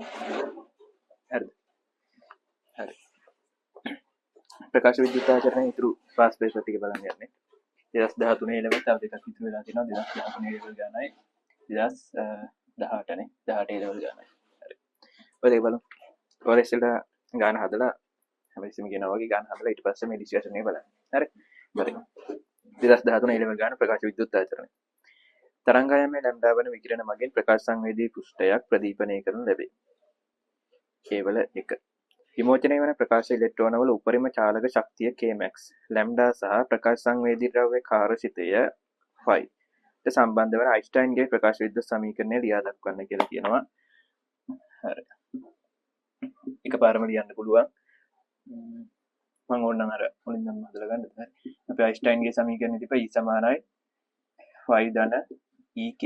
හරිද? හරි. ප්‍රකාශ විද්‍යුත් ආචරණය ඉතුරු පාස් පේපර් ටික බලන්න යන්නේ. 2013 ඒ ලෙවල් තව දෙකක් ඉතුරු වෙලා තියෙනවා. 2013 ඒ ලෙවල් ගානයි 2018 නේ. 18 ඒ ලෙවල් ගානයි. හරි. ඔය දෙක බලමු. ඔයාලා ඉස්සෙල්ලා ගාන හදලා හැමතිස්සෙම කියනවා වගේ ගාන හදලා ඊට පස්සේ මේ ඩිස්කෂන් එක බලන්න. හරි. හරි. 2013 ඒ ලෙවල් ගාන ප්‍රකාශ විද්‍යුත් ආචරණය. තරංගායාමයේ ලැම්ඩා වන විකිරණ මගින් ප්‍රකාශ සංවේදී පෘෂ්ඨයක් ප්‍රදීපනය කරනු ලැබේ. කේවල 1. විමෝචනය වන ප්‍රකාශ ඉලෙක්ට්‍රෝනවල උපරිම චාලක ශක්තිය Kmax lambda සහ ප්‍රකාශ සංවේදී ද්‍රව්‍ය කාර්යසිතය ෆයි ට සම්බන්ධ වන අයින්ස්ටයින්ගේ ප්‍රකාශ විද්‍යුත් සමීකරණය ලියා දක්වන්න කියලා කියනවා. හරි. එකපාරම ලියන්න පුළුවන්. මං ඕනනම් අර මුලින්ම හදලා ගන්නද? හරි. අපි අයින්ස්ටයින්ගේ සමීකරණය තිබ්බ E සමානයි ෆයි ධන EK.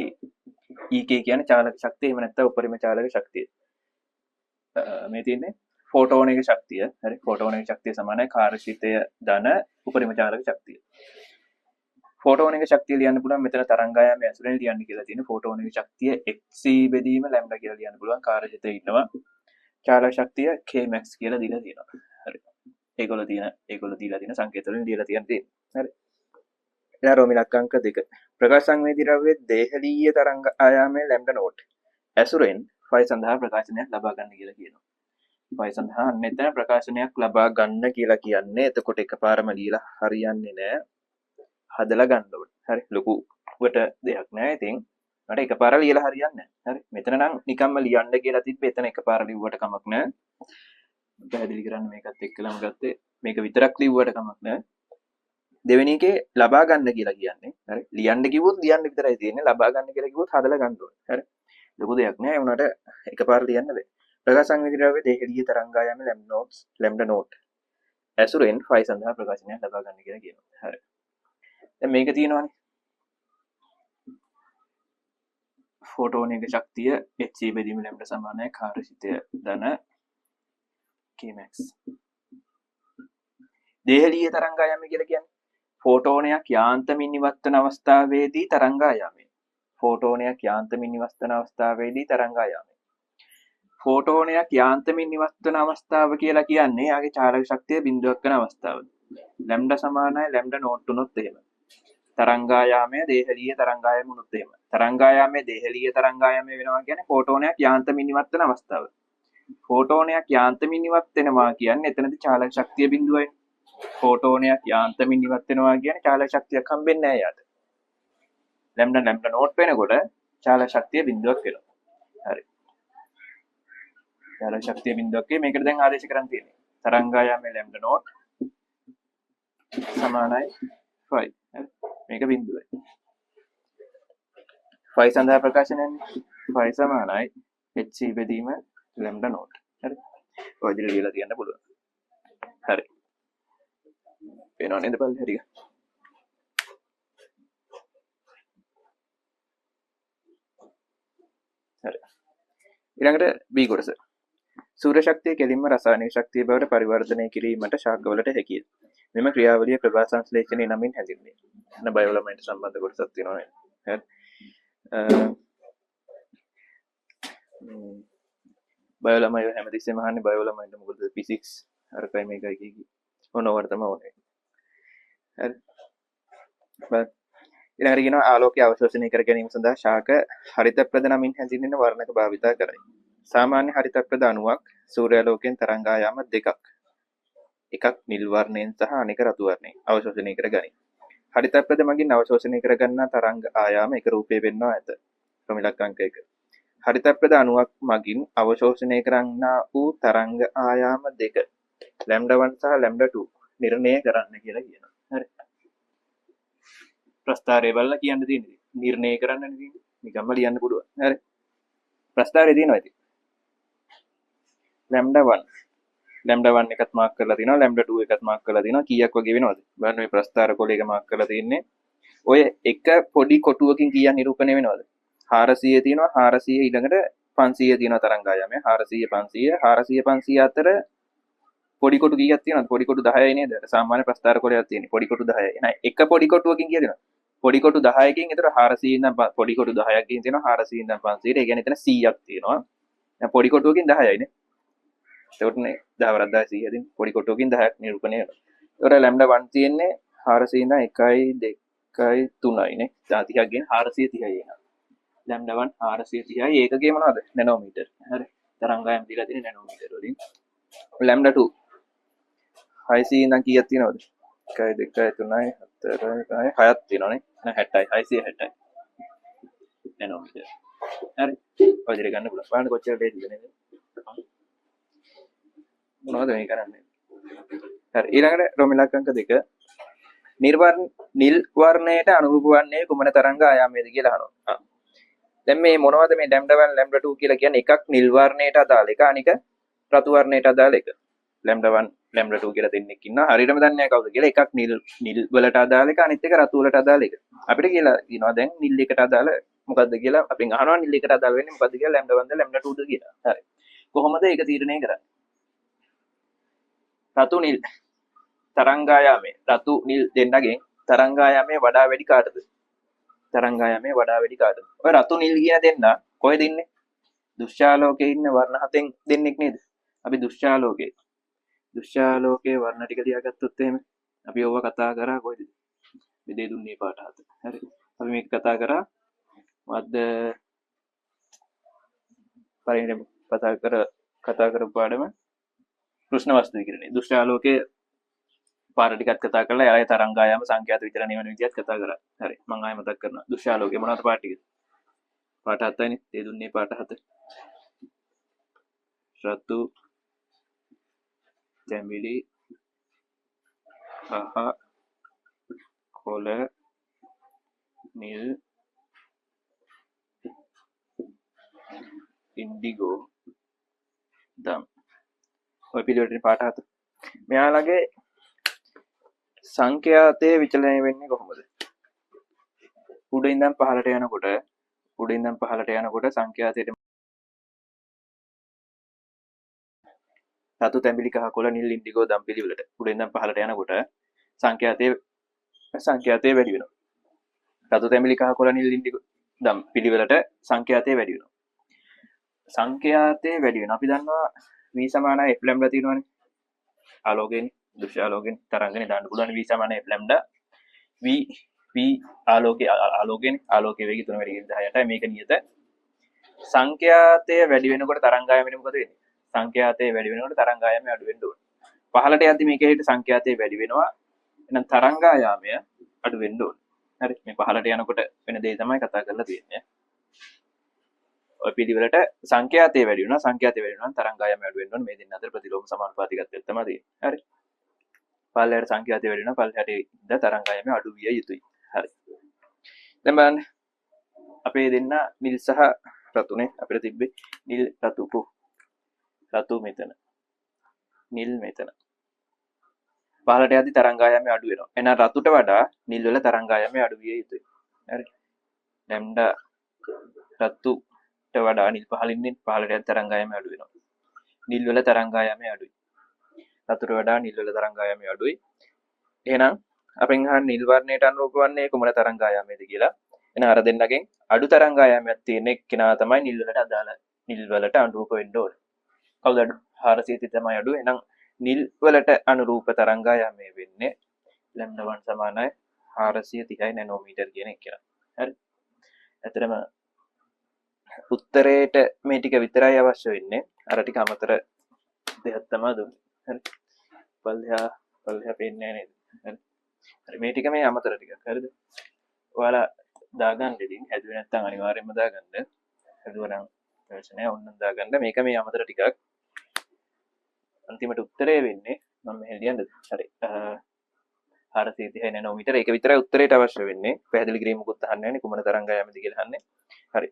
EK කියන්නේ චාලක ශක්තිය, එහෙම නැත්නම් උපරිම චාලක ශක්තිය. මේ තියෙන්නේ ෆෝටෝන එක ශක්තිය. හරි. ෆෝටෝන එක ශක්තිය සමානයි කාර්යශීතය ධන උපරිම චාලක ශක්තිය. ෆෝටෝන එක ශක්තිය ලියන්න පුළුවන් මෙතන තරංගායාමයේ ඇසුරෙන් ලියන්න කියලා තියෙන ෆෝටෝන එක ශක්තිය xc බෙදීම ලැම්ඩා කියලා ලියන්න පුළුවන්. කාර්යශීතය ඉන්නවා. චාලක ශක්තිය Kmax කියලා දීලා තියෙනවා. හරි. ඒගොල්ලෝ දීලා තියෙන සංකේත වලින් දීලා තියෙන තියෙන්නේ. හරි. ඊළඟ රෝම ඉලක්ක අංක 2. ප්‍රකාශ සංවේදී ද්‍රව්‍යයේ දේහලීය තරංග ආයාමයේ ලැම්ඩා නෝට් ඇසුරෙන් ෆයි සඳහා ප්‍රකාශනයක් ලබා ගන්න කියලා කියනවා. ෆයි සඳහා අන්න එතන ප්‍රකාශනයක් ලබා ගන්න කියලා කියන්නේ එතකොට එකපාරම ලියලා හරියන්නේ නෑ. හදලා ගන්න ඕනේ. හරි. ලොකුවට දෙයක් නෑ. ඉතින් මට එකපාර ලියලා හරියන්නේ නෑ. හරි. මෙතන නම් නිකම්ම ලියන්න කියලා තිබ්බේ. එතන එකපාර ලිව්වට කමක් නෑ. පැහැදිලි කරන්න මේකත් එක්කලම ගත්තේ. මේක විතරක් ලිව්වට කමක් නෑ. දෙවෙනි එකේ ලබා ගන්න කියලා කියන්නේ. හරි. ලියන්න කිව්වොත් ලියන්න විතරයි තියෙන්නේ. ලබා ගන්න කියලා කිව්වොත් හදලා ගන්න ඕනේ. හරි. ලොකු දෙයක් නෑ. ඒ වුණාට එකපාර ලියන්න බෑ. ප්‍රකාශ සංවේදී ද්‍රව්‍ය දේහලීය තරංගායාම ලැම්ඩා නෝට් ඇසුරෙන් ෆයි සඳහා ප්‍රකාශනයක් ලබා ගන්න කියලා කියනවා. හරි. දැන් මේක තියෙනවානේ. ෆෝටෝන එක ශක්තිය hc බෙදීම ලැම්ඩා සමානයි කාර්යශීතය ධන Kmax. දේහලීය තරංගායාමය කියලා කියන්නේ ෆෝටෝනයක් යාන්තමින් ඉවත් වන අවස්ථාවේදී තරංගායාමය. ෆෝටෝනයක් යාන්තමින් ඉවත් වන අවස්ථාවේදී තරංගායාමය. ෆෝටෝනයක් යාන්තමින් ඉවත් වන අවස්ථාව කියලා කියන්නේ යාගේ චාලක ශක්තිය බිඳුවක් වෙන අවස්ථාව. ලැම්ඩා සමානයි ලැම්ඩා නෝට් වුණොත් එහෙම. තරංගායාමය දේහලීය තරංගායාම වුණොත් එහෙම. තරංගායාමය දේහලීය තරංගායාමය වෙනවා කියන්නේ ෆෝටෝනයක් යාන්තමින් ඉවත් වෙන අවස්ථාව. ෆෝටෝනයක් යාන්තමින් ඉවත් වෙනවා කියන්නේ එතනදී චාලක ශක්තිය බිඳුවයි. ෆෝටෝනයක් යාන්තමින් ඉවත් වෙනවා කියන්නේ චාලක ශක්තියක් හම්බෙන්නේ නෑ යාට. ලැම්ඩා නෝට් වෙනකොට චාලක ශක්තිය බිඳුවක් වෙනවා. හරි. චාලක ශක්තිය බිඳුවක් වේ. මේකට දැන් ආදේශ කරන් තියෙන්නේ. තරංගායාමයේ ලැම්ඩා නෝට් සමානයි ෆයි. හරි. මේක බිඳුවයි. ෆයි සඳහා ප්‍රකාශනයන්නේ. ෆයි සමානයි hc බෙදීම ලැම්ඩා නෝට්. හරි. ඔය විදිහට ලියලා තියන්න පුළුවන්. හරි. පේනව නේද පල්ලෙහා ටික? හරි. ඊළඟට B කොටස. සූර්ය ශක්තිය කෙලින්ම රසායනික ශක්තිය බවට පරිවර්තනය කිරීමට ශාකවලට හැකිය. මෙම ක්‍රියාවලිය ප්‍රභා සංශ්ලේෂණය නමින් හැඳින්වේ. එන බයෝලොමයින්ට සම්බන්ධ කොටසක් තියෙනවා නේද? හරි. බයෝලොමයි හැමතිස්සෙම අහන්නේ බයෝලොමයින්ට මොකද ෆිසික්ස් අරකයි මේකයි කී කී. ඔන්න ඔකට තමයි ඕනේ. හරි. බලන්න. ඊළඟට කියනවා ආලෝකය අවශෝෂණය කර ගැනීම සඳහා ශාක හරිතප්‍රද නමින් හැඳින්වෙන වර්ණක භාවිතා කරයි. සාමාන්‍ය හරිතප්‍රද අණුවක් සූර්යාලෝකයෙන් තරංගායාම දෙකක්. එකක් නිල් වර්ණයෙන් සහ අනෙක රතු වර්ණයෙන් අවශෝෂණය කර ගනී. හරිතප්‍රද මගින් අවශෝෂණය කරගන්නා තරංග ආයාම එක රූපයේ වෙන්වා ඇත. ක්‍රම ඉලක්ක අංක 1. හරිතප්‍රද අණුවක් මගින් අවශෝෂණය කරන්නා වූ තරංග ආයාම දෙක ලැම්ඩා 1 සහ ලැම්ඩා 2 නිර්ණය කරන්න කියලා කියනවා. හරි. ප්‍රස්තාරය බලලා කියන්න තියෙන්නේ. නිර්ණය කරන්නනේ තියෙන්නේ. නිකම්ම ලියන්න පුළුවන්. හරි. ප්‍රස්තාරය තියෙනවා ඉතින්. ලැම්ඩා 1. ලැම්ඩා 1 එකත් මාක් කරලා තිනවා, ලැම්ඩා 2 එකත් මාක් කරලා තිනවා. කීයක් වගේ වෙනවද? බලන්න මේ ප්‍රස්තාර කොලයක මාක් කරලා තින්නේ. ඔය එක පොඩි කොටුවකින් කීයක් නිරූපණය වෙනවද? 400 තියෙනවා, 400 ඊළඟට 500 තියෙනවා තරංගායාමය. 400 500, 400 500 අතර පොඩි කොටු කීයක් තියෙනවද? පොඩි කොටු 10යි නේද? අර සාමාන්‍ය ප්‍රස්තාර කොලයක් තියෙන්නේ. පොඩි කොටු 10යි. එහෙනම් එක පොඩි කොටුවකින් කීයක් දෙනවද? පොඩි කොටු 10කින් ඒතර 400 ඉඳන් පොඩි කොටු 10ක් ගිහින් තියෙනවා 400 ඉඳන් 500ට. ඒ කියන්නේ එතන 100ක් තියෙනවා. දැන් පොඩි කොටුවකින් 10යි නේ. එතකොට නේ 10 වරක් 10 100 හැදෙන්නේ. පොඩි කොටුවකින් 10ක් නිරූපණය වෙනවා. එතකොට ලැම්ඩා 1 තියෙන්නේ 400 ඉඳන් 1යි 2යි 3යි නේ. 30ක් ගෙන 430යි එනවා. ලැම්ඩා 1 430යි ඒකකේ මොනවද? නැනෝමීටර්. හරි. තරංගායම් දීලා තියෙන්නේ නැනෝමීටර් වලින්. ලැම්ඩා 2 600 ඉඳන් කීයක් තියෙනවද? 1යි 2යි 3යි 4යි 5යි 6ක් තියෙනවනේ. නෑ 60යි 660යි නැනෝමීටර්. හරි. ඔය විදිහට ගන්න පුළුවන්. බලන්න කොච්චර ලේසිද නේද? මොනවද මේ කරන්නේ? හරි. ඊළඟට රෝම ඉලක්ක අංක 2 නිල් වර්ණයට අනුරූප වන්නේ කුමන තරංග ආයාමයේද කියලා අහනවා. දැන් මේ මොනවද මේ ලැම්ඩා 1 ලැම්ඩා 2 කියලා කියන්නේ? එකක් නිල් වර්ණයට අදාළ එක, අනික රතු වර්ණයට අදාළ එක. ලැම්ඩා 1 ලැම්ඩා 2 කියලා දෙන්නෙක් ඉන්නවා. හරියටම දන්නේ නැහැ කවුද කියලා. එකක් නිල් වලට අදාළ එක, අනිත් එක රතු වලට අදාළ එක. අපිට කියලා කියනවා දැන් නිල් එකට අදාළ මොකද්ද කියලා අපෙන් අහනවා. නිල් එකට අදාළ වෙන්නේ මොකද්ද කියලා, ලැම්ඩා 1 ද ලැම්ඩා 2 ද කියලා. හරි. කොහොමද ඒක තීරණය කරන්නේ? රතු නිල් තරංගායාමයේ රතු නිල් දෙන්නගෙන් තරංගායාමයේ වඩා වැඩි කාටද? තරංගායාමයේ වඩා වැඩි කාටද? ඔය රතු නිල් කියන දෙන්න කොහෙද ඉන්නේ? දුෂ්‍යාලෝකයේ ඉන්න වර්ණ හතෙන් දෙන්නෙක් නේද? අපි දුෂ්‍යාලෝකයේ වර්ණ ටික තියාගත්තොත් එහෙම අපි ඕවා කතා කරා කොහෙද? මේ දේ දුන්නේ පාට හත. හරි. අපි මේක කතා කරා මොකද්ද? පරිණත කතා කරපු පාඩම කෘෂ්ණ වස්තු විකිරණය. දුෂ්‍යාලෝකයේ පාර ටිකත් කතා කරලා එයාගේ තරංගායාම සංඛ්‍යාත විතරණය වෙන විදියත් කතා කරා. හරි. මං ආයෙ මතක් කරනවා. දුෂ්‍යාලෝකයේ මොනවද පාට ටික? පාට හතයිනේ. ඒ දුන්නේ පාට හත. රතු, තැඹිලි, කහ, කොළ, නිල්, ඉන්ඩිගෝ, දම්. ඔය පිළිවෙලට පාට හත. මෙයාලගේ සංඛ්‍යාතය විචලනය වෙන්නේ කොහොමද? උඩ ඉඳන් පහළට යනකොට, උඩ ඉඳන් පහළට යනකොට සංඛ්‍යාතයට රතු, තැඹිලි, කහ, කොළ, නිල්, ඉන්ඩිගෝ, දම් පිළිවෙලට උඩ ඉඳන් පහළට යනකොට සංඛ්‍යාතය වැඩි වෙනවා. රතු, තැඹිලි, කහ, කොළ, නිල්, ඉන්ඩිගෝ, දම් පිළිවෙලට සංඛ්‍යාතය වැඩි වෙනවා. සංඛ්‍යාතය වැඩි වෙනවා. අපි දන්නවා v සමානයි f lambda තියෙනවනේ. ආලෝකයෙන්, දෘශ්‍ය ආලෝකයෙන් තරංගනේ දාන්න පුළුවන් v සමානයි f lambda. V ආලෝකයෙන්, ආලෝකයේ වේගය තුන වැඩි කිරීම 18යි. මේක නියත. සංඛ්‍යාතය වැඩි වෙනකොට තරංගායමෙට මොකද වෙන්නේ? සංඛ්‍යාතය වැඩි වෙනකොට තරංගායමය අඩු වෙන්න ඕනේ. පහළට යද්දි මේකේ හිට සංඛ්‍යාතය වැඩි වෙනවා. එහෙනම් තරංගායාමය අඩු වෙන්න ඕනේ. හරි. මේ පහළට යනකොට වෙන දේ තමයි කතා කරලා තියෙන්නේ. ඔය පිළිවෙලට සංඛ්‍යාතය වැඩි වෙනවා. සංඛ්‍යාතය වැඩි වෙනවා නම් තරංගායාමය අඩු වෙන්න ඕනේ. මේ දෙන්න අතර ප්‍රතිලෝම සමානුපාතිකත්වයක් තමයි තියෙන්නේ. හරි. පල්ලෙහාට සංඛ්‍යාතය වැඩි වෙනවා. පල්ලෙහාට ඉඳ තරංගායාමය අඩු විය යුතුයි. හරි. දැන් බලන්න අපේ දෙන්න නිල් සහ රතුනේ අපිට තිබ්බේ නිල් රතු කෝ රතු මෙතන නිල් මෙතන. පහළට යද්දි තරංගායාමය අඩු වෙනවා. එහෙනම් රතුට වඩා නිල් වල තරංගායාමය අඩු විය යුතුයි. හරි. ලැම්ඩා රතුට වඩා නිල් පහළින් ඉන්නේ පහළට යද්දි තරංගායාමය අඩු වෙනවා. නිල් වල තරංගායාමය අඩුයි. රතුට වඩා නිල් වල තරංගායාමය අඩුයි. එහෙනම් අපෙන් අහන්නේ නිල් වර්ණයට අනුරූප වන්නේ කුමන තරංගායාමයද කියලා. එහෙනම් අර දෙන්නගෙන් අඩු තරංගායාමයක් තියෙන එක්කෙනා තමයි නිල් වලට අදාළ නිල් වලට අනුරූප වෙන්න ඕනේ. කවුද අඩු? 430 තමයි අඩු. එහෙනම් නිල් වලට අනුරූප තරංගායාමය වෙන්නේ ලැම්ඩා 1 සමානයි 430 නැනෝමීටර් කියන එක කියලා. හරි. ඇත්තටම උත්තරේට මේ ටික විතරයි අවශ්‍ය වෙන්නේ. අර ටික අමතර දෙයක් තමයි දුන්නේ. හරි. පල්ලෙහා පේන්නේ නැහැ නේද? හරි. හරි, මේ ටික මේ අමතර ටිකක්. හරිද? ඔයාලා දාගන්න ඉතින්. හැදුවේ නැත්නම් අනිවාර්යයෙන්ම දාගන්න. හැදුවා නම් ප්‍රශ්න නෑ, ඕනනම් දාගන්න. මේක මේ අමතර ටිකක්. අන්තිමට උත්තරේ වෙන්නේ මම මෙහෙ ලියන්නද? හරි. 430 නැනෝමීටර්. ඒක විතරයි උත්තරේට අවශ්‍ය වෙන්නේ. පැහැදිලි කිරීම මොකුත් අහන්නේ නෑනේ. කුමන තරංගායාමද කියලා අහන්නේ. හරි.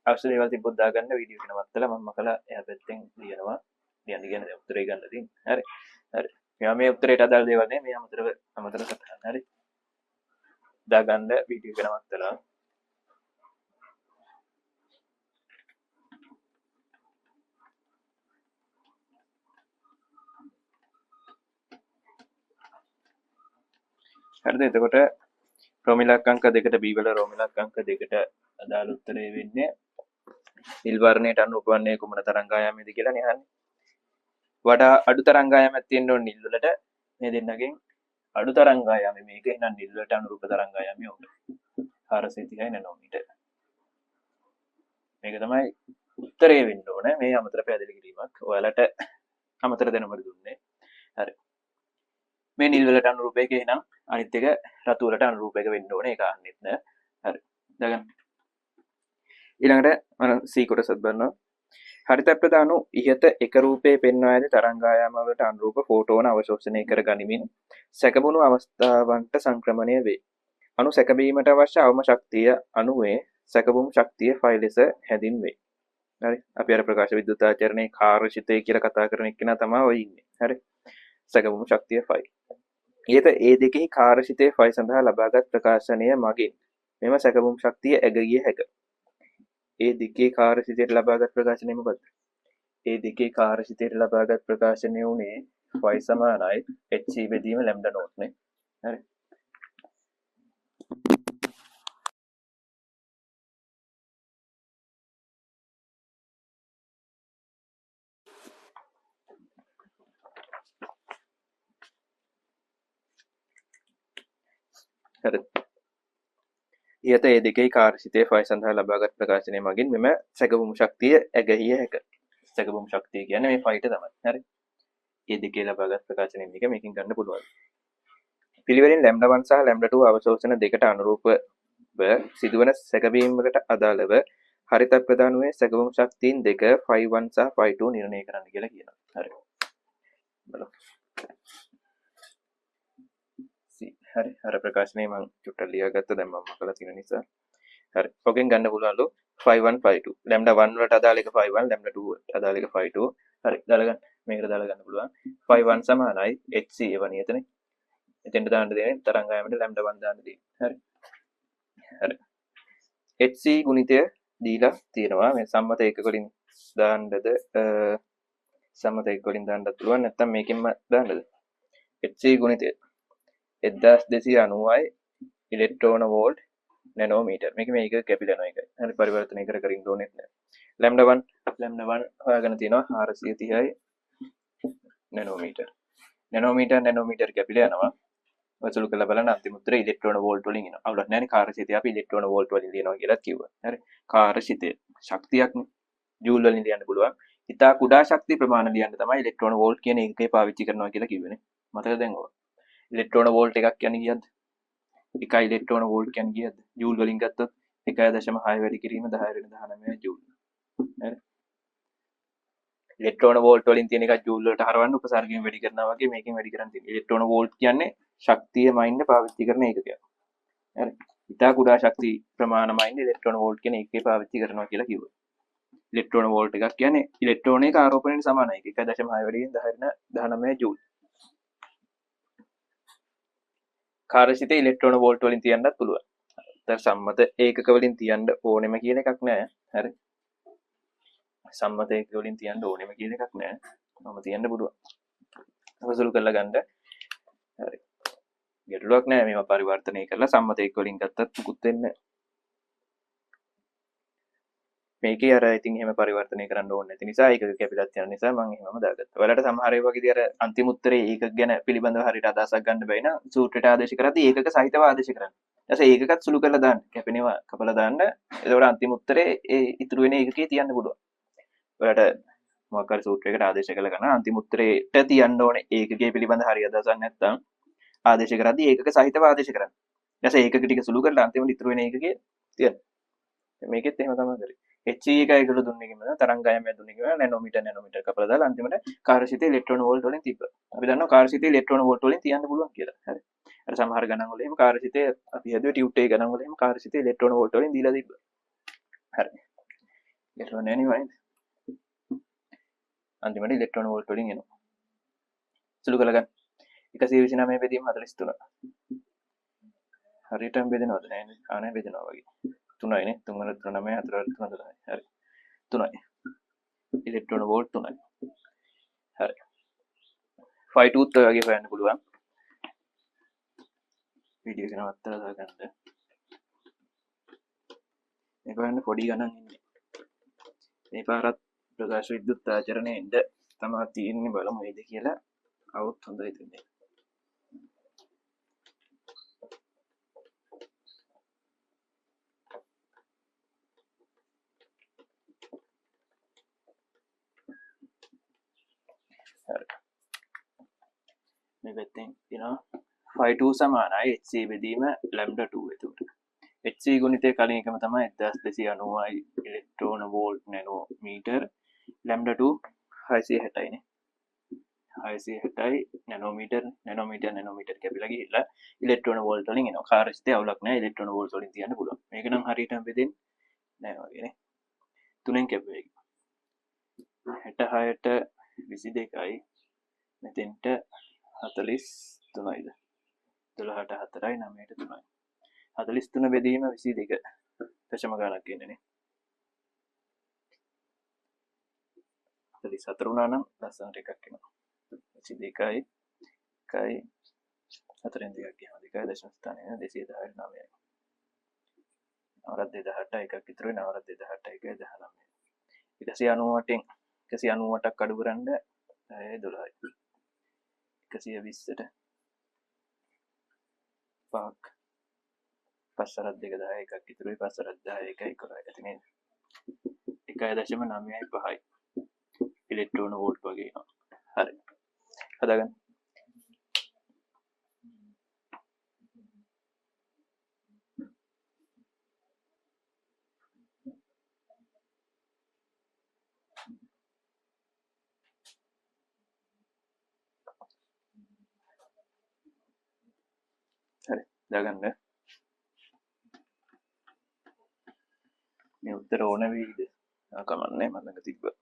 අවශ්‍ය දේවල් තිබ්බොත් දාගන්න. වීඩියෝ එක නවත්තලා මම මකලා එහා පැත්තෙන් ලියනවා. ලියන්න කියන්නේ දැන් උත්තරේ ගන්න තියෙන්නේ. හරි. හරි. මේවා මේ උත්තරේට අදාළ දේවල් නේ. මේ අමතර සටහන්. හරි. දාගන්න වීඩියෝ එක නවත්තලා. හරිද? එතකොට රෝම ඉලක්ක අංක දෙකට B වල රෝම ඉලක්ක අංක දෙකට අදාළ උත්තරේ වෙන්නේ නිල් වර්ණයට අනුරූප වන්නේ කුමන තරංගායාමයේද කියලා නේ අහන්නේ. වඩා අඩු තරංගායාමයක් තියෙන්න ඕන නිල් වලට. මේ දෙන්නගෙන් අඩු තරංගායාමය මේක. එහෙනම් නිල් වලට අනුරූප තරංගායාමය ඕක. 430 නැනෝමීටර්. මේක තමයි උත්තරේ වෙන්න ඕන. මේ අමතර පැහැදිලි කිරීමක් ඔයාලට අමතර දැනුමක් දුන්නේ. හරි. මේ නිල් වලට අනුරූප එක, එහෙනම් අනිත් එක රතු වලට අනුරූප එක වෙන්න ඕනේ. ඒක අහන්නෙත් නෑ. හරි. දාගන්න. ඊළඟට මම C කොටසත් බලනවා. හරිත ප්‍රධාන ඉහත එක රූපයේ පෙන්වා ඇති තරංගායාම වලට අනුරූප ෆෝටෝන අවශෝෂණය කර ගනිමින් සැකබුණු අවස්ථාවන්ට සංක්‍රමණය වේ. අණු සැකබීමට අවශ්‍ය අවම ශක්තිය අණුවේ සැකබුම් ශක්තිය ෆයි ලෙස හැඳින්වේ. හරි. අපි අර ප්‍රකාශ විද්‍යුත් ආචරණයේ කාර්යශිතය කියලා කතා කරන එක්කෙනා තමයි ඔය ඉන්නේ. හරි. සැකබුම් ශක්තිය ෆයි. ඉහත ඒ දෙකෙහි කාර්යශිතය ෆයි සඳහා ලබාගත් ප්‍රකාශනය මගින් මෙම සැකබුම් ශක්තිය ඇගිය හැක. ඒ දෙකේ කාර්යශිතයට ලබාගත් ප්‍රකාශනය මොකද්ද? ඒ දෙකේ කාර්යශිතයට ලබාගත් ප්‍රකාශනය උනේ ෆයි සමානයි HC බෙදීම ලැම්ඩා නෝට් නේ. හරි. හරි. ඉහත ඒ දෙකේ කාර්යශිතයේ ෆයි සඳහා ලබාගත් ප්‍රකාශනය මගින් මෙම සැකබුම් ශක්තිය ඇගහිය හැක. සැකබුම් ශක්තිය කියන්නේ මේ ෆයිට තමයි. හරි. ඒ දෙකේ ලබාගත් ප්‍රකාශනය මේක මේකෙන් ගන්න පුළුවන්. පිළිවෙලින් ලැම්ඩා 1 සහ ලැම්ඩා 2 අවශෝෂණ දෙකට අනුරූපව සිදුවන සැකබීම් වලට අදාළව හරිත ප්‍රධානුවේ සැකබුම් ශක්තියින් දෙක ෆයි 1 සහ ෆයි 2 නිර්ණය කරන්න කියලා කියනවා. හරි. බලමු. හරි. අර ප්‍රකාශනය මං චුට්ටක් ලියාගත්තා. දැන් මම මකලා තියෙන නිසා. හරි. ඔකෙන් ගන්න පුළුවන්ලු ෆයි 1 ෆයි 2. ලැම්ඩා 1 වලට අදාළ එක ෆයි 1, ලැම්ඩා 2 වලට අදාළ එක ෆයි 2. හරි. දාලා ගන්න. මේකට දාලා ගන්න පුළුවන්. ෆයි 1 සමානයි HC ඒවා නියතනේ. එතෙන්ට දාන්න දෙන්නේ තරංගායාමයට ලැම්ඩා 1 දාන්න දෙන්නේ. හරි. හරි. HC ගුණිතය දීලා තියෙනවා. මේ සම්මත ඒකක වලින් දාන්නද, සම්මත ඒකක වලින් දාන්නත් පුළුවන්. නැත්නම් මේකෙන්ම දාන්නද? HC ගුණිතය 1290යි ඉලෙක්ට්‍රෝන වෝල්ට් නැනෝමීටර්. මේක මේක කැපිලා යනවා එකයි. හරි, පරිවර්තනය කර කර ඉන්න ඕනෙත් නෑ. ලැම්ඩා 1, ලැම්ඩා 1 හොයාගෙන තියෙනවා 430යි නැනෝමීටර්. නැනෝමීටර් නැනෝමීටර් කැපිලා යනවා. ඔය සුළු කරලා බලන්න අන්තිම උත්තරේ ඉලෙක්ට්‍රෝන වෝල්ට් වලින් එනවා. අවුලක් නෑනේ, කාර්යශිතය අපි ඉලෙක්ට්‍රෝන වෝල්ට් වලින් ලියනවා කියලාත් කිව්වා. හරි. කාර්යශිතය ශක්තියක්නේ. ජූල් වලින් ලියන්න පුළුවන්. ඉතා කුඩා ශක්ති ප්‍රමාණ ලියන්න තමයි ඉලෙක්ට්‍රෝන වෝල්ට් කියන ඒකකය පාවිච්චි කරනවා කියලා කිව්වනේ. මතකද දැන් ඔය? ඉලෙක්ට්‍රෝන වෝල්ට් එකක් කියන්නේ කීයක්ද? එකයි ඉලෙක්ට්‍රෝන වෝල්ට් කියන්නේ කීයක්ද? ජූල් වලින් ගත්තොත් 1.6 වැඩි කිරීම 10 ඍණ 19 ජූල්. හරි. ඉලෙක්ට්‍රෝන වෝල්ට් වලින් තියෙන එකක් ජූල් වලට හරවන්න උපසර්ගයෙන් වැඩි කරනවා වගේ මේකෙන් වැඩි කරන් තියෙනවා. ඉලෙක්ට්‍රෝන වෝල්ට් කියන්නේ ශක්තිය මයින්ද පාවිච්චි කරන ඒකකයක්. හරි. ඉතා කුඩා ශක්ති ප්‍රමාණ මයින්ද ඉලෙක්ට්‍රෝන වෝල්ට් කියන ඒකකය පාවිච්චි කරනවා කියලා කිව්වා. ඉලෙක්ට්‍රෝන වෝල්ට් එකක් කියන්නේ ඉලෙක්ට්‍රෝන එක ආරෝපණයට සමානයි. 1.6 වැඩි කිරීම 10 ඍණ 19 ජූල්. කාර්යශිතේ ඉලෙක්ට්‍රෝන වෝල්ට් වලින් තියන්නත් පුළුවන්. දැන් සම්මත ඒකක වලින් තියන්න ඕනෙම කියන එකක් නෑ. හරි. සම්මත ඒකක වලින් තියන්න ඕනෙම කියන එකක් නෑ. මම තියන්න පුළුවන්. අවසුළු කරලා ගන්න. හරි. ගැටලුවක් නෑ. මේවා පරිවර්තනය කරලා සම්මත ඒකක වලින් ගත්තත් මුකුත් වෙන්නේ නෑ. මේකේ අර ඉතින් එහෙම පරිවර්තනය කරන්න ඕනේ නැති නිසා ඒකක කැපිලත් යන නිසා මම එහෙමම දාගත්තා. ඔයාලට සමහර ඒවා වගේදී අර අන්තිම උත්තරේ ඒකක ගැන පිළිබඳව හරියට අදහසක් ගන්න බැරි නම් සූත්‍රයට ආදේශ කරද්දී ඒකක සහිතව ආදේශ කරන්න. ඊට පස්සේ ඒකකත් සුළු කරලා දාන්න. කැපෙනවා කපලා දාන්න. එතකොට අන්තිම උත්තරේ ඒ ඉතුරු වෙන ඒකකේ තියන්න පුළුවන්. ඔයාලට මොකක් හරි සූත්‍රයකට ආදේශ කරලා ගන්න අන්තිම උත්තරේට තියන්න ඕනේ ඒකකේ පිළිබඳ හරි අදහසක් නැත්නම් ආදේශ කරද්දී ඒකක සහිතව ආදේශ කරන්න. ඊට පස්සේ ඒකක ටික සුළු කරලා අන්තිමට ඉතුරු වෙන ඒකකේ තියන්න. මේකෙත් එහෙම තමයි කරේ. HC එක ඒගොල්ලෝ දුන්නේ එකම තමයි තරංගායාමයක් දුන්නේ එකම නැනෝමීටර් නැනෝමීටර් කපලා දාලා අන්තිමට කාර්යශිතේ ඉලෙක්ට්‍රෝන වෝල්ට් වලින් තිබ්බා. අපි දන්නවා කාර්යශිතේ ඉලෙක්ට්‍රෝන වෝල්ට් වලින් තියන්න පුළුවන් කියලා. හරි. අර සමහර ගණන් වල එහෙම කාර්යශිතේ අපි හැදුවේ ටියුට් එකේ ගණන් වල එහෙම කාර්යශිතේ ඉලෙක්ට්‍රෝන වෝල්ට් වලින් දීලා තිබ්බා. හරි. ඉලෙක්ට්‍රෝන නෑ නේද? අන්තිමට ඉලෙක්ට්‍රෝන වෝල්ට් වලින් එනවා. සුළු කරලා ගන්න. 129 බෙදීම 43. හරියටම බෙදෙනවද නෑ නේ? ආ නෑ බෙදෙනවා වගේ. තුනයි නේ. තුන් වල තුන නවය, හතර වල තුන දොළහයි. හරි. තුනයි. ඉලෙක්ට්‍රෝන වෝල්ට් තුනයි. හරි. ෆයි ටූත් ඔය වගේ හොයන්න පුළුවන්. වීඩියෝ එක නවත්තලා දාගන්න. මේක හොයන්න පොඩි ගණන් ඉන්නේ. මේ පාරත් ප්‍රකාශ විද්‍යුත් ආචරණයේ ඉඳ තමා තියෙන්නේ, බලමු වේද කියලා. આવොත් හොඳයි ඉතින්. හරි. මේ පැත්තෙන් තියෙනවා ෆයි 2 සමානයි HC බෙදීම ලැම්ඩා 2. එතකොට HC ගුණිතය කලින් එකම තමයි 1290යි electron volt nano metre, lambda 2 660යි නේ. 660යි නැනෝමීටර්, නැනෝමීටර් නැනෝමීටර් කැපිලා ගිහිල්ලා ඉලෙක්ට්‍රෝන වෝල්ට් වලින් එනවා. කාර්යශක්තිය අවුලක් නෑ, ඉලෙක්ට්‍රෝන වෝල්ට් වලින් තියන්න පුළුවන්. මේක නම් හරියටම බෙදෙන්නේ නෑ වගේ නේ. තුනෙන් කැපුවා එක. 66ට 22යි මෙතෙන්ට 43යිද? 12ට 4යි 9ට 3යි. 43 බෙදීම 22 දශම ගණනක් එන්නේ නේ. 44 වුණා නම් ලස්සනට එකක් එනවා. 22යි 1යි 4න් දෙකක් ගියාම 2 දශම ස්ථානය එන 210ට 9යි. නවරත් 2008 එකක් ඉතුරු වෙනවා. නවරත් 2008 එකයි 19. 198න් 198ක් අඩු කරන්න 10යි 12යි. 120ට පහක් පස්සරත් දෙක 10 එකක් ඉතුරුයි. පස්සරත් 10 එකයි 11 ඇති නේද? 1.95යි ඉලෙක්ට්‍රෝන වෝල්ට් වගේ එනවා. හරි. හදාගන්න. හරි, දාගන්න. මේ උත්තර ඕන වෙයිද? කමන්නේ, මම ළඟ තිබ්බා.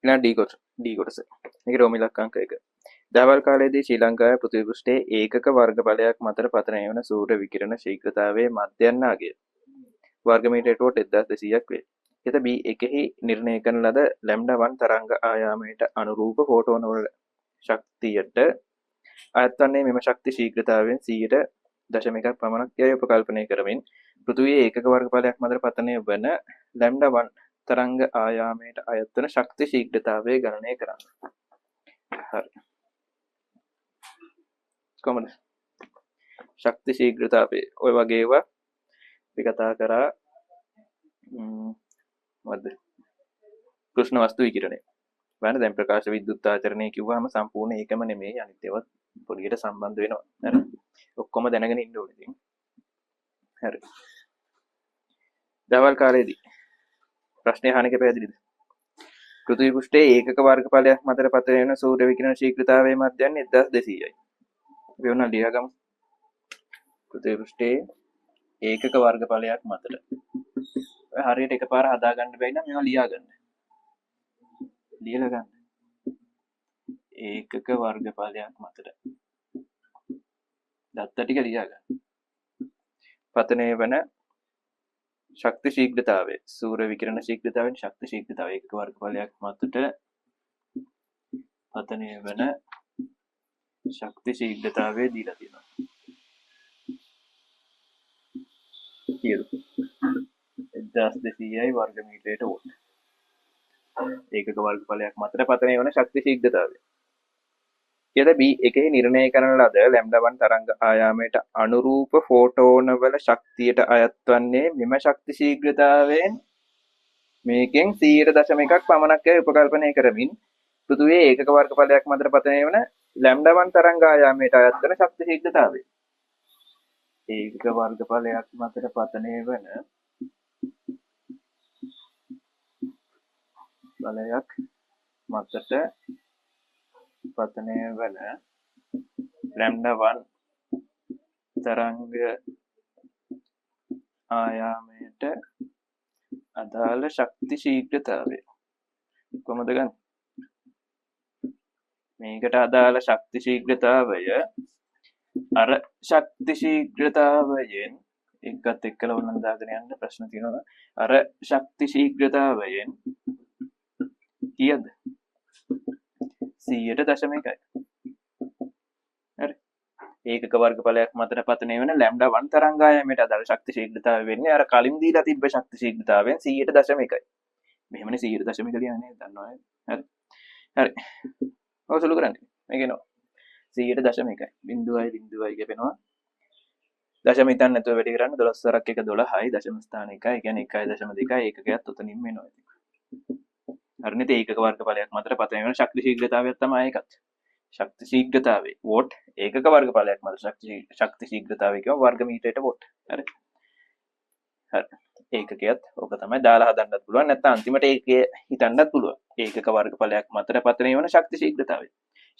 ඊළඟ ඩී කොටස, ඩී කොටස. මේක රෝම ඉලක්ක අංක 1. දහවල් කාලයේදී ශ්‍රී ලංකාවේ පෘථිවි පෘෂ්ඨයේ ඒකක වර්ගඵලයක් මතට පතනය වන සූර්ය විකිරණ ශීඝ්‍රතාවයේ මධ්‍යන්නාගය වර්ග මීටරයට වෝට් 1200ක් වේ. එත බී එකෙහි නිර්ණය කරන ලද ලැම්ඩා 1 තරංග ආයාමයට අනුරූප ෆෝටෝන වල ශක්තියට අයත් වන්නේ මෙම ශක්ති ශීඝ්‍රතාවයෙන් සීයට දශම එකක් පමණක් යයි උපකල්පනය කරමින් පෘථිවියේ ඒකක වර්ගඵලයක් මතට පතනය වන ලැම්ඩා 1 තරංග ආයාමයට අයත් වන ශක්ති ශීඝ්‍රතාවය ගණනය කරන්න. හරි. කොහොමද? ශක්ති ශීඝ්‍රතාවය ඔය වගේ ඒවා අපි කතා කරා. මොකද්ද? කෘෂ්ණ වස්තු විකිරණය. බලන්න දැන් ප්‍රකාශ විද්‍යුත් ආචරණය කිව්වහම සම්පූර්ණ ඒකම නෙමෙයි, අනිත් ඒවාත් පොඩියට සම්බන්ධ වෙනවා. හරි. ඔක්කොම දැනගෙන ඉන්න ඕනේ ඉතින්. හරි. දවල් කාලයේදී ප්‍රශ්නය අහන එක පැහැදිලිද? පෘථිවි පෘෂ්ඨයේ ඒකක වර්ගඵලයක් මතට පතන වෙන සූර්ය විකිරණ ශීඝ්‍රතාවයේ මධ්‍යන්නේ 1200යි. අපි ඔන්න ලියාගමු. පෘථිවි පෘෂ්ඨයේ ඒකක වර්ගඵලයක් මතට. ඔය හරියට එකපාර හදාගන්න බැරි නම් මේවා ලියාගන්න. ලියලා ගන්න. ඒකක වර්ගඵලයක් මතට. දත්ත ටික ලියාගන්න. පතනය වන ශක්ති ශීඝ්‍රතාවය, සූර්ය විකිරණ ශීඝ්‍රතාවයෙන් ශක්ති ශීඝ්‍රතාවය ඒකක වර්ගඵලයක් මතට පතනය වන ශක්ති ශීඝ්‍රතාවය දීලා තියෙනවා. කීයද? 1200යි වර්ග මීටරයට වෝල්ට්. ඒකක වර්ගඵලයක් මතට පතනය වන ශක්ති ශීඝ්‍රතාවය. කියද බී එකෙහි නිර්ණය කරන ලද ලැම්ඩා 1 තරංග ආයාමයට අනුරූප ෆෝටෝනවල ශක්තියට අයත් වන්නේ මෙම ශක්ති ශීඝ්‍රතාවයෙන් මේකෙන් සීයට දශම එකක් පමණක් යයි උපකල්පනය කරමින් පෘථුවියේ ඒකක වර්ගඵලයක් මතට පතනය වන ලැම්ඩා 1 තරංග ආයාමයට අයත් වන ශක්ති ශීඝ්‍රතාවය. ඒකක වර්ගඵලයක් මතට පතනය වන බලයක් මතට පතනය වන ලැම්ඩා 1 තරංග ආයාමයට අදාළ ශක්ති ශීඝ්‍රතාවය කොහොමද ගන්නේ? මේකට අදාළ ශක්ති ශීඝ්‍රතාවය අර ශක්ති ශීඝ්‍රතාවයෙන් එකත් එක්කලා ඕනනම් දාගෙන යන්න ප්‍රශ්න තියෙනවා. අර ශක්ති ශීඝ්‍රතාවයෙන් කීයද? 100.1යි. හරි. ඒකක වර්ගඵලයක් මතට පතනය වෙන ලැම්ඩා 1 තරංගායාමයට අදාළ ශක්ති ශීඝ්‍රතාවය වෙන්නේ අර කලින් දීලා තිබ්බ ශක්ති ශීඝ්‍රතාවයෙන් 100.1යි. මෙහෙමනේ 100.1 ලියන්නේ දන්නවනේ. හරි. හරි. ඔය සුළු කරන්න. මේක එනවා. 100.1යි. බිංදුවයි බිංදුවයි කැපෙනවා. දශම හිතන්න නැතුව වැඩි කරන්න 12 වරක් 1 12යි දශම ස්ථාන 1යි. ඒ කියන්නේ 1.2යි ඒකකයත් ඔතනින්ම එනවා ඉතින්. හරිනේ. ඒකක වර්ගඵලයක් මතට පතනය වෙන ශක්ති ශීඝ්‍රතාවයක් තමයි ඒකත්. ශක්ති ශීඝ්‍රතාවය what ඒකක වර්ගඵලයක් මත ශක්ති ශීඝ්‍රතාවය කියව වර්ග මීටරයට what. හරි. හරි. ඒකකයත් ඕක තමයි දාලා හදන්නත් පුළුවන්, නැත්නම් අන්තිමට ඒකය හිතන්නත් පුළුවන්. ඒකක වර්ගඵලයක් මතට පතනය වෙන ශක්ති ශීඝ්‍රතාවය.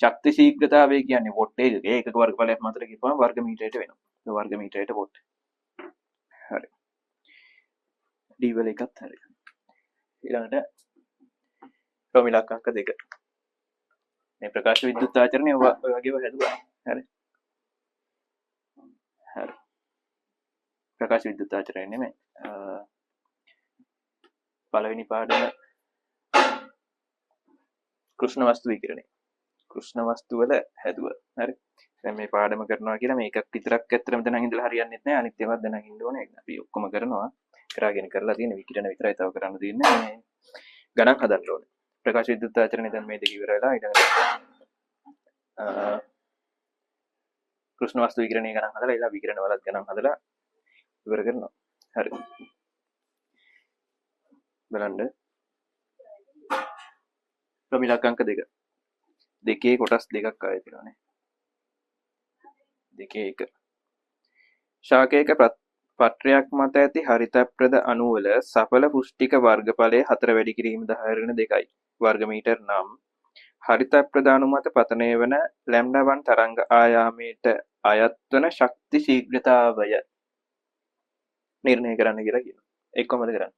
ශක්ති ශීඝ්‍රතාවය කියන්නේ what ඒකක. ඒකක වර්ගඵලයක් මතට කියපුවම වර්ග මීටරයට වෙනවා. ඒ වර්ග මීටරයට what. හරි. D වල එකත් හරි. ඊළඟට ක්‍රම ඉලක්ක අංක 2. මේ ප්‍රකාශ විද්‍යුත් ආචරණය ඔය වගේව හැදුවා. හරි. හරි. ප්‍රකාශ විද්‍යුත් ආචරණය නෙමෙයි. පළවෙනි පාඩම කෘෂ්ණ වස්තු විකිරණය. කෘෂ්ණ වස්තු වල හැදුවා. හරි. දැන් මේ පාඩම කරනවා කියලා මේකක් විතරක් ඇත්තටම දැනන් ඉඳලා හරියන්නේත් නෑ. අනිත් ඒවාත් දැනන් ඉන්න ඕනේ. අපි ඔක්කොම කරනවා. කරාගෙන කරලා තියෙන විකිරණ විතරයි තව කරන්න තියෙන්නේ. මේ ගණන් හදන්න ඕනේ. ප්‍රකාශ විද්‍යුත් ආචරණය දැන් මේ දෙක ඉවර වෙලා ඊළඟට කෘෂ්ණ වස්තු විකිරණය ගණන් හදලා ඊළඟ විකිරණ වලත් ගණන් හදලා ඉවර කරනවා. හරි. බලන්න. ක්‍රම ඉලක්ක අංක 2. දෙකේ කොටස් දෙකක් ආයෙ තියෙනවානේ. දෙකේ එක. ශාකයක පත්‍රයක් මත ඇති හරිතප්‍රද අණුවල සඵල පුෂ්ටික වර්ගඵලය 4 වැඩි කිරීම 10 ඍණ 2යි වර්ග මීටර් නම් හරිතප්‍රද අණු මත පතනය වන ලැම්ඩා 1 තරංග ආයාමයට අයත් වන ශක්ති ශීඝ්‍රතාවය නිර්ණය කරන්න කියලා කියනවා. ඒක කොහොමද කරන්නේ?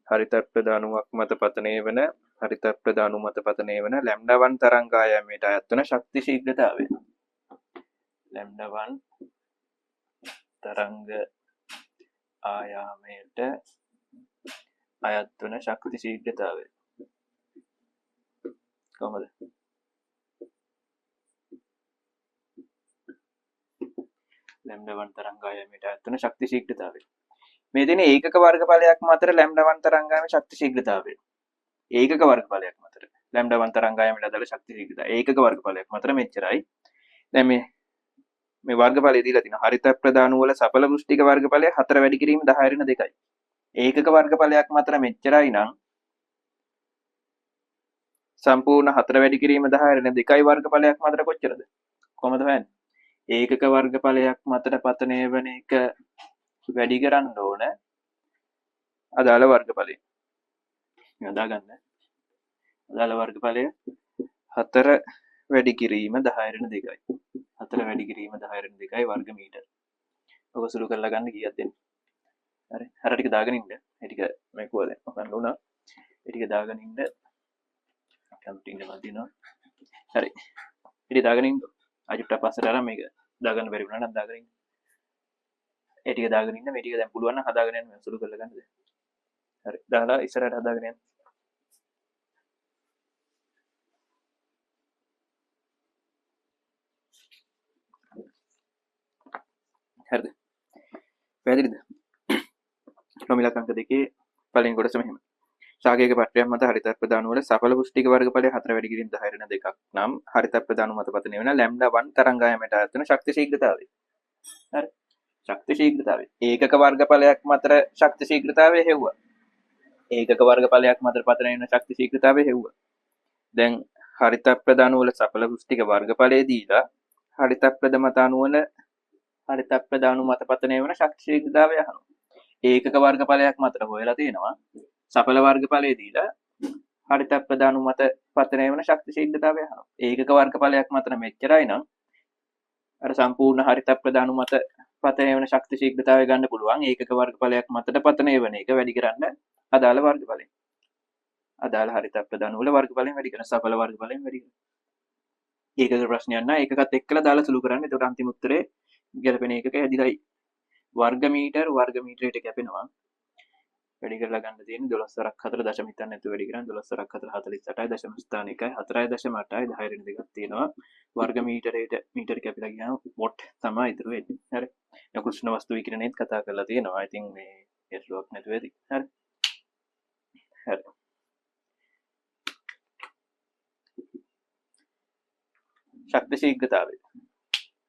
හරිතප්‍රද අණුවක් මත පතනය වන හරිතප්‍රද අණු මත පතනය වන ලැම්ඩා 1 තරංග ආයාමයට අයත් වන ශක්ති ශීඝ්‍රතාවය. ලැම්ඩා 1 තරංග ආයාමයට අයත් වන ශක්ති ශීඝ්‍රතාවය කොහොමද? ලැම්ඩා 1 තරංග ආයාමයට අයත් වන ශක්ති ශීඝ්‍රතාවය. මේ දෙන ඒකක වර්ගඵලයක් මතර ලැම්ඩා 1 තරංගායාමයේ ශක්ති ශීඝ්‍රතාවය. ඒකක වර්ගඵලයක් මතර ලැම්ඩා 1 තරංගායාමයට අදාළ ශක්ති ශීඝ්‍රතාවය. ඒකක වර්ගඵලයක් මතර මෙච්චරයි. දැන් මේ වර්ගඵලය දීලා තිනවා. හරිත ප්‍රදාන වල සඵල පෘෂ්ඨික වර්ගඵලය 4 වැඩි කිරීම 10 ඍණ 2යි. ඒකක වර්ගඵලයක් මතර මෙච්චරයි නම් සම්පූර්ණ 4 වැඩි කිරීම 10 ඍණ 2යි වර්ගඵලයක් මතර කොච්චරද? කොහමද හොයන්නේ? ඒකක වර්ගඵලයක් මතර පතනය වෙන එක වැඩි කරන්න ඕන අදාළ වර්ගඵලය. හදාගන්න. අදාළ වර්ගඵලය 4 වැඩි කිරීම 10 ඍණ 2යි. 4 වැඩි කිරීම 10 ඍණ 2යි වර්ග මීටර. ඔක සුළු කරලා ගන්න කීයක් දෙන්නේ? හරි. අර ටික දාගෙන ඉන්න. ඒ ටික මේ කොහොමද? මොකක්ද වුණා? ඒ ටික දාගෙන ඉන්න. කම්පියුටර් ඉන්න මදිනවා. හරි. ඒ ටික දාගෙන ඉන්න. අජුට්ට පස්සට අරන් මේක දාගන්න බැරි වුණා නම් දාගෙන ඉන්න. ඒ ටික දාගෙන ඉන්න. මේ ටික දැන් පුළුවන් නම් හදාගෙන යන්න. සුළු කරලා ගන්න දැන්. හරි. දාලා ඉස්සරහට හදාගෙන යන්න. හරිද? පැහැදිලිද? ක්‍රම ඉලක්ක අංක දෙකේ පළවෙනි කොටස මෙහෙම. ශාකයක පත්‍රයක් මත හරිත ප්‍රදාන වල සඵල පුෂ්ටික වර්ගඵලය 4 වැඩි කිරීම 10 ඍණ 2ක් නම් හරිත ප්‍රදාන මත පතනය වෙන ලැම්ඩා 1 තරංගායමට අයත් වෙන ශක්ති ශීඝ්‍රතාවය. හරි. ශක්ති ශීඝ්‍රතාවය. ඒකක වර්ගඵලයක් මතර ශක්ති ශීඝ්‍රතාවය හෙව්වා. ඒකක වර්ගඵලයක් මතර පතනය වෙන ශක්ති ශීඝ්‍රතාවය හෙව්වා. දැන් හරිත ප්‍රදාන වල සඵල පුෂ්ටික වර්ගඵලය දීලා හරිත ප්‍රද මත අනුවන හරිත ප්‍රදාන මත පතනය වෙන ශක්ති ශීඝ්‍රතාවය අහනවා. ඒකක වර්ගඵලයක් මතර හොයලා තියෙනවා. සඵල වර්ගඵලය දීලා හරිත ප්‍රදාන මත පතනය වෙන ශක්ති ශීඝ්‍රතාවය අහනවා. ඒකක වර්ගඵලයක් මතර මෙච්චරයි නම් අර සම්පූර්ණ හරිත ප්‍රදාන මත පතනය වෙන ශක්ති ශීඝ්‍රතාවය ගන්න පුළුවන්. ඒකක වර්ගඵලයක් මතට පතනය වෙන එක වැඩි කරන්න අදාළ වර්ගඵලය. අදාළ හරිත ප්‍රධාන වල වර්ගඵලයෙන් වැඩි කරන සඵල වර්ගඵලයෙන් වැඩි කරන. ඒකක ප්‍රශ්නයක් නෑ. ඒකකත් එක්කලා දාලා සුළු කරන්න. එතකොට අන්තිම උත්තරේ ගැලපෙන ඒකක හැදිලායි. වර්ග මීටර් වර්ග මීටරයට කැපෙනවා. වැඩි කරලා ගන්න තියෙන්නේ 12 වරක් 4 දශම හිතන්න නැතුව වැඩි කරන්න. 12 වරක් 4 48යි දශම ස්ථාන 1යි 4.8යි 10 ඍණ දෙකක් තියෙනවා. වර්ග මීටරයට මීටර කැපිලා ගියාම what තමයි ඉතුරු වෙන්නේ. හරි. දැන් කෘෂ්ණ වස්තු විකිරණයත් කතා කරලා තියෙනවා. ඉතින් මේ ගැටලුවක් නැතුව ඇති. හරි. හරි. ශක්ති ශීඝ්‍රතාවය.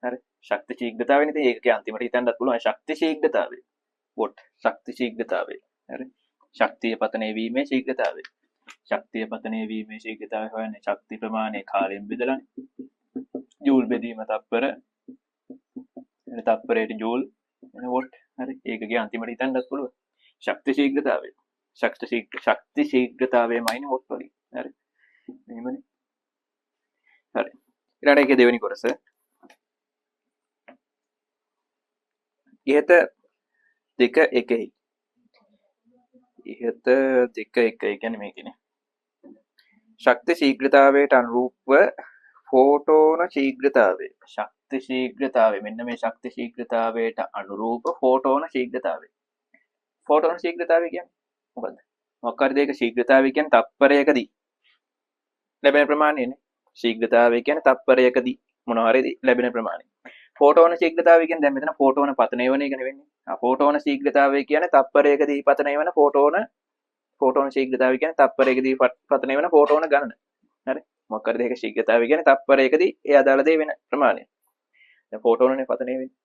හරි. ශක්ති ශීඝ්‍රතාවයනේ ඉතින් ඒකේ අන්තිමට හිතන්නත් පුළුවන් ශක්ති ශීඝ්‍රතාවය. What ශක්ති ශීඝ්‍රතාවය. හරි. ශක්තිය පතනය වීමේ ශීඝ්‍රතාවය. ශක්තිය පතනය වීමේ ශීඝ්‍රතාවය හොයන්නේ ශක්ති ප්‍රමාණය කාලයෙන් බෙදලානේ. ජූල් බෙදීම තප්පර. එන තප්පරයට ජූල් එන what. හරි. ඒකගේ අන්තිමට හිතන්නත් පුළුවන්. ශක්ති ශීඝ්‍රතාවය. ශක්ති ශීඝ්‍රතාවයමයිනේ what වලින්. හරි. එහෙමනේ. හරි. ඊළඟට ඒකේ දෙවෙනි කොටස. ඉහත දෙක එකෙහි. ඉහත දෙක එක, ඒ කියන්නේ මේකනේ. ශක්ති ශීඝ්‍රතාවයට අනුරූපව ෆෝටෝන ශීඝ්‍රතාවය. ශක්ති ශීඝ්‍රතාවය. මෙන්න මේ ශක්ති ශීඝ්‍රතාවයට අනුරූප ෆෝටෝන ශීඝ්‍රතාවය. ෆෝටෝන ශීඝ්‍රතාවය කියන්නේ මොකද්ද? මොකක් හරි දෙයක ශීඝ්‍රතාවය කියන්නේ තප්පරයකදී ලැබෙන ප්‍රමාණයනේ. ශීඝ්‍රතාවය කියන්නේ තප්පරයකදී මොනවා හරි ලැබෙන ප්‍රමාණය. ෆෝටෝන ශීඝ්‍රතාවය කියන්නේ දැන් මෙතන ෆෝටෝන පතනය වෙන එක නෙවෙන්නේ. ෆෝටෝන ශීඝ්‍රතාවය කියන්නේ තප්පරයකදී පතනය වෙන ෆෝටෝන ශීඝ්‍රතාවය කියන්නේ තප්පරයකදී පතනය වෙන ෆෝටෝන ගණන. හරි. මොකක් හරි දෙයක ශීඝ්‍රතාවය කියන්නේ තප්පරයකදී ඒ අදාළ දේ වෙන ප්‍රමාණය. දැන් ෆෝටෝනනේ පතනය වෙන්නේ.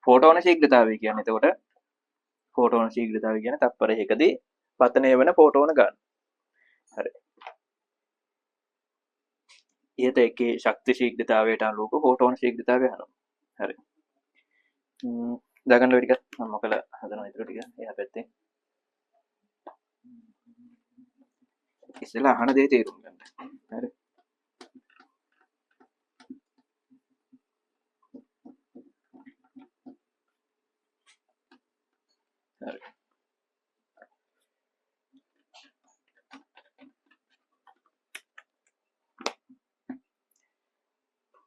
ෆෝටෝන ශීඝ්‍රතාවය කියන්නේ එතකොට ෆෝටෝන ශීඝ්‍රතාවය කියන්නේ තප්පරයකදී පතනය වෙන ෆෝටෝන ගණන. හරි. ඉහත එකේ ශක්ති ශීඝ්‍රතාවයට අනුරූප ෆෝටෝන ශීඝ්‍රතාවය අහනවා. හරි. දාගන්න ඔය ටික මම මොකල හදනවා ඉතුරු ටික එහා පැත්තෙන්. ඉස්සෙල්ලා අහන දේ තේරුම් ගන්න. හරි. හරි.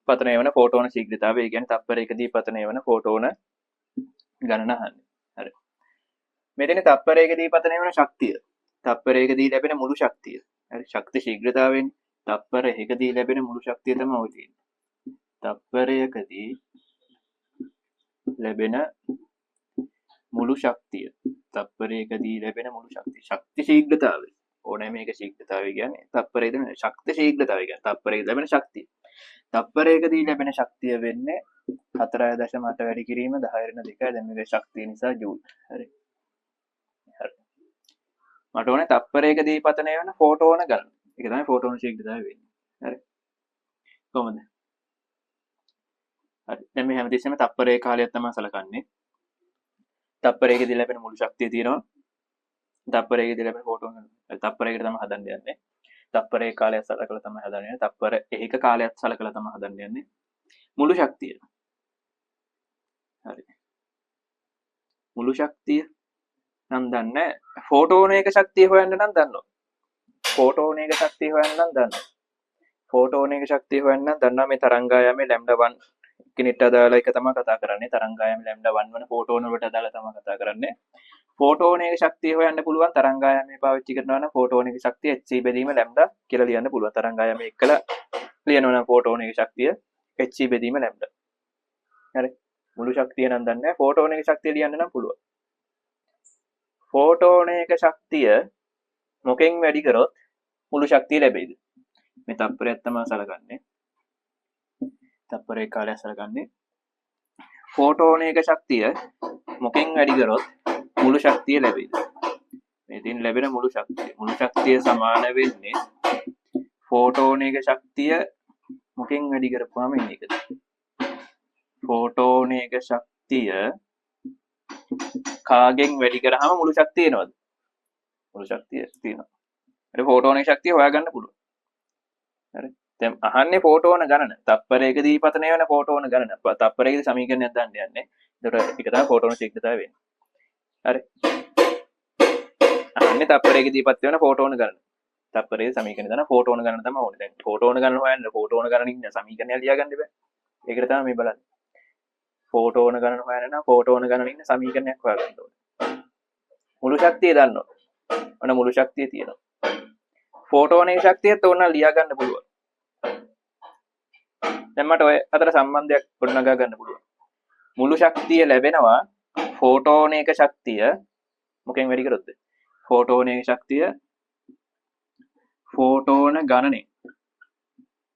පතනය වන ෆෝටෝන ශීඝ්‍රතාවය, ඒ කියන්නේ තප්පරයකදී පතනය වන ෆෝටෝන ගණන අහන්නේ. හරි. මෙතන තප්පරයකදී පතනය වන ශක්තිය, තප්පරයකදී ලැබෙන මුළු ශක්තිය. හරි. ශක්ති ශීඝ්‍රතාවයෙන් තප්පර එකදී ලැබෙන මුළු ශක්තිය තමයි ඔය තියෙන්නේ. තප්පරයකදී ලැබෙන මුළු ශක්තිය, තප්පරයකදී ලැබෙන මුළු ශක්තිය, ශක්ති ශීඝ්‍රතාවය. ඕනෑම එක ශීඝ්‍රතාවය කියන්නේ තප්පරයකදී ලැබෙන ශක්ති ශීඝ්‍රතාවය කියන්නේ තප්පරයකදී ලැබෙන ශක්තිය. තප්පරයකදී ලැබෙන ශක්තිය වෙන්නේ 4.8 වැඩි කිරීම 10 ඍණ 2. දැන් මේක ශක්තිය නිසා ජූල්. හරි. හරි. මට ඕනේ තප්පරයකදී පතනය වෙන ෆෝටෝන ගණන. ඒක තමයි ෆෝටෝන ශීඝ්‍රතාවය වෙන්නේ. හරි. කොහොමද? හරි. දැන් මේ හැමතිස්සෙම තප්පරයේ කාලයක් තමයි සලකන්නේ. තප්පරයකදී ලැබෙන මුළු ශක්තිය තියෙනවා. තප්පරයකදී ලැබෙන ෆෝටෝන ගණන. හරි, තප්පරයකට තමයි හදන්න යන්නේ. තප්පරයේ කාලයක් සලකලා තමයි හදන්න යන්නේ. තප්පර එකක කාලයක් සලකලා තමයි හදන්න යන්නේ. මුළු ශක්තිය. හරි. මුළු ශක්තිය නම් දන්නේ නැහැ. ෆෝටෝනයක ශක්තිය හොයන්න නම් දන්නවා. ෆෝටෝනයක ශක්තිය හොයන්න නම් දන්නවා. ෆෝටෝනයක ශක්තිය හොයන්න නම් දන්නවා මේ තරංගායාමේ ලැම්ඩා 1 කෙනෙක්ට අදාළ එක තමයි කතා කරන්නේ. තරංගායාමේ ලැම්ඩා 1 වන ෆෝටෝන වලට අදාළ තමයි කතා කරන්නේ. ෆෝටෝනයක ශක්තිය හොයන්න පුළුවන් තරංගායාමේ පාවිච්චි කරනවා නම් ෆෝටෝනයක ශක්තිය HC බෙදීම ලැම්ඩා කියලා ලියන්න පුළුවන්. තරංගායාමේ එක්කලා ලියනවා නම් ෆෝටෝනයක ශක්තිය HC බෙදීම ලැම්ඩා. හරි. මුළු ශක්තිය නම් දන්නේ නැහැ. ෆෝටෝනයක ශක්තිය ලියන්න නම් පුළුවන්. ෆෝටෝනයක ශක්තිය මොකෙන් වැඩි කරොත් මුළු ශක්තිය ලැබෙයිද? මේ තප්පරයක් තමයි සලකන්නේ. තප්පරේ කාලයක් සලකන්නේ. ෆෝටෝනයක ශක්තිය මොකෙන් වැඩි කරොත් මුළු ශක්තිය ලැබෙයිද? මේ තින් ලැබෙන මුළු ශක්තිය. මුළු ශක්තිය සමාන වෙන්නේ ෆෝටෝනයක ශක්තිය මොකෙන් වැඩි කරපුවාම එන්නේ එකද? ෆෝටෝනයක ශක්තිය කාගෙන් වැඩි කරාම මුළු ශක්තිය එනවද? මුළු ශක්තිය තියෙනවා. හරි, ෆෝටෝනයක ශක්තිය හොයාගන්න පුළුවන්. හරි. දැන් අහන්නේ ෆෝටෝන ගණන. තප්පරයකදී පතනය වෙන ෆෝටෝන ගණන. තප්පරයකදී සමීකරණයක් දාන්න යන්නේ. එතකොට ඒක තමයි ෆෝටෝන ශීඝ්‍රතාවය වෙන්නේ. හරි. අහන්නේ තප්පරයකදී පත් වෙන ෆෝටෝන ගණන. තප්පරයේ සමීකරණය දාන ෆෝටෝන ගණන තමයි ඕනේ. දැන් ෆෝටෝන ගණන හොයන්න ෆෝටෝන ගණන ඉන්න සමීකරණය ලියා ගන්න බෑ. ඒකට තමයි මේ බලන්නේ. ෆෝටෝන ගණන හොයන්න නම් ෆෝටෝන ගණන ඉන්න සමීකරණයක් හොයාගන්න ඕනේ. මුළු ශක්තිය දන්නවා. ඔන්න මුළු ශක්තිය තියෙනවා. ෆෝටෝනයේ ශක්තියත් ඕන නම් ලියා ගන්න පුළුවන්. දැන් මට ඔය අතර සම්බන්ධයක් ගොඩනගා ගන්න පුළුවන්. මුළු ශක්තිය ලැබෙනවා ෆෝටෝනයක ශක්තිය මොකෙන් වැඩි කරොත්ද? ෆෝටෝනයක ශක්තිය ෆෝටෝන ගණනේ.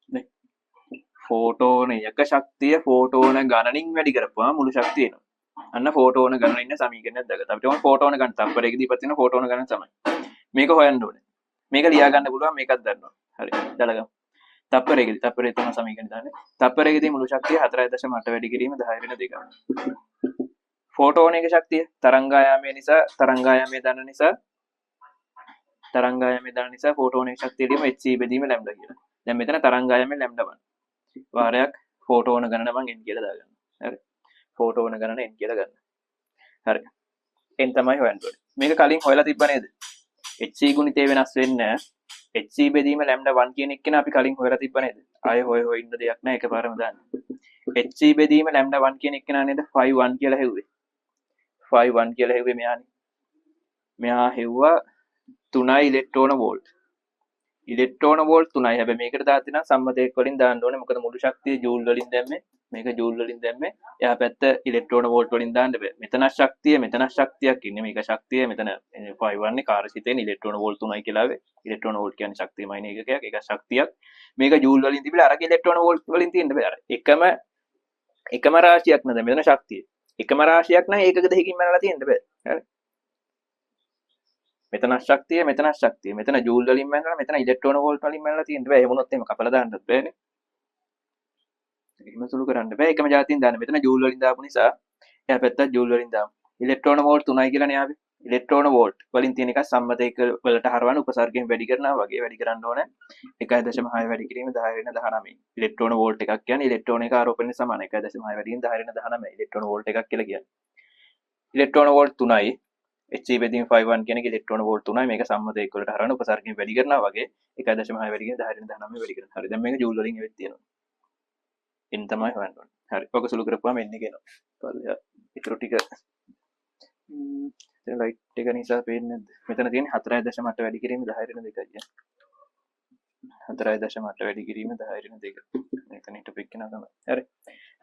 නේ. ෆෝටෝනයක ශක්තිය ෆෝටෝන ගණනින් වැඩි කරපුවාම මුළු ශක්තිය එනවා. අන්න ෆෝටෝන ගණන ඉන්න සමීකරණයක් දාගත්තා. අපිට ඕන ෆෝටෝන ගණන තප්පරයකදී ඉපත් වෙන ෆෝටෝන ගණන තමයි. මේක හොයන්න ඕනේ. මේක ලියා ගන්න පුළුවන්, මේකත් දන්නවා. හරි. දාලා ගමු. තප්පරයකදී තප්පරය තමයි සමීකරණය දාන්නේ. තප්පරයකදී මුළු ශක්තිය 4.8 වැඩි කිරීම 10 වෙන 2. ෆෝටෝනයක ශක්තිය තරංගායාමය නිසා තරංගායාමය දන්න නිසා තරංගායාමය දන්න නිසා ෆෝටෝනයක ශක්තිය ලියමු hc බෙදීම ලැම්ඩා කියලා. දැන් මෙතන තරංගායාමය ලැම්ඩා 1. වාරයක් ෆෝටෝන ගණන මං n කියලා දාගන්නවා. හරි. ෆෝටෝන ගණන n කියලා ගන්න. හරි. n තමයි හොයන්න ඕනේ. මේක කලින් හොයලා තිබ්බ නේද? hc ගුණිතේ වෙනස් වෙන්නේ නෑ. hc බෙදීම ලැම්ඩා 1 කියන එක නේ අපි කලින් හොයලා තිබ්බ නේද? ආයෙ හොය හොය ඉන්න දෙයක් නෑ, එකපාරම දාන්න. hc බෙදීම ලැම්ඩා 1 කියන එක නේද ෆයිව් වන් කියලා හෙව්වේ. ෆයිව් වන් කියලා හෙව්වේ මෙයානේ. මෙයා හෙව්වා 3 ඉලෙක්ට්‍රෝන වෝල්ට්. ඉලෙක්ට්‍රෝන වෝල්ට් 3යි. හැබැයි මේකට දාද්දි නම් සම්මතයක් වලින් දාන්න ඕනේ. මොකද මුළු ශක්තිය ජූල් වලින් දැම්මේ. මේක ජූල් වලින් දැම්මේ. එහා පැත්ත ඉලෙක්ට්‍රෝන වෝල්ට් වලින් දාන්න බෑ. මෙතන ශක්තිය, මෙතන ශක්තියක් ඉන්නේ. මේක ශක්තිය මෙතන ෆයිව් වන් නේ කාර්යසිතෙන් ඉලෙක්ට්‍රෝන වෝල්ට් 3යි කියලා ආවේ. ඉලෙක්ට්‍රෝන වෝල්ට් කියන්නේ ශක්තියමයි නේ ඒකකයක්. ඒක ශක්තියක්. මේක ජූල් වලින් තිබිලා අරක ඉලෙක්ට්‍රෝන වෝල්ට් වලින් තියෙන්න බෑ. අර එකම රාශියක් නේද මෙතන ශක්තිය. එකම රාශියක් නම් ඒකක දෙකකින් මැනලා තියෙන්න බෑ. හරි. මෙතන ශක්තිය, මෙතන ශක්තිය. මෙතන ජූල් වලින් මැනලා, මෙතන ඉලෙක්ට්‍රෝන වෝල්ට් වලින් මැනලා තියෙන්න බෑ. එහෙම වුණොත් එහෙම කපලා දාන්නත් බෑනේ. එහෙම සුළු කරන්න බෑ. එකම જાතියෙන් දාන්න. මෙතන ජූල් වලින් දාපු නිසා එහා පැත්තත් ජූල් වලින් දාමු. ඉලෙක්ට්‍රෝන වෝල්ට් 3යි කියලා නේ ආවේ. ඉලෙක්ට්‍රෝන වෝල්ට් වලින් තියෙන එක සම්මත එක වලට හරවන උපසර්ගයෙන් වැඩි කරනවා වගේ වැඩි කරන්න ඕනේ. 1.6 වැඩි කිරීම 10 වෙන 19. ඉලෙක්ට්‍රෝන වෝල්ට් එකක් කියන්නේ ඉලෙක්ට්‍රෝන එක ආරෝපණය සමාන 1.6 වැඩි කිරීම 10 වෙන 19. ඉලෙක්ට්‍රෝන වෝල්ට් එකක් කියලා කියන්නේ. ඉලෙක්ට්‍රෝන වෝල්ට් 3යි. hc බෙදීම ෆයිව් වන් කියන එක ඉලෙක්ට්‍රෝන වෝල්ට් 3යි. මේක සම්මත එක් වලට හරවන උපසර්ගයෙන් වැඩි කරනවා වගේ 1.6 වැඩි කිරීම 10 වෙන 19 වැඩි කරනවා. හරි. දැන් මේක ජූල් වලින් ඇවිත් තියෙනවා. n තමයි හොයන්න ඕනේ. හරි. ඔක සුළු කරපුවාම n එක එනවා. පල්ලෙහා ඉතුරු ටික එතන ලයිට් එක නිසා පේන්නේ නැද්ද? මෙතන තියෙන්නේ 4.8 වැඩි කිරීම 10 වෙන 2යි. 4.8 වැඩි කිරීම 10 වෙන 2. මෙතන හිටපු එක්කෙනා තමයි. හරි.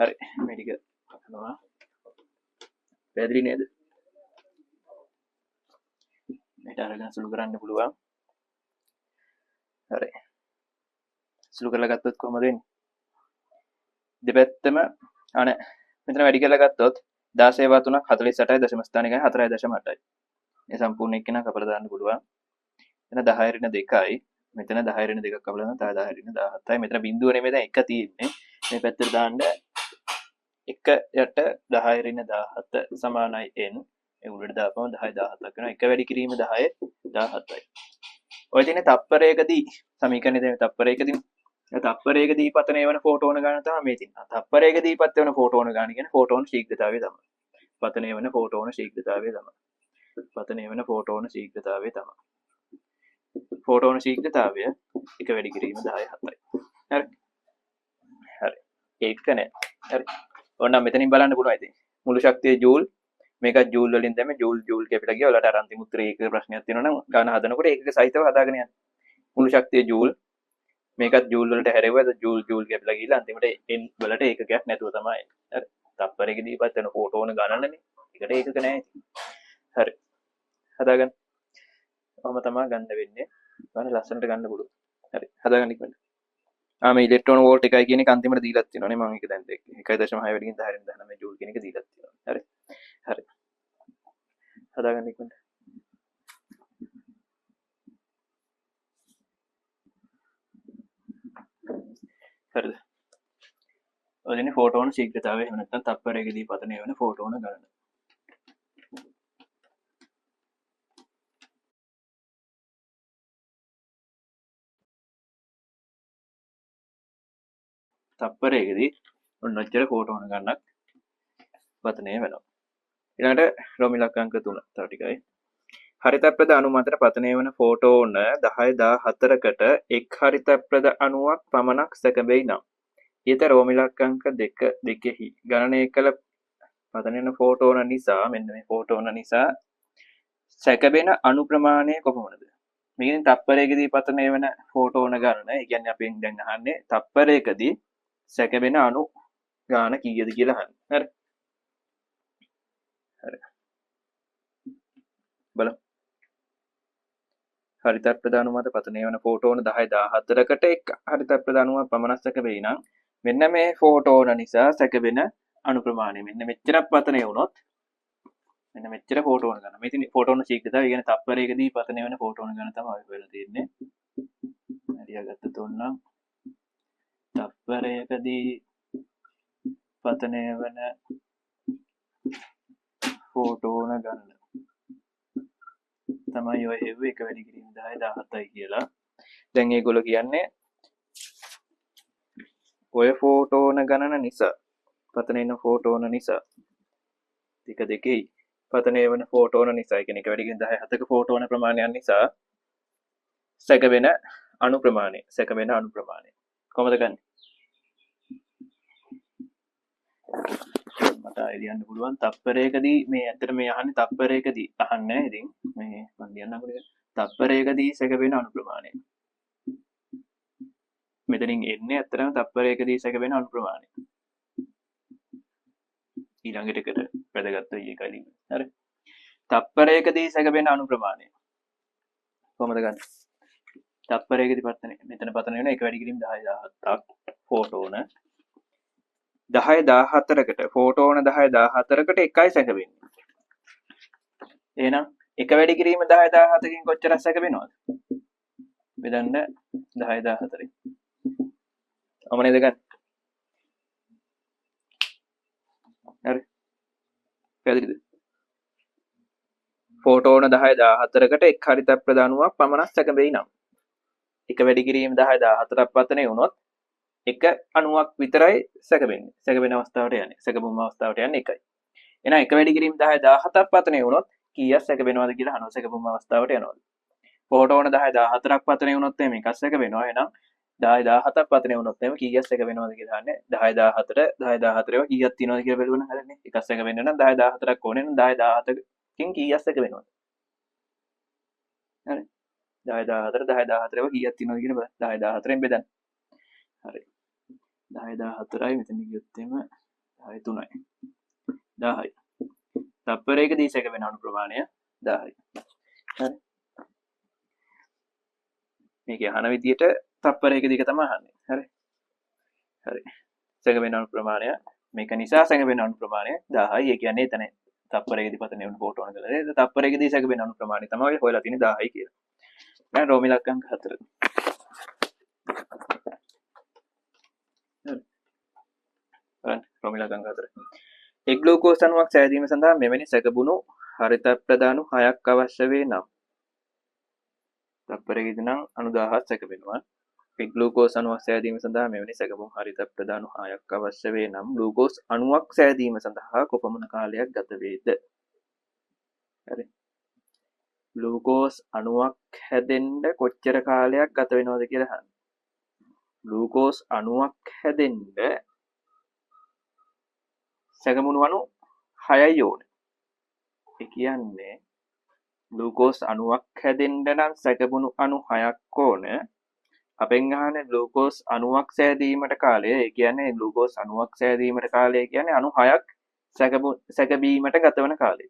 හරි. මේ ටික කරනවා. පැහැදිලි නේද? මේක අරගෙන සුළු කරන්න පුළුවන්. හරි. සුළු කරලා ගත්තොත් කොහොමද වෙන්නේ? දෙපැත්තම අනේ මෙතන වැඩි කරලා ගත්තොත් දාසය වා තුනක් හතලිස් අටයි දශම ස්ථාන එකයි හතරයි දශම අටයි. මේ සම්පූර්ණ එක්කෙනා කපලා දාන්න පුළුවන්. එතන 10 ඍණ 2යි. මෙතන 10 ඍණ 2ක් කපලා දාන්න තව 10 ඍණ 17යි. මෙතන බිංදුව නෙමෙයි දැන් එක තියෙන්නේ. මේ පැත්තට දාන්න 1 යට 10 ඍණ 17 සමානයි n. ඒ උඩට දාපුවම 10 17ක් වෙනවා. 1 වැඩි කිරීම 10 17යි. ඔය තියෙන තප්පරයකදී සමීකරණය දෙන තප්පරයකදී ඒ තප්පරයකදී පතන වෙන ෆෝටෝන ගාන තමයි මේ තියෙන්නේ. තප්පරයකදී පත් වෙන ෆෝටෝන ගාන කියන්නේ ෆෝටෝන ශීඝ්‍රතාවය තමයි. පතනය වෙන ෆෝටෝන ශීඝ්‍රතාවය තමයි. පතනය වෙන ෆෝටෝන ශීඝ්‍රතාවය තමයි. ෆෝටෝන ශීඝ්‍රතාවය 1 වැඩි කිරීම 10 7යි. හරි. හරි. ඒක නෑ. හරි. ඕනනම් මෙතනින් බලන්න පුළුවන් ඉතින්. මුළු ශක්තිය ජූල්. මේකත් ජූල් වලින් දැම්මේ. ජූල් ජූල් කැපිලා ගියා. ඔයාලට අර අන්තිම උත්තරේ ඒකක ප්‍රශ්නයක් තියෙනවා නම් ගාන හදනකොට ඒකක සහිතව හදාගෙන යන්න. මුළු ශක්තිය ජූල්. මේකත් ජූල් වලට හැරෙව්වා. ජූල් ජූල් කැපිලා ගිහලා අන්තිමට n වලට ඒකකයක් නැතුව තමයි එන්නේ. හරි. තප්පරයකදී පත් වෙන ෆෝටෝන ගණනනේ. ඒකට ඒකක නෑ ඉතින්. හරි. හදාගන්න. ඔහොම තමයි ගන්න වෙන්නේ. බලන්න ලස්සනට ගන්න පුළුවන්. හරි. හදාගන්න ඉක්මනට. මේ ඉලෙක්ට්‍රෝන වෝල්ට් එකයි කියන එක අන්තිමට දීලත් තියෙනවා නේ. මම ඒක දැන් දැක්කේ. එකයි දශම හය වැඩි කිරීම 10 වෙනි 19 ජූල් කියන එක දීලත් තියෙනවා. හරි. හරි. හදාගන්න ඉක්මනට. හරිද? ඔය දෙන්නේ ෆෝටෝන ශීඝ්‍රතාවය එහෙම නැත්නම් තප්පරයකදී පතනය වෙන ෆෝටෝන ගණන. තප්පරයකදී ඔන්න ඔච්චර ෆෝටෝන ගණනක් පතනය වෙනවා. ඊළඟට රෝම ඉලක්ක අංක 3 තව ටිකයි. හරිතප්‍රද අණු මතට පතනය වන ෆෝටෝන 10 14කට එක් හරිතප්‍රද අණුවක් පමණක් සැකබෙයි නම් ඊට රෝම ඉලක්ක අංක 2 දෙකෙහි ගණනය කළ පතනය වන ෆෝටෝන නිසා මෙන්න මේ ෆෝටෝන නිසා සැකබෙන අණු ප්‍රමාණය කොපමණද? මේකෙන් තප්පරයකදී පතනය වෙන ෆෝටෝන ගණන. ඒ කියන්නේ අපෙන් දැන් අහන්නේ තප්පරයකදී සැකබෙන අණු ගාන කීයද කියලා අහන්නේ. හරි. හරි. බලමු. හරිතප්‍රද අණු මත පතනය වන ෆෝටෝන 10 14කට එක් හරිතප්‍රද අණුවක් පමණක් සැකබෙයි නම් මෙන්න මේ ෆෝටෝන නිසා සැකබෙන අණු ප්‍රමාණය මෙන්න මෙච්චරක් පතනය වුණොත් මෙන්න මෙච්චර ෆෝටෝන ගන්න. මේ තියෙන ෆෝටෝන ශීඝ්‍රතාවය, ඒ කියන්නේ තප්පරයකදී පතනය වෙන ෆෝටෝන ගණන තමයි අපි හොයලා තියෙන්නේ. ලියාගත්තොත් ඕනනම් තප්පරයකදී පතනය වෙන ෆෝටෝන ගණන තමයි ඔය හෙව්ව එක වැඩි කිරීම 10 17යි කියලා. දැන් ඒගොල්ලෝ කියන්නේ ඔය ෆෝටෝන ගණන නිසා පතන එන ෆෝටෝන නිසා දෙක දෙකෙයි පතනය වෙන ෆෝටෝන නිසා, ඒ කියන්නේ එක වැඩි කිරීම 10 7ක ෆෝටෝන ප්‍රමාණයක් නිසා සැකවෙන අණු ප්‍රමාණය, සැකවෙන අණු ප්‍රමාණය කොහොමද ගන්නේ? මට ආයෙ ලියන්න පුළුවන් තප්පරයකදී මේ ඇත්තට මේ අහන්නේ තප්පරයකදී අහන්නේ නෑ. ඉතින් මේ මං ලියන්නම්කෝ ටික. තප්පරයකදී සැකවෙන අණු ප්‍රමාණය මෙතනින් එන්නේ ඇත්තටම තප්පරයකදී සැකවෙන අණු ප්‍රමාණය. ඊළඟට එකට වැදගත් වෙයි ඒකයි ලියන්නේ. හරි. තප්පරයකදී සැකවෙන අණු ප්‍රමාණය කොහොමද ගන්නේ? තප්පරයකදී පතන මෙතන පතන වෙන එක වැඩි කිරීම 10 17ක් ෆෝටෝන 10 14කට ෆෝටෝන 10 14කට එකයි සැකවෙන්නේ. එහෙනම් එක වැඩි කිරීම 10 17කින් කොච්චරක් සැකවෙනවද? බෙදන්න 10 14. ඔම නේද ගන්න? හරි. පැහැදිලිද? ෆෝටෝන 10 14කට එක් හරිතප්‍රද අණුවක් පමණක් සැකවෙයි නම් එක වැඩි කිරීම 10 14ක් පතනය වුණොත් එක අණුවක් විතරයි සැකවෙන්නේ. සැකවෙන අවස්ථාවට යන්නේ. සැකබුම් අවස්ථාවට යන්නේ එකයි. එහෙනම් එක වැඩි කිරීම 10 17ක් පතනය වුණොත් කීයක් සැකවෙනවද කියලා අහනවා. සැකබුම් අවස්ථාවට යනවද? ෆෝටෝන 10 14ක් පතනය වුණොත් එහෙම එකක් සැකවෙනවා. එහෙනම් 10 17ක් පතනය වුණොත් එහෙම කීයක් සැකවෙනවද කියලා අහන්නේ. 10 14 10 14 ඒවා කීයක් තියෙනවද කියලා බලුවනම් හරිනේ. එකක් සැකවෙන්න නම් 10 14ක් ඕනේ. එහෙනම් 10 17කින් කීයක් සැකවෙනවද? හරි. 10 14 10 14 ඒවා කීයක් තියෙනවද කියලා බලන්න. 10 14න් බෙදන්න. හරි. 10 14යි මෙතන ගියොත් එහෙම 10 3යි. 10යි. තප්පරයකදී සැකවෙන අණු ප්‍රමාණය 10යි. හරි. මේක අහන විදියට තප්පරයකදී එක තමයි අහන්නේ. හරි. හරි. සැකවෙන අණු ප්‍රමාණය මේක නිසා සැකවෙන අණු ප්‍රමාණය 10යි. ඒ කියන්නේ එතන තප්පරයකදී පතන වෙන ෆෝටෝන කරලා නේද? තප්පරයකදී සැකවෙන අණු ප්‍රමාණය තමයි ඔය හොයලා තියෙන්නේ 10යි කියලා. දැන් රෝම ඉලක්ක අංක 4. හරි. බලන්න රෝම ඉලක්ක අංක 4. එක් ග්ලූකෝස් අණුවක් සෑදීම සඳහා මෙවැනි සැකබුණු හරිතප්‍රද අණු 6ක් අවශ්‍ය වේ නම් තප්පරයකදී නම් අණු 1000ක් සැකබෙනවා. එක් ග්ලූකෝස් අණුවක් සෑදීම සඳහා මෙවැනි සැකබුණු හරිතප්‍රද අණු 6ක් අවශ්‍ය වේ නම් ග්ලූකෝස් අණුවක් සෑදීම සඳහා කොපමණ කාලයක් ගත වේද? හරි. ග්ලූකෝස් අණුවක් හැදෙන්න කොච්චර කාලයක් ගත වෙනවද කියලා අහන්න. ග්ලූකෝස් අණුවක් හැදෙන්න සැකමුණු අණු 6යි ඕනේ. ඒ කියන්නේ ග්ලූකෝස් අණුවක් හැදෙන්න නම් සැකමුණු අණු 6ක් ඕන. අපෙන් අහන්නේ ග්ලූකෝස් අණුවක් සෑදීමට කාලය. ඒ කියන්නේ ග්ලූකෝස් අණුවක් සෑදීමට කාලය කියන්නේ අණු 6ක් සැකබීමට ගතවන කාලය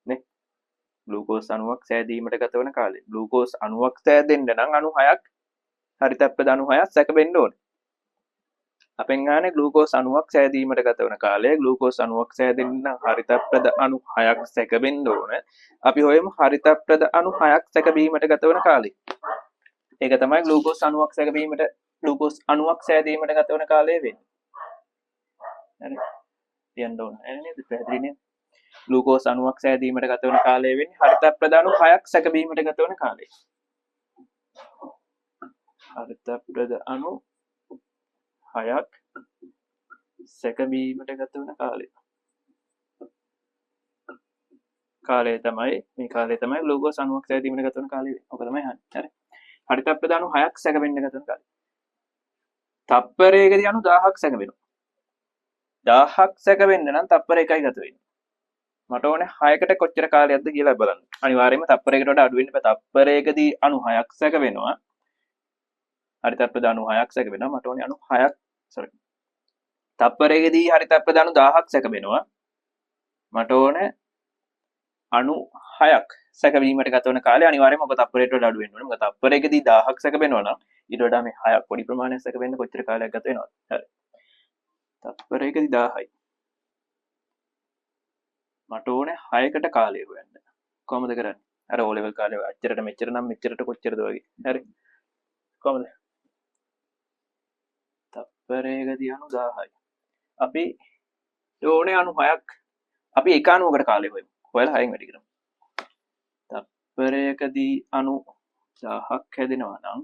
නේ. ග්ලූකෝස් අණුවක් සෑදීමට ගතවන කාලය. ග්ලූකෝස් අණුවක් සෑදෙන්න නම් අණු 6ක් හරිතප්‍රද අණු 6ක් සැකබෙන්න ඕනේ. අපෙන් අහන්නේ ග්ලූකෝස් අණුවක් සෑදීමට ගතවන කාලය. ග්ලූකෝස් අණුවක් සෑදෙන්න නම් හරිතප්‍රද අණු 6ක් සැකබෙන්න ඕන. අපි හොයමු හරිතප්‍රද අණු 6ක් සැකබීමට ගතවන කාලය. ඒක තමයි ග්ලූකෝස් අණුවක් සැකබීමට ග්ලූකෝස් අණුවක් සෑදීමට ගතවන කාලය වෙන්නේ. හරි. ලියන්න ඕන. හරි නේද? පැහැදිලි නේද? ග්ලූකෝස් අණුවක් සෑදීමට ගතවන කාලය වෙන්නේ හරිතප්‍රද අණු 6ක් සැකබීමට ගතවන කාලය. හරිතප්‍රද අණු 6ක් සැකබීමට ගතවන කාලය. කාලය තමයි මේ කාලය තමයි ග්ලූකෝස් අණුවක් සෑදීමට ගත වන කාලය වෙන්නේ. ඔක තමයි අහන්නේ. හරි. හරිත ප්‍රද අණු 6ක් සැකවෙන්න ගත වන කාලය. තප්පරයකදී අණු 1000ක් සැකවෙනවා. 1000ක් සැකවෙන්න නම් තප්පර 1යි ගත වෙන්නේ. මට ඕනේ 6කට කොච්චර කාලයක්ද කියලා බලන්න. අනිවාර්යයෙන්ම තප්පරයකට වඩා අඩු වෙන්න බෑ. තප්පරයකදී අණු 6ක් සැකවෙනවා. හරිත ප්‍රද අණු 6ක් සැකවෙනවා. මට ඕනේ අණු 6ක් සෝරි. තප්පරයකදී හරිත ප්‍රද අණු 1000ක් සැකවෙනවා. මට ඕනේ අණු 6ක් සැකවීමට ගත වන කාලය අනිවාර්යයෙන්ම ඔක තප්පරයට වඩා අඩු වෙන්න ඕනේ. මොකද තප්පරයකදී 1000ක් සැකවෙනවා නම් ඊට වඩා මේ 6ක් පොඩි ප්‍රමාණයක් සැකවෙන්න කොච්චර කාලයක් ගත වෙනවද? හරි. තප්පරයකදී 1000යි. මට ඕනේ 6කට කාලය හොයන්න. කොහොමද කරන්නේ? අර O level කාලේ අච්චරට මෙච්චර නම් මෙච්චරට කොච්චරද වගේ. හරි. කොහොමද? තප්පරයකදී අණු 1000යි. අපි ඕනේ අණු 6ක්. අපි එක අණුවකට කාලය හොයමු. හොයලා 6න් වැඩි කරමු. තප්පරයකදී අණු 1000ක් හැදෙනවා නම්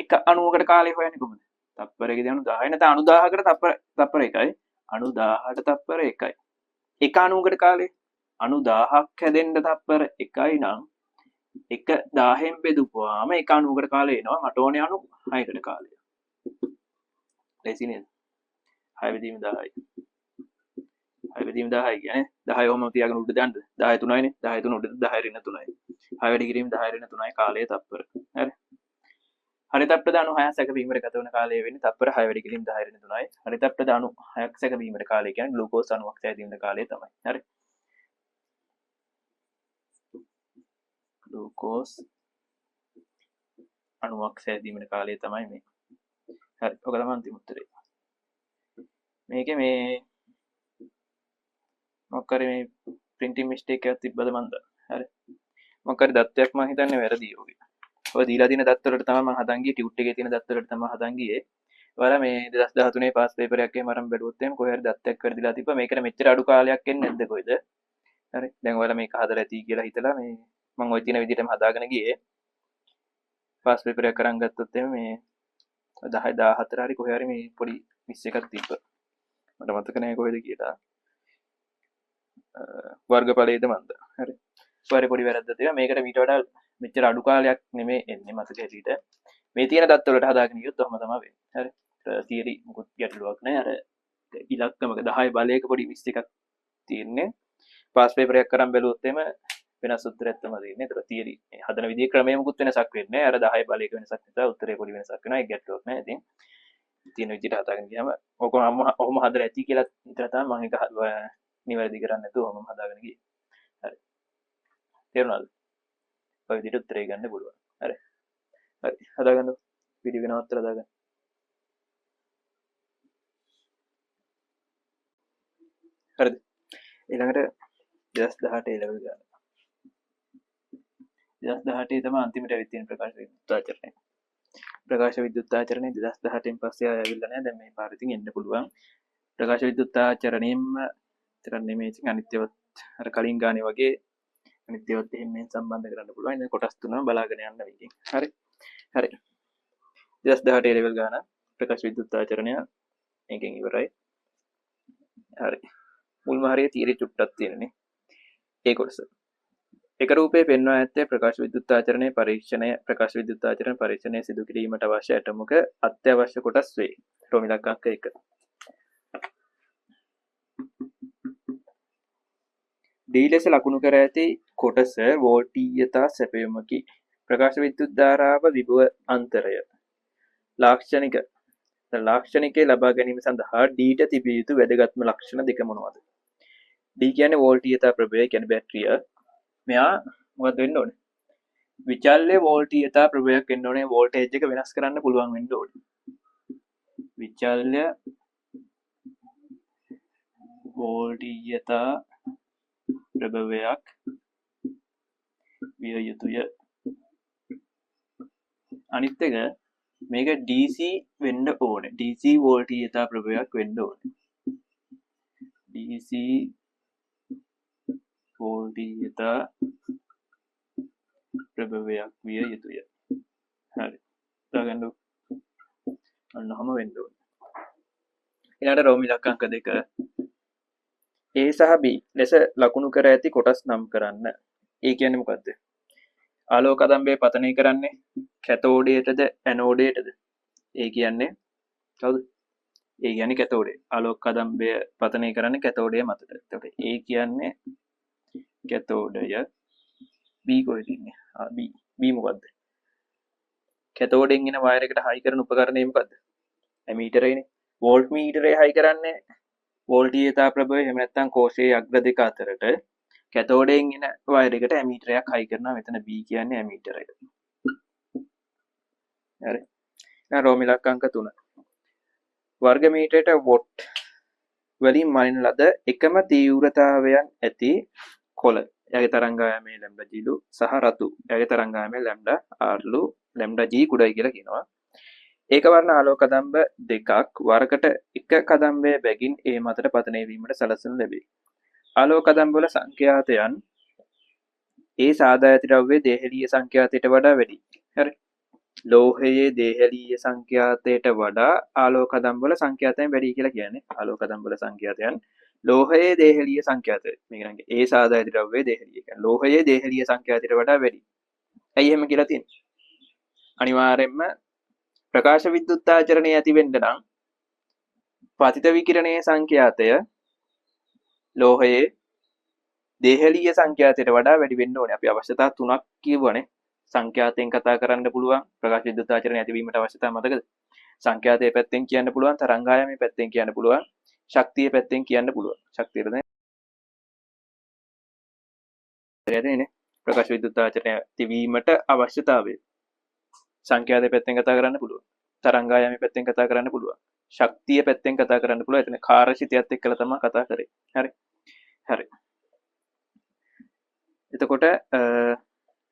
එක අණුවකට කාලය හොයන්නේ කොහොමද? තප්පරයකදී අණු 1000යි නැත්නම් අණු 1000කට තප්පර 1යි. අණු 1000ට තප්පර 1යි. එක අණුවකට කාලය අණු 1000ක් හැදෙන්න තප්පර 1යි නම් එක 1000න් බෙදුවාම එක අණුවකට කාලය එනවා. මට ඕනේ අණු 6කට කාලය. ලේසි නේද? 6 බෙදීම 10යි. 6 බෙදීම 10යි කියන්නේ 10 ඔහොම තියාගෙන උඩ දාන්න. 10 3යිනේ. 10 3 උඩ 10 ඍණ 3යි. 6 වැඩි කිරීම 10 ඍණ 3යි කාලය තප්පර. හරි. හරිත ප්‍රද අණු 6ක් සැකවීමට ගත වන කාලය වෙන්නේ තප්පර 6 වැඩි කිරීම 10 ඍණ 3යි. හරිත ප්‍රද අණු 6ක් සැකවීමට කාලය කියන්නේ ග්ලූකෝස් අණුවක් සෑදීමට කාලය තමයි. හරි. ග්ලූකෝස් අණුවක් සෑදීමට කාලය තමයි මේ. හරි. ඔක තමයි අන්තිම උත්තරේ. මේකේ මේ මොකක් හරි මේ printing mistake එකක් තිබ්බද මන්ද? හරි. මොකක් හරි දත්තයක් මං හිතන්නේ වැරදි ඔගේ. ඔය දීලා තියෙන දත්ත වලට තමයි මං හදන් ගියේ, ටියුට් එකේ තියෙන දත්ත වලට තමයි හදන් ගියේ. ඔයාලා මේ 2013 පාස් පේපර් එකක් එහෙම අරන් බැලුවොත් එහෙම කොහේ හරි දත්තයක් වැරදිලා තිබ්බා. මේකට මෙච්චර අඩු කාලයක් එන්නේ නැද්ද කොයිද? හරි. දැන් ඔයාලා මේක හදලා ඇති කියලා හිතලා මේ මං ඔය තියෙන විදිහටම හදාගෙන ගියේ. පාස් පේපර් එකක් අරන් ගත්තොත් එහෙම මේ 10 14 හරි කොහේ හරි මේ පොඩි මිස් එකක් තිබ්බා. මට මතක නෑ කොහෙද කියලා. වර්ගඵලයේද මන්ද. හරි. ඔයාලේ පොඩි වැරද්දක් තියෙනවා. මේකට මීට වඩා මෙච්චර අඩු කාලයක් නෙමෙයි එන්නේ මතක හැටියට. මේ තියෙන දත්ත වලට හදාගෙන ගියොත් ඔහොම තමයි වෙන්නේ. හරි. තියරි මොකුත් ගැටලුවක් නෑ. අර ඉලක්කමක 10 බලයක පොඩි මිස් එකක් තියෙන්නේ. පාස් පේපර් එකක් අරන් බැලුවොත් එහෙම වෙනස් උත්තරයක් තමයි දෙන්නේ. ඒතර තියරි මේ හදන විදිහේ ක්‍රමය මොකුත් වෙනසක් වෙන්නේ නෑ. අර 10 බලයක වෙනසක් නිසා උත්තරේ පොඩි වෙනසක් වෙනවා. ඒක ගැටලුවක් නෑ. ඉතින් තියෙන විදිහට හදාගෙන ගියාම ඔක ඔහොම හදලා ඇති කියලා හිතලා තමයි මම ඒක නිවැරදි කරන්නේ නැතුව ඔහොම හදාගෙන ගියේ. හරි. තේරුණාද? ඔය විදිහට උත්තරේ ගන්න පුළුවන්. හරි. හරි. හදාගන්න. වීඩියෝ එක නවත්තලා හදාගන්න. හරිද? ඊළඟට 2018 A level ගන්න. 2018 තමයි අන්තිමට ඇවිත් තියෙන ප්‍රකාශ විද්‍යුත් ආචරණය. ප්‍රකාශ විද්‍යුත් ආචරණය 2018න් පස්සේ ආය ඇවිල්ලා නෑ. දැන් මේ පාර ඉතින් එන්න පුළුවන්. ප්‍රකාශ විද්‍යුත් ආචරණයෙන්ම විතරක් නෙමෙයි ඉතින් අනිත් ඒවාත් අර කලින් ගානේ වගේ අනිත් ඒවාත් එහෙම මෙහෙම සම්බන්ධ කරන්න පුළුවන්. ඉතින් කොටස් තුනම බලාගෙන යන්න මේකෙන්. හරි. හරි. 2018 A level ගාන ප්‍රකාශ විද්‍යුත් ආචරණය මේකෙන් ඉවරයි. හරි. මුල්ම හරිය තියරි චුට්ටක් තියෙනනේ. ඒ කොටස. එක රූපයේ පෙන්වා ඇත්තේ ප්‍රකාශ විද්‍යුත් ආචරණයේ පරීක්ෂණය ප්‍රකාශ විද්‍යුත් ආචරණ පරීක්ෂණය සිදු කිරීමට අවශ්‍ය ඇටොමක අත්‍යවශ්‍ය කොටස් වේ. රෝම ඉලක්ක අංක 1. ඩී ලෙස ලකුණු කර ඇති කොටස වෝල්ටීයතා සැපයුමකි. ප්‍රකාශ විද්‍යුත් ධාරාව විභව අන්තරය. ලාක්ෂණිකය ලබා ගැනීම සඳහා ඩී ට තිබිය යුතු වැදගත්ම ලක්ෂණ දෙක මොනවද? ඩී කියන්නේ වෝල්ටීයතා ප්‍රභවය, කියන්නේ බැටරිය. මෙයා මොකද්ද වෙන්න ඕනේ? විචල්්‍ය වෝල්ටීයතා ප්‍රභවයක් වෙන්න ඕනේ. වෝල්ටේජ් එක වෙනස් කරන්න පුළුවන් වෙන්න ඕනේ. විචල්්‍ය වෝල්ටීයතා ප්‍රභවයක් විය යුතුය. අනිත් එක මේක DC වෙන්න ඕනේ. DC වෝල්ටීයතා ප්‍රභවයක් වෙන්න ඕනේ. DC වෝල්ටීයතා ප්‍රභවයක් විය යුතුය. හරි. දාගන්න. ඔන්න ඔහම වෙන්න ඕනේ. ඊළඟට රෝම ඉලක්ක අංක 2. A සහ B ලෙස ලකුණු කර ඇති කොටස් නම් කරන්න. ඒ කියන්නේ මොකද්ද? ආලෝක කදම්බය පතනය කරන්නේ කැතෝඩයටද ඇනෝඩයටද? ඒ කියන්නේ කවුද? ඒ කියන්නේ කැතෝඩය. ආලෝක කදම්බය පතනය කරන්නේ කැතෝඩය මතට. එතකොට ඒ කියන්නේ කැතෝඩය. B කොහෙද ඉන්නේ? ආ B. B මොකද්ද? කැතෝඩෙන් එන වයර් එකට හයි කරන උපකරණය මොකද්ද? ඇමීටරේනේ. වෝල්ට් මීටරේ හයි කරන්නේ වෝල්ටීයතා ප්‍රභවය එහෙම නැත්නම් කෝෂයේ අග්‍ර දෙක අතරට. කැතෝඩයෙන් එන වයර් එකට ඇමීටරයක් හයි කරනවා. මෙතන B කියන්නේ ඇමීටරය. හරි. දැන් රෝම ඉලක්ක අංක 3. වර්ග මීටරයට what වලින් මනින ලද එකම තීව්‍රතාවයන් ඇති කොළ. එයාගේ තරංගායාමයේ ලැම්ඩා G ලු සහ රතු. එයාගේ තරංගායාමයේ ලැම්ඩා R ලු ලැම්ඩා G කුඩයි කියලා කියනවා. ඒක වර්ණ ආලෝක කදම්බ දෙකක් වරකට එක කදම්බය බැගින් ඒ මතට පතනය වීමට සලස්වනු ලැබේ. ආලෝක කදම්බ වල සංඛ්‍යාතයන් ඒ සාදා ඇති ද්‍රව්‍යයේ දේහලීය සංඛ්‍යාතයට වඩා වැඩි. හරි. ලෝහයේ දේහලීය සංඛ්‍යාතයට වඩා ආලෝක කදම්බ වල සංඛ්‍යාතයන් වැඩි කියලා කියන්නේ. ආලෝක කදම්බ වල සංඛ්‍යාතයන් ලෝහයේ දේහලීය සංඛ්‍යාතය. මේක නම් ඒ සාදා ඇති ද්‍රව්‍යයේ දේහලීය කියන්නේ ලෝහයේ දේහලීය සංඛ්‍යාතයට වඩා වැඩි. ඇයි එහෙම කියලා තියෙන්නේ? අනිවාර්යයෙන්ම ප්‍රකාශ විද්‍යුත් ආචරණය ඇති වෙන්න නම් පතිත විකිරණයේ සංඛ්‍යාතය ලෝහයේ දේහලීය සංඛ්‍යාතයට වඩා වැඩි වෙන්න ඕනේ. අපි අවශ්‍යතා තුනක් කියවනේ. සංඛ්‍යාතයෙන් කතා කරන්න පුළුවන් ප්‍රකාශ විද්‍යුත් ආචරණය ඇතිවීමට අවශ්‍යතා මතකද? සංඛ්‍යාතයේ පැත්තෙන් කියන්න පුළුවන්, තරංගායාමයේ පැත්තෙන් කියන්න පුළුවන්, ශක්තිය පැත්තෙන් කියන්න පුළුවන්. ශක්තියට දැන් නේ ප්‍රකාශ විද්‍යුත් ආචරණය ඇතිවීමට අවශ්‍යතාවය. සංඛ්‍යාතයේ පැත්තෙන් කතා කරන්න පුළුවන්, තරංගායාමයේ පැත්තෙන් කතා කරන්න පුළුවන්, ශක්තිය පැත්තෙන් කතා කරන්න පුළුවන්. එතන කාර්යශිතයත් එක්කලා තමයි කතා කරේ. හරි. හරි. එතකොට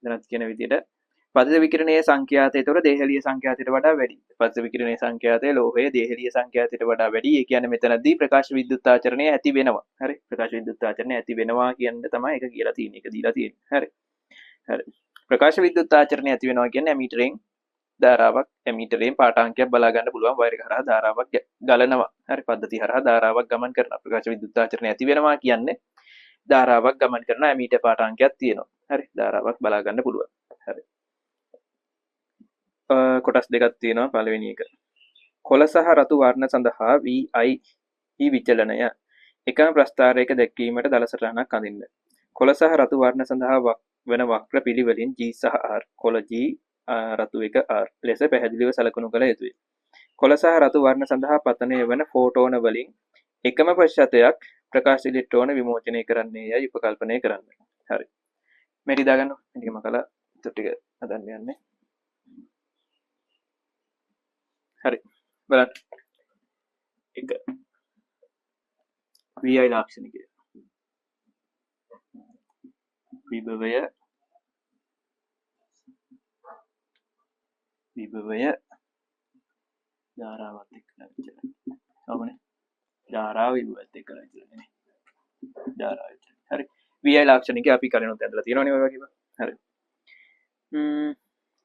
දැනත් කියන විදිහට පතිත විකිරණයේ සංඛ්‍යාතය තොර දේහලීය සංඛ්‍යාතයට වඩා වැඩි. පතිත විකිරණයේ සංඛ්‍යාතය ලෝහයේ දේහලීය සංඛ්‍යාතයට වඩා වැඩි. ඒ කියන්නේ මෙතනදී ප්‍රකාශ විද්‍යුත් ආචරණය ඇති වෙනවා. හරි. ප්‍රකාශ විද්‍යුත් ආචරණය ඇති වෙනවා කියන තමයි ඒක කියලා තියෙන්නේ. ඒක දීලා තියෙන්නේ. හරි. හරි. ප්‍රකාශ විද්‍යුත් ආචරණය ඇති වෙනවා කියන්නේ ඇමීටරෙන් ධාරාවක්, ඇමීටරයෙන් පාඨාංකයක් බලා ගන්න පුළුවන්. වයර් එක හරහා ධාරාවක් ගලනවා. හරි. පද්ධතිය හරහා ධාරාවක් ගමන් කරනවා. ප්‍රකාශ විද්‍යුත් ආචරණය ඇති වෙනවා කියන්නේ ධාරාවක් ගමන් කරන ඇමීටර් පාඨාංකයක් තියෙනවා. හරි. ධාරාවක් බලා ගන්න පුළුවන්. හරි. කොටස් දෙකක් තියෙනවා. පළවෙනි එක කොළ සහ රතු වර්ණ සඳහා VI හි විචලනය එකම ප්‍රස්ථාරයක දැක්වීමට දළ සටහනක් අඳින්න. කොළ සහ රතු වර්ණ සඳහා වන වක්‍ර පිළිවෙලින් G සහ R, කොළ G, රතු එක R ලෙස පැහැදිලිව සලකනු කළ යුතුය. කොළ සහ රතු වර්ණ සඳහා පතනය වන ෆෝටෝන වලින් එකම ප්‍රතිශතයක් ප්‍රකාශ ඉලෙක්ට්‍රෝන විමෝචනය කරන්නේ යයි උපකල්පනය කරන්න. හරි. මේ ටික දාගන්න. මේ ටික මකලා ඉතුරු ටික හදන්න යන්නේ. හරි. බලන්න. එක VI ලාක්ෂණිකය. විභවය ධාරාවත් එක්කලා විචලනය. ඔව්නේ. ධාරාව විභවයත් එක්කලා විචලනය නේ. ධාරාව විචලනය. හරි. VI ලාක්ෂණිකය අපි කලිනුත් ඇඳලා තියෙනවනේ ඔය වගේම. හරි.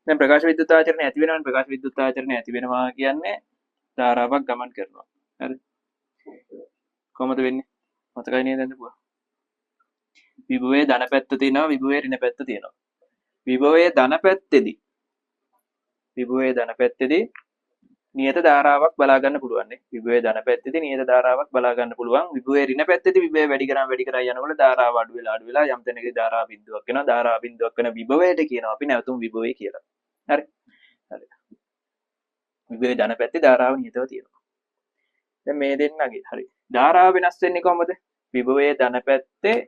දැන් ප්‍රකාශ විද්‍යුත් ආචරණය ඇති වෙනවනේ. ප්‍රකාශ විද්‍යුත් ආචරණය ඇති වෙනවා කියන්නේ ධාරාවක් ගමන් කරනවා. හරි. කොහොමද වෙන්නේ? මතකයි නේද ඇඳපුවා? විභවයේ ධන පැත්ත තියෙනවා, විභවයේ ඍණ පැත්ත තියෙනවා. විභවයේ ධන පැත්තේදී විභවයේ ධන පැත්තේදී නියත ධාරාවක් බලා ගන්න පුළුවන් නේ. විභවයේ ධන පැත්තේදී නියත ධාරාවක් බලා ගන්න පුළුවන්. විභවයේ ඍණ පැත්තේදී විභවය වැඩි කරා වැඩි කරා යනකොට ධාරාව අඩු වෙලා අඩු වෙලා යම් තැනකදී ධාරාව බිඳුවක් වෙනවා. ධාරාව බිඳුවක් වෙන විභවයට කියනවා අපි නැවතුම් විභවය කියලා. හරි. හරි. විභවයේ ධන පැත්තේ ධාරාව නියතව තියෙනවා. දැන් මේ දෙන්නගේ හරි. ධාරාව වෙනස් වෙන්නේ කොහොමද? විභවයේ ධන පැත්තේ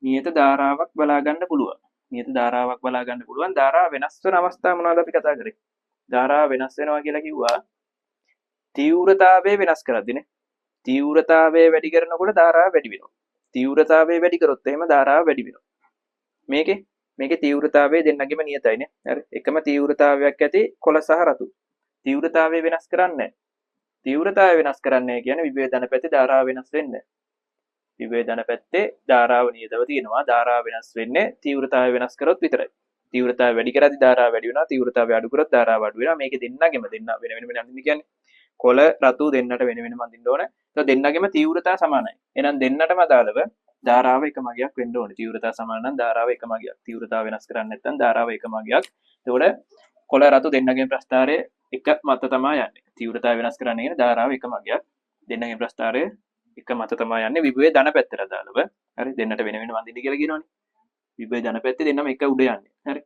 නියත ධාරාවක් බලා ගන්න පුළුවන්. නියත ධාරාවක් බලා ගන්න පුළුවන්. ධාරාව වෙනස් වෙන අවස්ථා මොනවද අපි කතා කරේ? ධාරාව වෙනස් වෙනවා කියලා කිව්වා තීව්‍රතාවය වෙනස් කරද්දිනේ. තීව්‍රතාවය වැඩි කරනකොට ධාරාව වැඩි වෙනවා. තීව්‍රතාවය වැඩි කරොත් එහෙම ධාරාව වැඩි වෙනවා. මේකේ තීව්‍රතාවය දෙන්නගෙම නියතයිනේ. හරි. එකම තීව්‍රතාවයක් ඇති කොළ සහ රතු. තීව්‍රතාවය වෙනස් කරන්නේ නැහැ. තීව්‍රතාවය වෙනස් කරන්නේ නැහැ කියන්නේ විභවයේ ධන පැත්තේ ධාරාව වෙනස් වෙන්නේ නැහැ. විභවයේ ධන පැත්තේ ධාරාව නියතව තියෙනවා. ධාරාව වෙනස් වෙන්නේ තීව්‍රතාවය වෙනස් කරොත් විතරයි. තීව්‍රතාවය වැඩි කරද්දි ධාරාව වැඩි වෙනවා. තීව්‍රතාවය අඩු කරොත් ධාරාව අඩු වෙනවා. මේකේ දෙන්නගෙම දෙන්න වෙන වෙනම අඳින්න කියන්නේ කොළ රතු දෙන්නට වෙන වෙනම අඳින්න ඕන. එතකොට දෙන්නගෙම තීව්‍රතා සමානයි. එහෙනම් දෙන්නටම අදාළව ධාරාව එකම අගයක් වෙන්න ඕනේ. තීව්‍රතා සමාන නම් ධාරාව එකම අගයක්. තීව්‍රතාව වෙනස් කරන්නේ නැත්නම් ධාරාව එකම අගයක්. එතකොට කොළ රතු දෙන්නගේ ප්‍රස්ථාරය එක මත තමයි යන්නේ. තීව්‍රතාව වෙනස් කරන්නේ කියන ධාරාව එකම අගයක්. දෙන්නගේ ප්‍රස්ථාරය එක මත තමයි යන්නේ විභවයේ ධන පැත්තට අදාළව. හරි, දෙන්නට වෙන වෙනම අඳින්න කියලා කියනවනේ. විභවයේ ධන පැත්තේ දෙන්නම එක උඩ යන්නේ. හරි.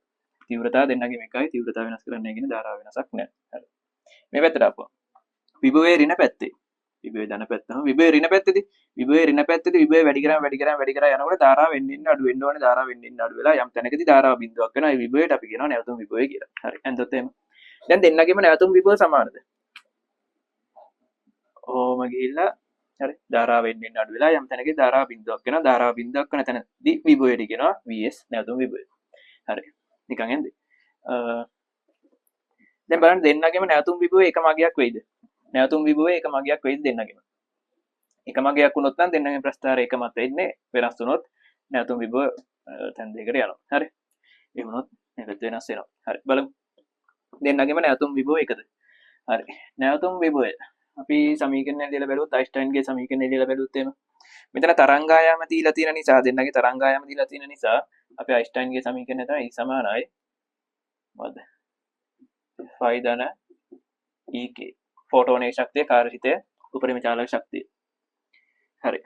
තීව්‍රතාව දෙන්නගේම එකයි. තීව්‍රතාව වෙනස් කරන්නේ කියන ධාරාව වෙනසක් නෑ. හරි. මේ පැත්තට ආපුවා. විභවයේ ඍණ පැත්තේ. විභවයේ ධන පැත්තම විභවයේ ඍණ පැත්තේදී විභවයේ ඍණ පැත්තේදී විභවය වැඩි කරාම වැඩි කරාම වැඩි කරා යනකොට ධාරාව එන්න එන්න අඩු වෙන්න ඕනේ. ධාරාව එන්න එන්න අඩු වෙලා යම් තැනකදී ධාරාව බිඳුවක් වෙනවා. ඒ විභවයට අපි කියනවා නැවතුම් විභවය කියලා. හරි. ඇන්දොත් එහෙම. දැන් දෙන්නගේම නැවතුම් විභව සමානද? ඔහොම ගිහිල්ලා හරි ධාරාව එන්න එන්න අඩු වෙලා යම් තැනකදී ධාරාව බිඳුවක් වෙනවා. ධාරාව බිඳුවක් වෙන තැනදී විභවයට කියනවා VS නැවතුම් විභවය. හරි. නිකන් ඇන්දේ. දැන් බලන්න දෙන්නගේම නැවතුම් විභවය එකම අගයක් වෙයිද? නැවතුම් විභවය එකම අගයක් වෙයිද දෙන්නගේම? එකම අගයක් වුණොත් නම් දෙන්නගේ ප්‍රස්ථාරය එක මත එන්නේ. වෙනස් වුණොත් නැවතුම් විභව තැන් දෙකකට යනවා. හරි. ඒ වුණොත් මේකත් වෙනස් වෙනවා. හරි බලමු. දෙන්නගේම නැවතුම් විභව එකද? හරි. නැවතුම් විභවය අපි සමීකරණය ලියලා බැලුවොත් අයින්ස්ටයින්ගේ සමීකරණය ලියලා බැලුවොත් එහෙම මෙතන තරංගායාම දීලා තියෙන නිසා දෙන්නගේ තරංගායාම දීලා තියෙන නිසා අපි අයින්ස්ටයින්ගේ සමීකරණය තමයි E සමානයි මොකද්ද? ෆයි ධන EK ෆෝටෝනයේ ශක්තිය කාර්යශිතය උපරිම චාලක ශක්තිය. හරි.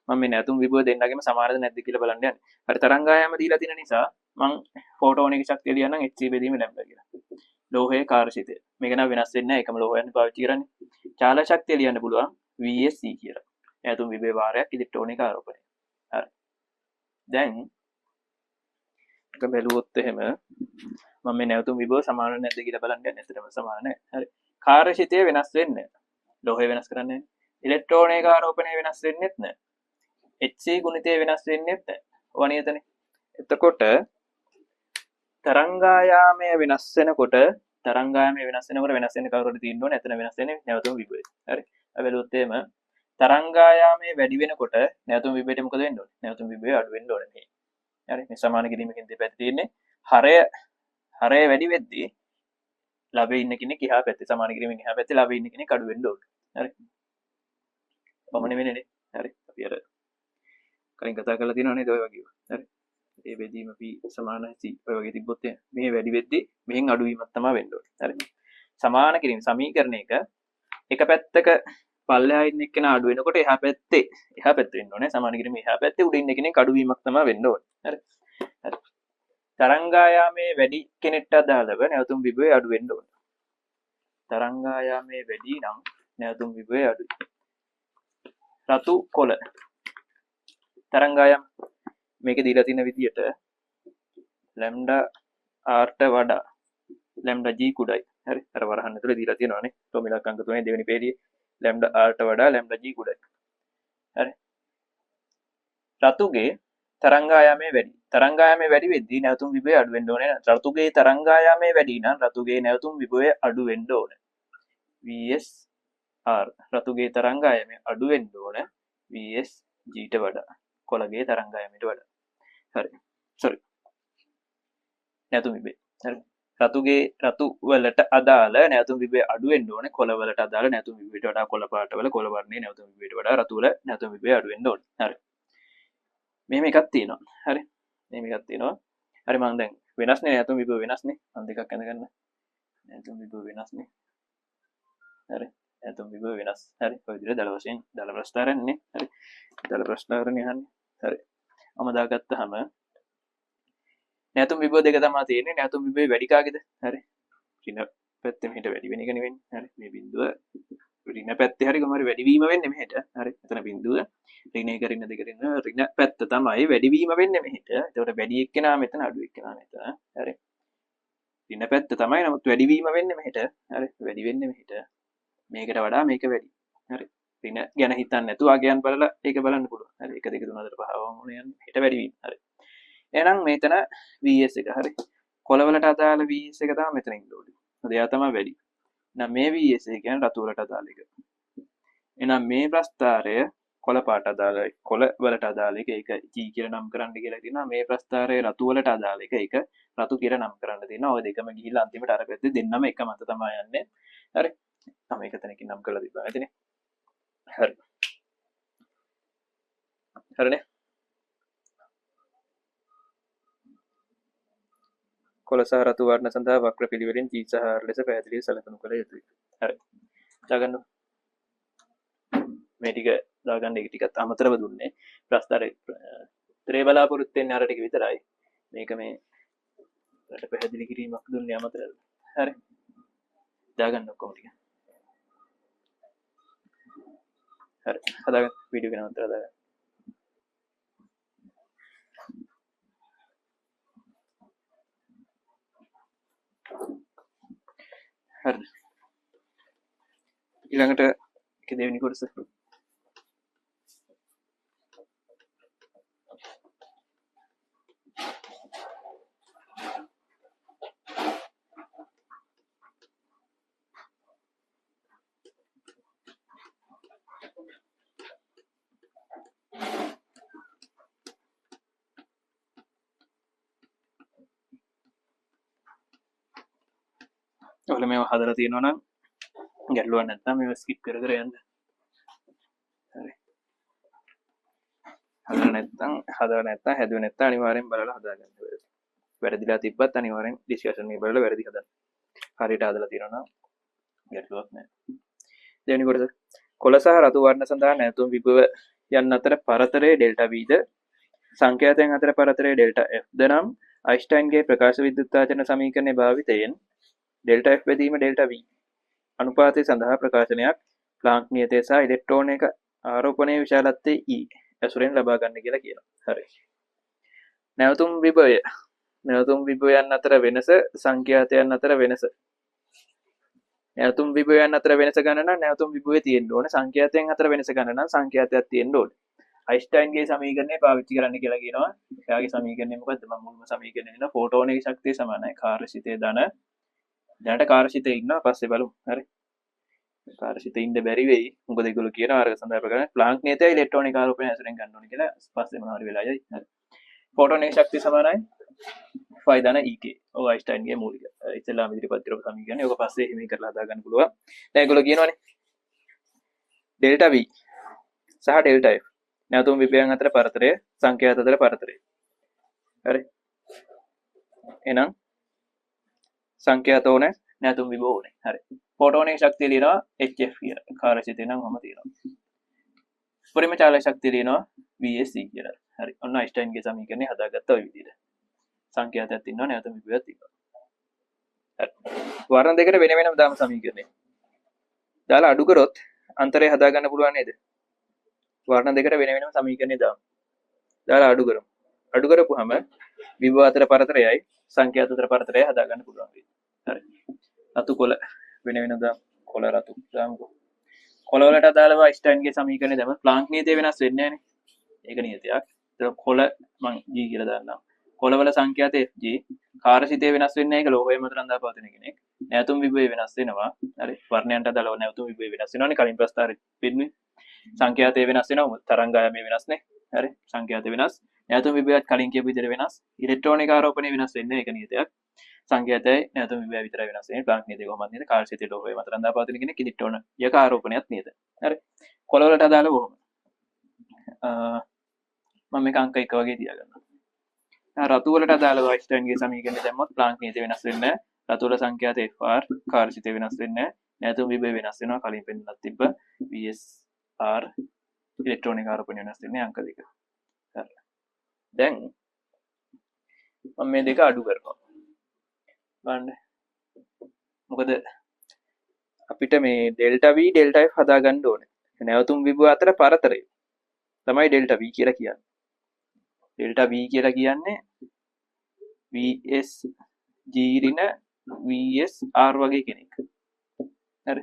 මම මේ නැතුම් විභව දෙන්නගේම සමානද නැද්ද කියලා බලන්න යන්නේ. හරි තරංගායාම දීලා තියෙන නිසා මං ෆෝටෝනයේ ශක්තිය ලියන්නම් HC බෙදීම ලැම්ඩා කියලා. ලෝහයේ කාර්යශිතය. මේක නම් වෙනස් වෙන්නේ නැහැ. එකම ලෝහයන් පාවිච්චි කරන්නේ. චාලක ශක්තිය ලියන්න පුළුවන් VSC කියලා. නැතුම් විභව වාරයක් ඉලෙක්ට්‍රෝනික ආරෝපණය. හරි. දැන් එක බැලුවොත් එහෙම මම මේ නැවතුම් විභව සමාන නැද්ද කියලා බලන්න යන්නේ. ඇත්තටම සමාන නැහැ. හරි. කාර්යශිතය වෙනස් වෙන්නේ නැහැ. ලෝහය වෙනස් කරන්නේ නැහැ. ඉලෙක්ට්‍රෝනයක ආරෝපණය වෙනස් වෙන්නෙත් නැහැ. HC ගුණිතය වෙනස් වෙන්නෙත් නැහැ. ඔවා නියතනේ. එතකොට තරංගායාමය වෙනස් වෙනකොට තරංගායාමය වෙනස් වෙනකොට වෙනස් වෙන කවුරුහරි තියෙන්න ඕනේ. එතන වෙනස් වෙන්නේ නැවතුම් විභවය. හරි. අපි බැලුවොත් එහෙම තරංගායාමය වැඩි වෙනකොට නැවතුම් විභවයට මොකද වෙන්න ඕනේ? නැවතුම් විභවය අඩු වෙන්න ඕනේ මේ. හරි. මේ සමාන කිරීමකින් දෙපැත්තේ තියෙන්නේ හරය වැඩි වෙද්දී ළඟ ඉන්න කෙනෙක් එහා පැත්තේ සමාන කිරීමෙන් එහා පැත්තේ ළඟ ඉන්න කෙනෙක් අඩු වෙන්න ඕනේ. හරි. මම නෙවෙයි නේ. හරි. අපි අර කලින් කතා කරලා තියෙනවා නේද ඔය වගේ. හරි. ඒ බෙදීම P සමානයි C ඔය වගේ තිබ්බොත් එහෙම මේ වැඩි වෙද්දී මෙහෙන් අඩුවීමක් තමයි වෙන්න ඕනේ. හරි. සමාන කිරීම සමීකරණයක එක පැත්තක පල්ලෙහා ඉන්න එක්කෙනා අඩු වෙනකොට එහා පැත්තේ වෙන්න ඕනේ. සමාන කිරීම එහා පැත්තේ උඩ ඉන්න කෙනෙක් අඩුවීමක් තමයි වෙන්න ඕනේ. හරි. හරි. තරංගායාමයේ වැඩි කෙනෙක්ට අදාළව නැවතුම් විභවය අඩු වෙන්න ඕනේ. තරංගායාමයේ වැඩි නම් නැවතුම් විභවය අඩුයි. රතු කොළ තරංගායාම මේකේ දීලා තියෙන විදියට ලැම්ඩා R ට වඩා ලැම්ඩා G කුඩයි. හරි. අර වරහන් ඇතුලේ දීලා තියෙනවානේ. ටොම් ඉලක්ක අංක 3 දෙවෙනි පේළියේ ලැම්ඩා R ට වඩා ලැම්ඩා G කුඩයි. හරි. රතුගේ තරංගායාමයේ වැඩි. තරංගායාමයේ වැඩි වෙද්දී නැවතුම් විභවය අඩු වෙන්න ඕනේ. රතුගේ තරංගායාමයේ වැඩි නම් රතුගේ නැවතුම් විභවය අඩු වෙන්න ඕනේ. VS R රතුගේ තරංගායාමය අඩු වෙන්න ඕනේ VS G ට වඩා. කොළගේ තරංගායාමයට වඩා. හරි. සෝරි. නැවතුම් විභවය. හරි. රතුගේ රතු වලට අදාළ නැවතුම් විභවය අඩු වෙන්න ඕනේ. කොළ වලට අදාළ නැවතුම් විභවයට වඩා කොළ පාට වල කොළ වර්ණයේ නැවතුම් විභවයට වඩා රතු වල නැවතුම් විභවය අඩු වෙන්න ඕනේ. හරි. මෙහෙම එකක් තියෙනවා. හරි. මෙහෙම එකක් තියෙනවා. හරි මං දැන් වෙනස්නේ නැවතුම් විභව වෙනස්නේ. මං දෙකක් ඇඳ ගන්න. නැවතුම් විභව වෙනස්නේ. හරි. නැවතුම් විභව වෙනස්. හරි. ඔය විදිහට දල වශයෙන් දල ප්‍රස්ථාරන්නේ. හරි. දල ප්‍රස්ථාරන්නේ අහන්නේ. හරි. මම දාගත්තාම නැවතුම් විභව දෙක තමයි තියෙන්නේ. නැවතුම් විභවය වැඩි කාගේද? හරි. ඍණ පැත්තේ මෙහෙට වැඩි වෙන එක නෙවෙන්නේ. හරි. මේ බිඳුව ඍණ පැත්තේ හරි කොහොම හරි වැඩිවීම වෙන්නේ මෙහෙට. හරි. එතන බිඳුව ඍණ එක ඍණ දෙක ඍණ ඍණ පැත්ත තමයි වැඩිවීම වෙන්නේ මෙහෙට. එතකොට වැඩි එක්කෙනා මෙතන අඩු එක්කෙනා මෙතන. හරි. ඍණ පැත්ත තමයි නමුත් වැඩිවීම වෙන්නේ මෙහෙට. හරි. වැඩි වෙන්නේ මෙහෙට. මේකට වඩා මේක වැඩි. හරි. ඍණ ගැන හිතන්නේ නැතුව අගයන් බලලා ඒක බලන්න පුළුවන්. හරි. 1 2 3 4 5 වම යන්නේ. මෙහෙට වැඩිවීම. හරි. එහෙනම් මෙතන VS එක. හරි. කොළවලට අදාළ VS එක තමයි මෙතන ඉන්න ඕනේ. මොකද එයා තමයි වැඩි. එහෙනම් මේ VS එක කියන්නේ රතු වලට අදාළ එක. එහෙනම් මේ ප්‍රස්ථාරය කොළ පාට අදාළ කොළ වලට අදාළ එක ඒක G කියලා නම් කරන්න කියලා තියෙනවා. මේ ප්‍රස්ථාරය රතු වලට අදාළ එක ඒක රතු කියලා නම් කරන්න තියෙනවා. ඔය දෙකම ගිහිල්ලා අන්තිමට අර පැත්තේ දෙන්නම එක මත තමයි යන්නේ. හරි. මම ඒක තැනකින් නම් කරලා තිබ්බා ඇතිනේ. හරි. හරිනේ. කොළ සහ රතු වර්ණ සඳහා වක්‍ර පිළිවෙලින් G සහ R ලෙස පැහැදිලිව සලකනු කළ යුතුයි. හරි. දාගන්න. මේ ටික දාගන්න, ඒක ටිකත් අමතරව දුන්නේ. ප්‍රශ්න අර උත්තරේ බලාපොරොත්තු වෙන්නේ අර ටික විතරයි. මේක මේ ඔයාලට පැහැදිලි කිරීමක් දුන්නේ අමතරව. හරි. දාගන්න ඔක්කොම ටික. හරි. හදාගන්න. වීඩියෝ එක නවත්තලා දාගන්න. හරි. ඊළඟට ඒකේ දෙවෙනි කොටස. ඔයාලා මේවා හදලා තියෙනවා නම් ගැටලුවක් නැත්නම් මේවා ස්කිප් කර කර යන්න. හරි. හදලා නැත්නම් හැදුවේ නැත්නම් අනිවාර්යෙන් බලලා හදාගන්න. වැරදිලා තිබ්බත් අනිවාර්යෙන් ඩිස්කෂන් එක බලලා වැරදි හදන්න. හරියට හදලා තියෙනවා නම් ගැටලුවක් නැහැ. දෙවෙනි කොටස. කොළ සහ රතු වර්ණ සඳහා නැවතුම් විභව යන අතර පරතරය ඩෙල්ටා V ද සංඛ්‍යාතයන් අතර පරතරය ඩෙල්ටා F ද නම් අයින්ස්ටයින්ගේ ප්‍රකාශ විද්‍යුත් ආචරණ සමීකරණය භාවිතයෙන් ඩෙල්ටා F බෙදීම ඩෙල්ටා V අනුපාතය සඳහා ප්‍රකාශනයක් ප්ලාන්ක් නියතය සහ ඉලෙක්ට්‍රෝන එක ආරෝපණයේ විශාලත්වයේ E ඇසුරෙන් ලබා ගන්න කියලා කියනවා. හරි. නැවතුම් විභවයන් අතර වෙනස සංඛ්‍යාතයන් අතර වෙනස. නැවතුම් විභවයන් අතර වෙනස ගන්න නම් නැවතුම් විභවය තියෙන්න ඕනේ. සංඛ්‍යාතයන් අතර වෙනස ගන්න නම් සංඛ්‍යාතයක් තියෙන්න ඕනේ. අයින්ස්ටයින්ගේ සමීකරණය පාවිච්චි කරන්න කියලා කියනවා. එයාගේ සමීකරණය මොකද්ද? මම මුල්ම සමීකරණය දෙනවා. ෆෝටෝනයේ ශක්තිය සමානයි කාර්යසිතේ ධන. දැනට කාර්යසිතේ ඉන්නවා, පස්සේ බලමු. හරි. කාර්යසිතේ ඉන්න බැරි වෙයි. මොකද ඒගොල්ලෝ කියනවා අරක සඳහා ප්‍රකාශන ප්ලාන්ක් නියතය ඉලෙක්ට්‍රෝනික ආරෝපණය ඇසුරෙන් ගන්න ඕනේ කියලා. පස්සේ මොනවා හරි වෙලා යයි. හරි. ෆෝටෝනයේ ශක්තිය සමානයි ෆයි ධන EK. ඔව්, අයින්ස්ටයින්ගේ මූලික ඉස්සෙල්ලාම ඉදිරිපත් කරපු සමීකරණය. ඔක පස්සේ හිමි කරලා හදා ගන්න පුළුවන්. දැන් ඒගොල්ලෝ කියනවානේ ඩෙල්ටා V සහ ඩෙල්ටා F නැවතුම් විභවයන් අතර පරතරය සංඛ්‍යාත අතර පරතරය. හරි. එහෙනම් සංඛ්‍යාත ඕනේ, නැවතුම් විභව ඕනේ. හරි. ෆෝටෝනයේ ශක්තිය ලියනවා HF කියලා. කාර්යසිතේ නම් ඔහම තියෙනවා. උපරිම චාලක ශක්තිය ලියනවා VSC කියලා. හරි. ඔන්න අයින්ස්ටයින්ගේ සමීකරණය හදාගත්තා ඔය විදිහට. සංඛ්‍යාතයක් ඉන්නවා, නැවතුම් විභවයක් ඉන්නවා. හරි. වර්ණ දෙකට වෙන වෙනම දාම සමීකරණය. දාලා අඩු කරොත් අන්තරය හදාගන්න පුළුවන් නේද? වර්ණ දෙකට වෙන වෙනම සමීකරණය දාමු. දාලා අඩු කරමු. අඩු කරපුවාම විභව අතර පරතරයයි සංඛ්‍යාත අතර පරතරයයි හදාගන්න පුළුවන් වෙයි. හරි. රතු කොළ වෙන වෙනම දාමු. කොළ රතු දාමුකෝ. කොළ වලට අදාළව අයින්ස්ටයින්ගේ සමීකරණය දැම්මත් ප්ලාන්ක් නියතය වෙනස් වෙන්නේ නැහනේ. ඒක නියතයක්. ඒක කොළ මං G කියලා දාන්නම්. කොළවල සංඛ්‍යාත FG කාර්යසිතේ වෙනස් වෙන්නේ නැහැ. ඒක ලෝහය මත රඳා පවතින කෙනෙක්. නැවතුම් විභවය වෙනස් වෙනවා. හරි. වර්ණයන්ට අදාළව නැවතුම් විභවය වෙනස් වෙනවනේ. කලින් ප්‍රස්තාරෙ පෙන්නුවේ. සංඛ්‍යාතය වෙනස් වෙනවා. තරංගායමේ වෙනස් නේ. හරි. සංඛ්‍යාතය වෙනස්. නැවතුම් විභවයත් කලින් කියපු විදිහට වෙනස්. ඉලෙක්ට්‍රෝනික ආරෝපණය වෙනස් වෙන්නේ නැහැ. ඒක නියතයක්. සංඛ්‍යාතයයි නැවතුම් විභවය විතරයි වෙනස් වෙන්නේ. ප්ලාන්ක් නියතය කොහොමද නේද? කාර්යසිතේ ලෝහය මත රඳා පවතින කෙනෙක්. ඉලෙක්ට්‍රෝන යක ආරෝපණයත් නියත. හරි. කොළවලට අදාළව කොහොමද? මම මේක අංක 1 වගේ තියාගන්නවා. රතු වලට අදාළව අයින්ස්ටයින්ගේ සමීකරණය දැම්මොත් ප්ලාන්ක් නියතය වෙනස් වෙන්නේ නැහැ. රතු වල සංඛ්‍යාත FR කාර්යසිතේ වෙනස් වෙන්නේ නැහැ. නැවතුම් විභවය වෙනස් වෙනවා. කලින් පෙන්නලා තිබ්බ VSR ඉලෙක්ට්‍රෝනික ආරෝපණය වෙනස් වෙන්නේ අංක 2. හරි. දැන් මම මේ දෙක අඩු කරනවා. බලන්න. මොකද අපිට මේ ඩෙල්ටා V delta F හදාගන්න ඕනේ. නැවතුම් විභව අතර පරතරය තමයි ඩෙල්ටා V කියලා කියන්නේ. ඩෙල්ටා V කියලා කියන්නේ VSG ඍණ VSR වගේ කෙනෙක්. හරි.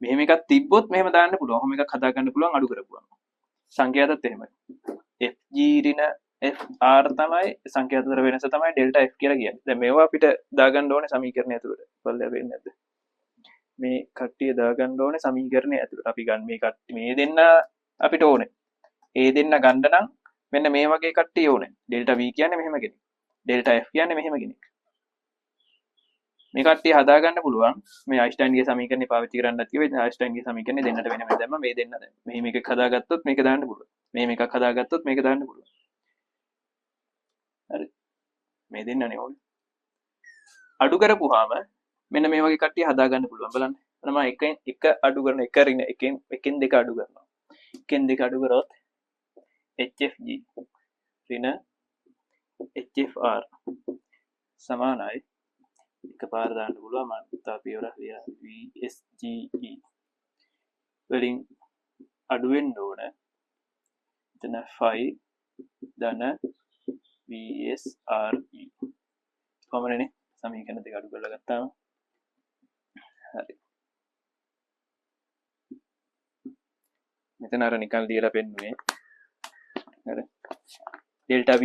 මෙහෙම එකක් තිබ්බොත් මෙහෙම දාන්න පුළුවන්. ඔහොම එකක් හදාගන්න පුළුවන් අඩු කරපුවම. සංඛ්‍යාතත් එහෙමයි. FG ඍණ FR තමයි සංඛ්‍යාත අතර වෙනස තමයි ඩෙල්ටා F කියලා කියන්නේ. දැන් මේවා අපිට දාගන්න ඕනේ සමීකරණය ඇතුළට. බලලා වෙන්නේ නැද්ද? මේ කට්ටිය දාගන්න ඕනේ සමීකරණය ඇතුළට. අපි ගන්න මේ කට්ටිය මේ දෙන්න අපිට ඕනේ. ඒ දෙන්න ගන්න නම් මෙන්න මේ වගේ කට්ටිය ඕනේ. ඩෙල්ටා V කියන්නේ මෙහෙම කෙනෙක්. ඩෙල්ටා F කියන්නේ මෙහෙම කෙනෙක්. මේ කට්ටිය හදාගන්න පුළුවන්. මේ අයින්ස්ටයින්ගේ සමීකරණය පාවිච්චි කරන්නත් කිව්වේ. ඉතින් අයින්ස්ටයින්ගේ සමීකරණය දෙන්නට වෙනම දැම්ම මේ දෙන්න දැම්ම. මෙහෙම එකක් හදාගත්තොත් මේක දාන්න පුළුවන්. මේ මේකක් හදාගත්තොත් මේක දාන්න පුළුවන්. හරි. මේ දෙන්නනේ ඕනේ. අඩු කරපුවාම මෙන්න මේ වගේ කට්ටිය හදාගන්න පුළුවන්. බලන්න. මම එකෙන් එක අඩු කරන එක ඍණ එකෙන් එකෙන් දෙක අඩු කරනවා. එකෙන් දෙක අඩු කරොත් HFG ඍණ HFR සමානයි. එකපාර දාන්න පුළුවන්. මම තව පියවරක් ලියලා VSGE වලින් අඩු වෙන්න ඕන. එතන 5 ධන VSRE කොමනනේ සමීකරණ දෙක අඩු කරලා ගත්තාම හරි. මෙතන අර නිකන් ලියලා පෙන්නුවේ. හරි. ඩෙල්ටා V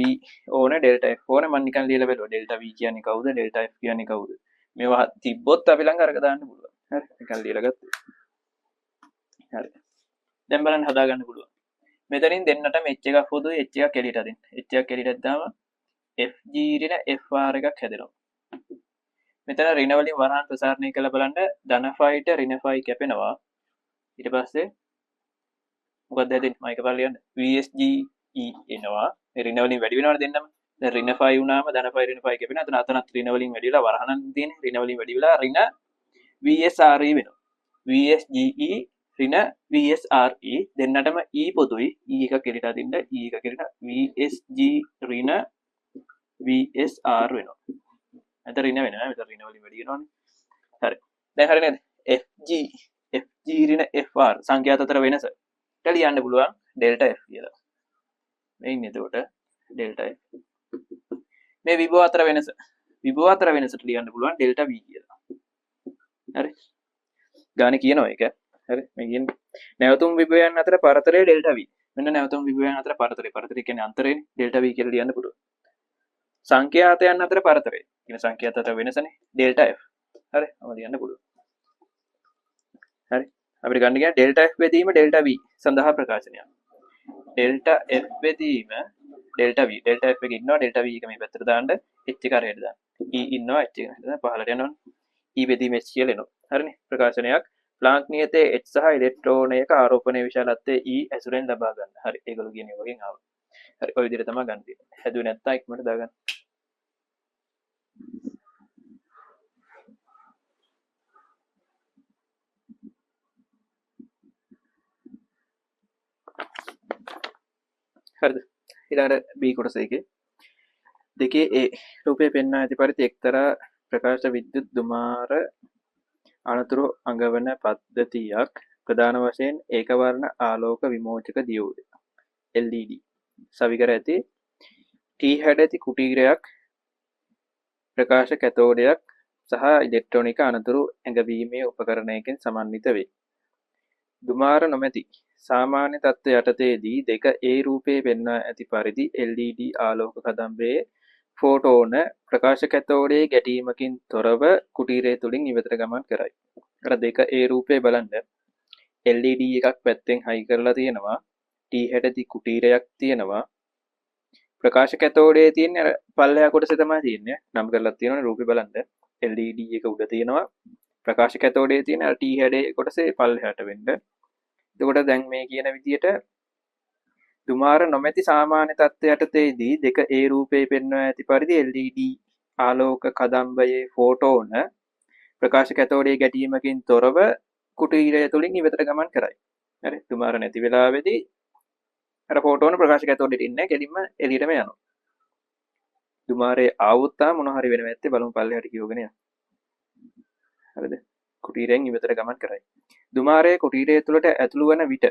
ඕන ඩෙල්ටා F ඕන මම නිකන් ලියලා බැලුවා. ඩෙල්ටා V කියන්නේ කවුද ඩෙල්ටා F කියන්නේ කවුද? මේවා තිබ්බොත් අපි ළඟ අරක දාන්න පුළුවන්. හරි. නිකන් ලියලා ගත්තා. හරි. දැන් බලන්න හදාගන්න පුළුවන්. මෙතනින් දෙන්නටම H එකක් පොදුයි H එකක් එළියට අදින්න. H එකක් එළියට දැම්මම FG ඍණ FR එකක් හැදෙනවා. මෙතන ඍණ වලින් වරහන් ප්‍රසාරණය කරලා බලන්න ධන 5ට ඍණ 5 කැපෙනවා. ඊට පස්සේ මොකක්ද හැදෙන්නේ? මම එකපාර ලියන්න. VSGE එනවා. මේ ඍණ වලින් වැඩි වෙනවනේ දෙන්නම. දැන් ඍණ 5 වුණාම ධන 5 ඍණ 5 කැපෙනවා. එතන අතනත් ඍණ වලින් වැඩි වෙලා වරහනක් තියෙන්නේ. ඍණ වලින් වැඩි වෙලා ඍණ VSRE වෙනවා. VSGE ඍණ VSRE දෙන්නටම E පොදුයි. E එකක් එළියට අදින්න E එකක් එළියට VSG ඍණ VSR වෙනවා. මෙතන ඍණ වෙනවා. මෙතන ඍණ වලින් වැඩි වෙනවනේ. හරි. දැන් හරි නේද? FG FG ඍණ FR සංඛ්‍යාත අතර වෙනස. ට ලියන්න පුළුවන් ඩෙල්ටා F කියලා. මේ ඉන්නේ එතකොට ඩෙල්ටා F. මේ විභව අතර වෙනස. විභව අතර වෙනසට ලියන්න පුළුවන් ඩෙල්ටා V කියලා. හරි. ගානේ කියනවා ඒක. හරි. මේ කියන්නේ නැවතුම් විභවයන් අතර පරතරය ඩෙල්ටා V. මෙන්න නැවතුම් විභවයන් අතර පරතරය. පරතරය කියන්නේ අන්තරයනේ. ඩෙල්ටා V කියලා ලියන්න පුළුවන්. සංඛ්‍යාතයන් අතර පරතරය. කියන සංඛ්‍යාත අතර වෙනසනේ ඩෙල්ටා F. හරි. මම ලියන්න පුළුවන්. හරි. අපිට ගන්න කියන්නේ ඩෙල්ටා F බෙදීම ඩෙල්ටා V සඳහා ප්‍රකාශනයක්. ඩෙල්ටා F බෙදීම ඩෙල්ටා V. Delta F එක ඉන්නවා ඩෙල්ටා V එක මේ පැත්තට දාන්න H එක අරයට දාන්න. E ඉන්නවා H එක මෙහෙට දාන්න පහළට යනවනේ. E බෙදීම H කියලා එනවා. හරිනේ. ප්‍රකාශනයක් ප්ලාන්ක් නියතයේ H සහ ඉලෙක්ට්‍රෝනයක ආරෝපණය විශාලත්වයේ E ඇසුරෙන් ලබා ගන්න. හරි. ඒගොල්ලෝ කියන ඒ වගේ ආවා. හරි. ඔය විදිහට තමයි ගන්න තියෙන්නේ. හැදුවේ නැත්තම් ඉක්මනට දාගන්න. හරිද? ඊළඟට B කොටස එකේ දෙකේ A රූපය පෙන්වා ඇති පරිදි එක්තරා ප්‍රකාශ විද්‍යුත් දුමාර අනතුරු අඟවන පද්ධතියක් ප්‍රධාන වශයෙන් ඒකවර්ණ ආලෝක විමෝචක දියෝඩ LED සවිකර ඇති T හැඩ ඇති කුටීරයක් ප්‍රකාශ කැතෝඩයක් සහ ඉලෙක්ට්‍රොනික අනතුරු ඇඟවීමේ උපකරණයකින් සමන්විත වේ. දුමාර නොමැති සාමාන්‍ය තත්ත්ව යටතේදී දෙක A රූපයේ පෙන්වා ඇති පරිදි LED ආලෝක කදම්බයේ ෆෝටෝන ප්‍රකාශ කැතෝඩයේ ගැටීමකින් තොරව කුටීරය තුලින් ඉවතට ගමන් කරයි. අර දෙක A රූපයේ බලන්න LED එකක් පැත්තෙන් හයි කරලා තියෙනවා. T හැඩති කුටීරයක් තියෙනවා. ප්‍රකාශ කැතෝඩයේ තියෙන අර පල්ලෙහා කොටසේ තමයි තියෙන්නේ. නම් කරලා තියෙනවනේ රූපේ බලන්න. LED එක උඩ තියෙනවා. ප්‍රකාශ කැතෝඩයේ තියෙන අර T හැඩේ කොටසේ පල්ලෙහාට වෙන්න. එතකොට දැන් මේ කියන විදියට දුමාර නොමැති සාමාන්‍ය තත්ත්ව යටතේදී දෙක A රූපයේ පෙන්වා ඇති පරිදි LED ආලෝක කදම්බයේ ෆෝටෝන ප්‍රකාශ කැතෝඩයේ ගැටීමකින් තොරව කුටීරය තුලින් ඉවතට ගමන් කරයි. හරි. දුමාර නැති වෙලාවේදී අර ෆෝටෝන ප්‍රකාශ කැතෝඩයට ඉන්නේ කෙලින්ම එළියටම යනවා. දුමාරේ ආවොත් තා මොන හරි වෙනව ඇත්තේ බලමු පල්ලෙහාට කියවගෙන යන්න. හරිද? කුටීරයෙන් ඉවතට ගමන් කරයි. දුමාරයේ කුටීරය තුළට ඇතුළු වන විට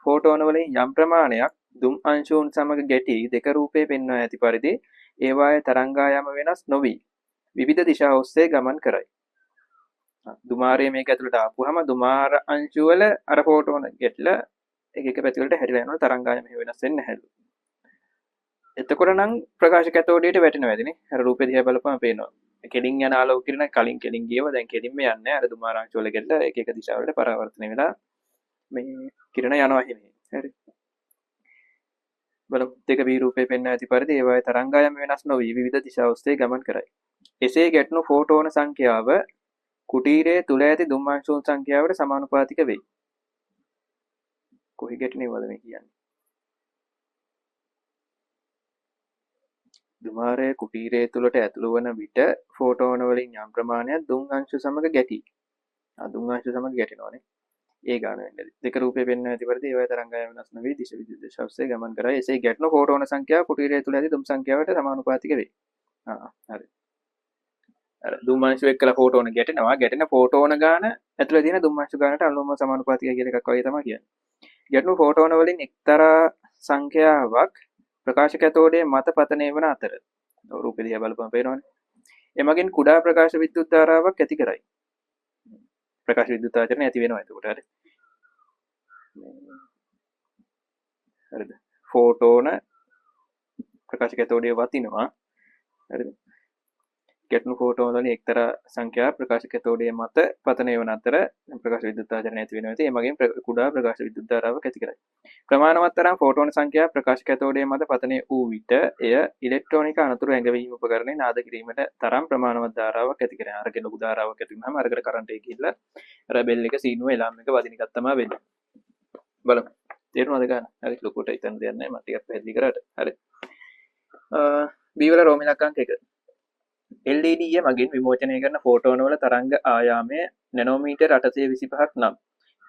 ෆෝටෝන වලින් යම් ප්‍රමාණයක් දුම් අංශූන් සමග ගැටි දෙක රූපයේ පෙන්වා ඇති පරිදි ඒවායේ තරංගායාම වෙනස් නොවි විවිධ දිශා ඔස්සේ ගමන් කරයි. දුමාරයේ මේක ඇතුළට ආපුවාම දුමාර අංශු වල අර ෆෝටෝන ගැටිලා එක එක පැති වලට හැරිලා යනවා තරංගායාම එහෙම වෙනස් වෙන්නේ නැහැලු. එතකොට නම් ප්‍රකාශ කැතෝඩයට වැටෙනවා ඇතිනේ. අර රූපේ දිහා බලපුවම පේනවා. කෙලින් යන ආලෝක කිරණ කලින් කෙලින් ගියව දැන් කෙලින්ම යන්නේ අර දුමාර අංශු වල ගැටිලා එක එක දිශා වලට පරාවර්තනය වෙලා මේ කිරණ යනවා එහෙම. හරි. බලමු දෙක බී රූපේ පෙන්වා ඇති පරිදි ඒවායේ තරංගායාම වෙනස් නොවි විවිධ දිශා ඔස්සේ ගමන් කරයි. එසේ ගැටුණු ෆෝටෝන සංඛ්‍යාව කුටීරයේ තුල ඇති දුම් අංශූන් සංඛ්‍යාවට සමානුපාතික වෙයි. කොහි ගැටෙනවද මේ කියන්නේ? අල්මාරය කුටීරය තුළට ඇතුළු වන විට ෆෝටෝන වලින් යම් ප්‍රමාණයක් දුම් අංශු සමග ගැටි. දුම් අංශු සමග ගැටෙනවානේ. ඒ ගාන වෙන්නේ. දෙක රූපේ පෙන්වන ඇති පරිදි ඒවායේ තරංගායාම වෙනස් නොවී දිශ විද්‍යුත් දිශා ඔස්සේ ගමන් කරයි. එසේ ගැටුණු ෆෝටෝන සංඛ්‍යාව කුටීරය තුළ ඇති දුම් සංඛ්‍යාවට සමානුපාතික වේ. හරි. අර දුම් අංශු එක්කලා ෆෝටෝන ගැටෙනවා. ගැටෙන ෆෝටෝන ගාන ඇතුළේ තියෙන දුම් අංශු ගානට අනුලෝම සමානුපාතිකයි කියලා එකක් වගේ තමයි කියන්නේ. ගැටුණු ෆෝටෝන වලින් එක්තරා සංඛ්‍යාවක් ප්‍රකාශ කැතෝඩයේ මත පතනය වන අතර ඔව් රූපෙ දිහා බලපුවම පේනවනේ. එමගින් කුඩා ප්‍රකාශ විද්‍යුත් ධාරාවක් ඇති කරයි. ප්‍රකාශ විද්‍යුත් ආචරණය ඇති වෙනවා එතකොට. හරි. හරිද? ෆෝටෝන ප්‍රකාශ කැතෝඩයේ වතිනවා. හරිද? ගැටුණු ෆෝටෝන වලින් එක්තරා සංඛ්‍යා ප්‍රකාශ කැතෝඩයේ මත පතනය වන අතර ප්‍රකාශ විද්‍යුත් ආචරණය ඇති වෙනවා. ඉතින් එමගින් කුඩා ප්‍රකාශ විද්‍යුත් ධාරාවක් ඇති කරයි. ප්‍රමාණවත් තරම් ෆෝටෝන සංඛ්‍යා ප්‍රකාශ කැතෝඩයේ මත පතනය වූ විට එය ඉලෙක්ට්‍රොනික අනතුරු ඇඟවීම උපකරණය නාද කිරීමට තරම් ප්‍රමාණවත් ධාරාවක් ඇති කරයි. අරගෙන ලොකු ධාරාවක් ඇති වුනහම අරකට කරන්ට් එක ගිහිල්ලා අර බෙල් එක සීනුව එලාම් එක වදින එකක් තමයි වෙන්නේ. බලමු. තේරුණාද ගන්න? හරි, ලොකුවට හිතන්න දෙයක් නැහැ. මම ටිකක් පැහැදිලි කරාට. හරි. බී වල රෝම ඉලක්ක අංක 1. LED එක මගින් විමෝචනය කරන ෆෝටෝන වල තරංග ආයාමය නැනෝමීටර් 825ක් නම්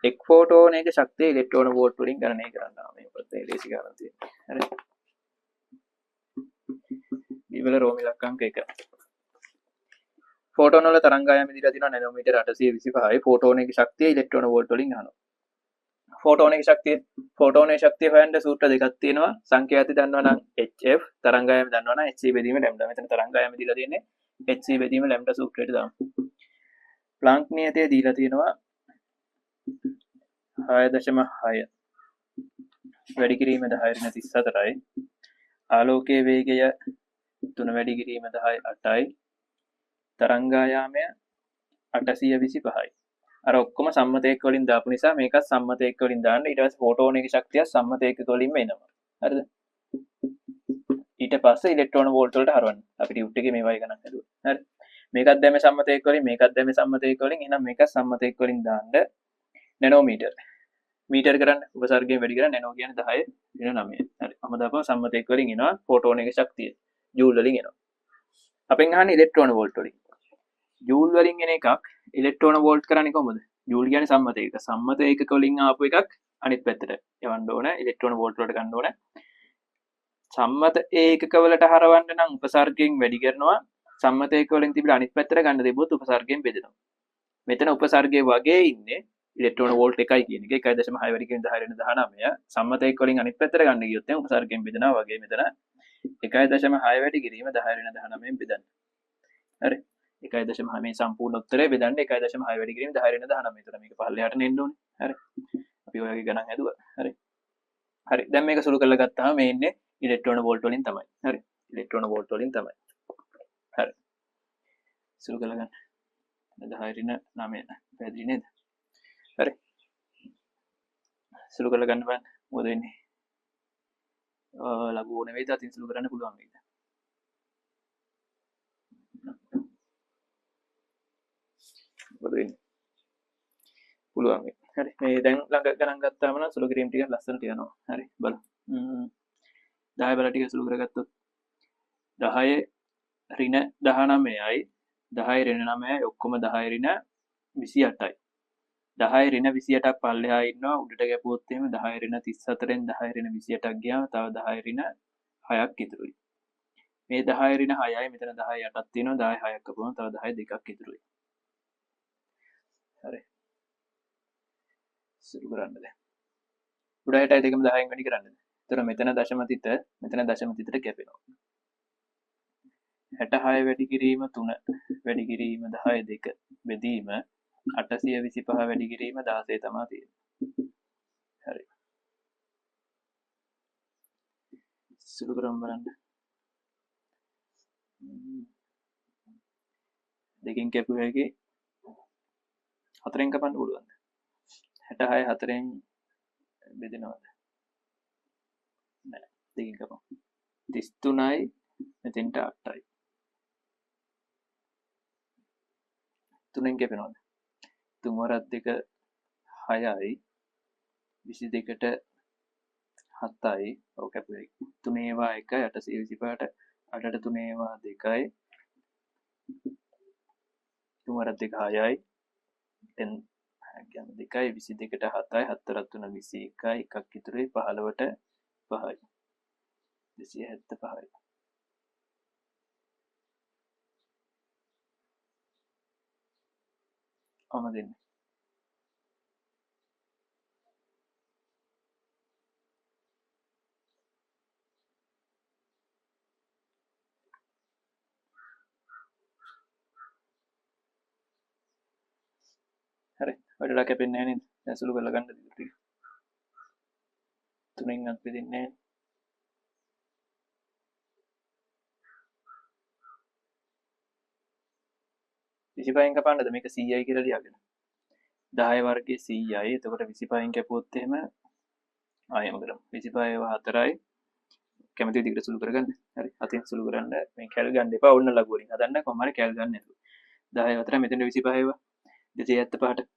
එක් ෆෝටෝනයක ශක්තිය ඉලෙක්ට්‍රෝන වෝල්ට් වලින් ගණනය කරන්න. මේ පොතේ ලේසි ගණන් තියෙනවා. හරි. බී වල රෝම ඉලක්ක අංක 1. ෆෝටෝන වල තරංග ආයාමය දීලා තියෙනවා නැනෝමීටර් 825යි. ෆෝටෝනයක ශක්තිය ඉලෙක්ට්‍රෝන වෝල්ට් වලින් අහනවා. ෆෝටෝනයක ෆෝටෝනයේ ශක්තිය හොයන්න සූත්‍ර දෙකක් තියෙනවා. සංඛ්‍යාති දන්නවා නම් HF, තරංග ආයාමය දන්නවා නම් HC බෙදීම ලැම්ඩා. මෙතන තරංග ආයාමය දීලා තියෙන්නේ HC බෙදීම ලැම්ඩා සූත්‍රයට දාමු. ප්ලාන්ක් නියතය දීලා තියෙනවා 6.6 වැඩි කිරීම 10 ඍණ 34යි. ආලෝකයේ වේගය 3 වැඩි කිරීම 10 8යි. තරංගායාමය 825යි. අර ඔක්කොම සම්මත ඒකක වලින් දාපු නිසා මේකත් සම්මත ඒකක වලින් දාන්න. ඊට පස්සේ ෆෝටෝන එකේ ශක්තිය සම්මත ඒකක වලින්ම එනවා. හරිද? ඊට පස්සේ ඉලෙක්ට්‍රෝන වෝල්ට් වලට හරවන්න. අපි ටියුට් එකේ මේ වගේ ගණන් හැදුවා. හරි. මේකත් දැම්මේ සම්මත ඒකක වලින්, මේකත් දැම්මේ සම්මත ඒකක වලින්. එහෙනම් මේකත් සම්මත ඒකක වලින් දාන්න. නැනෝමීටර්. මීටර් කරන්න උපසර්ගයෙන් වැඩි කරන්න නැනෝ කියන්නේ 10 ඍණ 9. හරි. මම දාපුවම සම්මත ඒකක වලින් එනවා ෆෝටෝන එකේ ශක්තිය. ජූල් වලින් එනවා. අපෙන් අහන්නේ ඉලෙක්ට්‍රෝන වෝල්ට් වලින්. ජූල් වලින් එන එකක් ඉලෙක්ට්‍රෝන වෝල්ට් කරන්නේ කොහොමද? ජූල් කියන්නේ සම්මත ඒකක. සම්මත ඒකක වලින් ආපු එකක් අනිත් පැත්තට එවන්න ඕන. ඉලෙක්ට්‍රෝන වෝල්ට් වලට ගන්න ඕන. සම්මත ඒකක වලට හරවන්න නම් උපසර්ගයෙන් වැඩි කරනවා. සම්මත ඒකක වලින් තිබිලා අනිත් පැත්තට ගන්න තිබ්බොත් උපසර්ගයෙන් බෙදෙනවා. මෙතන උපසර්ගයේ වගේ ඉන්නේ ඉලෙක්ට්‍රෝන වෝල්ට් එකයි කියන එක. 1.6 වැඩි කිරීම 10 ඍණ 19. සම්මත ඒකක වලින් අනිත් පැත්තට ගන්න ගියොත් එහෙනම් උපසර්ගයෙන් බෙදෙනවා වගේ මෙතන 1.6 වැඩි කිරීම 10 ඍණ 19 බෙදන්න. හරි. 1.6 මේ සම්පූර්ණ උත්තරේ බෙදන්න 1.6 වැඩි කිරීම 10 ඍණ 19. එතකොට මේක පල්ලෙහාට එන්න ඕනේ. හරි. අපි ඔය වගේ ගණන් හැදුවා. හරි. හරි. දැන් මේක සුළු කරලා ගත්තාම මේ ඉන්නේ ඉලෙක්ට්‍රෝන වෝල්ට් වලින් තමයි. හරි. ඉලෙක්ට්‍රෝන වෝල්ට් වලින් තමයි. හරි. සුළු කරලා ගන්න. 10 ඍණ 9. පැහැදිලි නේද? හරි. සුළු කරලා ගන්න බලන්න. මොකද වෙන්නේ? ලඝු ඕන වේද? අතින් සුළු කරන්න පුළුවන් වේද? මොකද වෙන්නේ? පුළුවන් වෙයි. හරි. මේ දැන් ළඟ ගණන් ගත්තාම නම් සුළු කිරීම ටිකක් ලස්සනට යනවා. හරි. බලමු. 10 බල ටික සුළු කරගත්තොත් 10 ඍණ 19යි 10 ඍණ 9යි ඔක්කොම 10 ඍණ 28යි. 10 ඍණ 28ක් පල්ලෙහා ඉන්නවා. උඩට ගැපුවොත් එහෙම 10 ඍණ 34න් 10 ඍණ 28ක් ගියාම තව 10 ඍණ 6ක් ඉතුරුයි. මේ 10 ඍණ 6යි මෙතන 10 8ක් තියෙනවා. 10 6ක් කපුවම තව 10 දෙකක් ඉතුරුයි. හරි. සුළු කරන්න දැන්. උඩ 60යි දෙකම 10න් වැඩි කරන්නද? එතකොට මෙතන දශම තිත, මෙතන දශම තිතට කැපෙනවා. 66 වැඩි කිරීම 3 වැඩි කිරීම 10 දෙක බෙදීම 825 වැඩි කිරීම 16 තමා තියෙන්නේ. හරි. සුළු කරමු බලන්න. දෙකෙන් කැපුව හැකි හතරෙන් කපන්න පුළුවන්ද? 66 හතරෙන් බෙදෙනවද? නෑ, දෙකෙන් කපමු. 33යි මෙතෙන්ට 8යි. තුනෙන් කැපෙනවද? තුන් වරක් දෙක 6යි 22ට 7යි. ඔව් කැපුවේ. තුනේවා එකයි අටසිය විසිපහට අටට තුනේවා දෙකයි. තුන් වරක් දෙක හයයි. දැන් කියන්නේ දෙකයි 22ට හතයි, හතරක් තුන 21යි, එකක් ඉතුරුයි 15ට පහයි. 275යි. කොහොමද දෙන්නේ? හරි, වැඩලා කැපෙන්නේ නැහැ නේද? දැන් සුළු කරලා ගන්න ටික. තුනෙන් අත් බෙදෙන්නේ නැහැ. 25න් කපන්නද මේක 100යි කියලා ලියාගෙන. 10 වර්ගයේ 100යි. එතකොට 25න් කැපුවොත් එහෙම ආයෙම කරමු. 25 ඒවා 4යි. කැමති විදිහට සුළු කරගන්න. හරි. අතින් සුළු කරන්න මේ කැල් ගන්න එපා. ඔන්න ලඝු වලින් හදන්න කොහොම හරි කැල් ගන්න නැතුව. 10 4 මෙතන 25 ඒවා 275ට.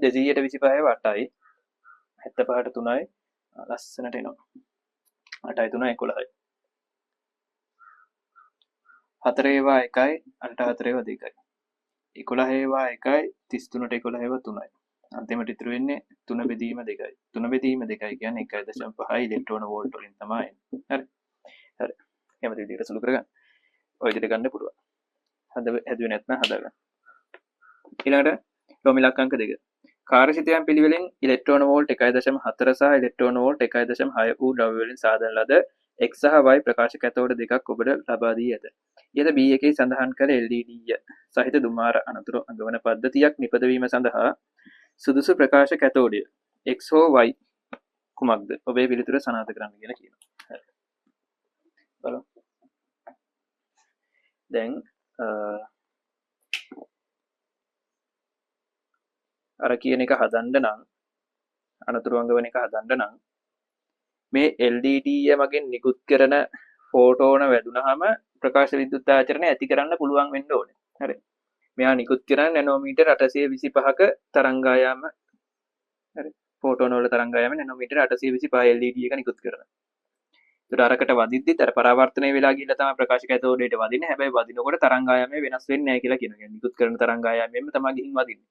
200ට 25 ඒවා 8යි. 75ට 3යි. ලස්සනට එනවා. 8යි 3යි 11යි. 4 ඒවා 1යි, 8 4 ඒවා 2යි. 11 ඒවා 1යි, 33ට 11 ඒවා 3යි. අන්තිමට ඉතුරු වෙන්නේ 3 බෙදීම 2යි. 3 බෙදීම 2යි කියන්නේ 1.5 ඉලෙක්ට්‍රෝන වෝල්ට් වලින් තමයි එන්නේ. හරි. හරි. කැමති විදිහට සුළු කරගන්න. ඔය විදිහට ගන්න පුළුවන්. හැදුවේ නැත්නම් හදාගන්න. ඊළඟට රෝම ඉලක්ක අංක 2. කාර්යසිතයන් පිළිවෙලින් ඉලෙක්ට්‍රෝන වෝල්ට් 1.4 සහ ඉලෙක්ට්‍රෝන වෝල්ට් 1.6 වූ ද්‍රව්‍ය වලින් සාදන ලද X සහ Y ප්‍රකාශ කැතෝඩ දෙකක් ඔබට ලබා දී ඇත. ඉහත B එකේ සඳහන් කළ LED සහිත දුමාර අනතුරු අඟවන පද්ධතියක් නිපදවීම සඳහා සුදුසු ප්‍රකාශ කැතෝඩය X හෝ Y කුමක්ද? ඔබේ පිළිතුර සනාථ කරන්න කියලා කියනවා. හරි. බලමු. දැන් අර කියන එක හදන්න නම් අනතුරු අඟවන එක හදන්න නම් මේ LED මගෙන් නිකුත් කරන ෆෝටෝන වැදුනහම ප්‍රකාශ විද්‍යුත් ආචරණය ඇති කරන්න පුළුවන් වෙන්න ඕනේ. හරි. මෙයා නිකුත් කරන නැනෝමීටර් 825ක තරංගායාම. හරි. ෆෝටෝන වල තරංගායාම නැනෝමීටර් 825 LED එක නිකුත් කරනවා. ඒතර අරකට වදිද්දිත් අර පරාවර්තනය වෙලා ගිහිල්ලා තමයි ප්‍රකාශ කැතෝඩයට වදින්නේ. හැබැයි වදිනකොට තරංගායාමය වෙනස් වෙන්නේ නැහැ කියලා කියනවා. කියන්නේ නිකුත් කරන තරංගායාමයෙන්ම තමයි ගිහින් වදින්නේ.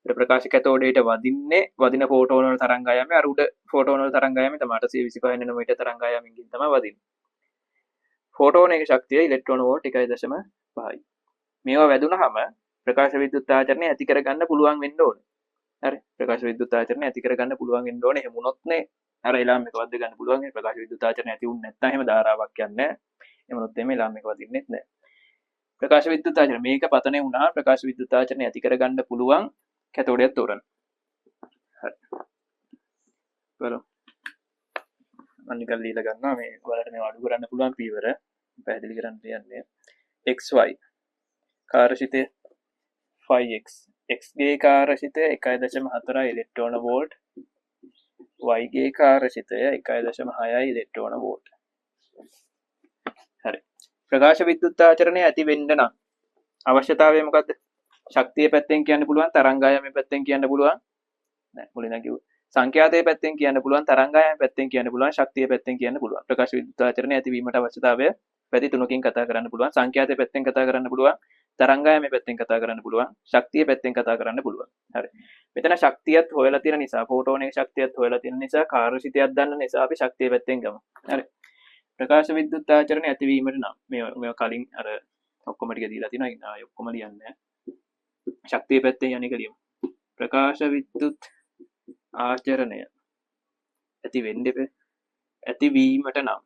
ඒතර ප්‍රකාශ කැතෝඩයට වදින්නේ වදින ෆෝටෝන වල තරංගායාමය අර උඩ ෆෝටෝන වල තරංගායාමය තමයි 825 නැනෝමීටර් තරංගායාමෙන් ගිහින් තමයි වදින්නේ. ෆෝටෝන එක ශක්තිය ඉලෙක්ට්‍රෝන වෝල්ට් 1.5යි. මේවා වැදුනහම ප්‍රකාශ විද්‍යුත් ආචරණය ඇති කරගන්න පුළුවන් වෙන්න ඕනේ. හරි. ප්‍රකාශ විද්‍යුත් ආචරණය ඇති කරගන්න පුළුවන් වෙන්න ඕනේ. එහෙම වුණොත් නේ අර එලාම් එක වද්ද ගන්න පුළුවන්. ඒ ප්‍රකාශ විද්‍යුත් ආචරණය ඇති වුණ නැත්නම් එහෙම ධාරාවක් යන්නේ නැහැ. එහෙම වුණොත් එහෙම එලාම් එක වදින්නෙත් නැහැ. ප්‍රකාශ විද්‍යුත් ආචරණය මේක පතනේ වුණා ප්‍රකාශ විද්‍යුත් ආචරණය ඇති කරගන්න පුළුවන් කැතෝඩයක් තෝරන්න. හරි. බලමු. මම නිකන් ලියලා ගන්නවා මේ ඔයාලට මේව අඩු කරන්න පුළුවන් පීවර පැහැදිලි කරන්න යන්නේ. XY කාර්යශිතය 5x X ගේ කාර්යශිතය 1.4 ඉලෙක්ට්‍රෝන වෝල්ට් Y ගේ කාර්යශිතය 1.6 ඉලෙක්ට්‍රෝන වෝල්ට්. හරි. ප්‍රකාශ විද්‍යුත් ආචරණය ඇති වෙන්න නම් අවශ්‍යතාවය මොකද්ද? ශක්තිය පැත්තෙන් කියන්න පුළුවන්, තරංගායාමයේ පැත්තෙන් කියන්න පුළුවන්. නෑ මුලින් නම් කිව්වා. සංඛ්‍යාතයේ පැත්තෙන් කියන්න පුළුවන්, තරංගායාමයේ පැත්තෙන් කියන්න පුළුවන්, ශක්තිය පැත්තෙන් කියන්න පුළුවන්. ප්‍රකාශ විද්‍යුත් ආචරණය ඇතිවීමට අවශ්‍යතාවය පැති තුනකින් කතා කරන්න පුළුවන්. සංඛ්‍යාතයේ පැත්තෙන් කතා කරන්න පුළුවන්, තරංගායාමයේ පැත්තෙන් කතා කරන්න පුළුවන්, ශක්තිය පැත්තෙන් කතා කරන්න පුළුවන්. හරි. මෙතන ශක්තියත් හොයලා තියෙන නිසා, ෆෝටෝනයේ ශක්තියත් හොයලා තියෙන නිසා, කාර්යශිතයක් දන්න නිසා අපි ශක්තිය පැත්තෙන් ගමු. හරි. ප්‍රකාශ විද්‍යුත් ආචරණය ඇතිවීමට නම් මේවා කලින් අර ඔක්කොම ටික දීලා තියෙනවා. ඉතින් ආයෙ ඔක්කොම ලියන්නේ නෑ. ශක්තිය පැත්තෙන් යන එක ලියමු. ප්‍රකාශ විද්‍යුත් ආචරණය ඇති වෙන්න එපා. ඇතිවීමට නම්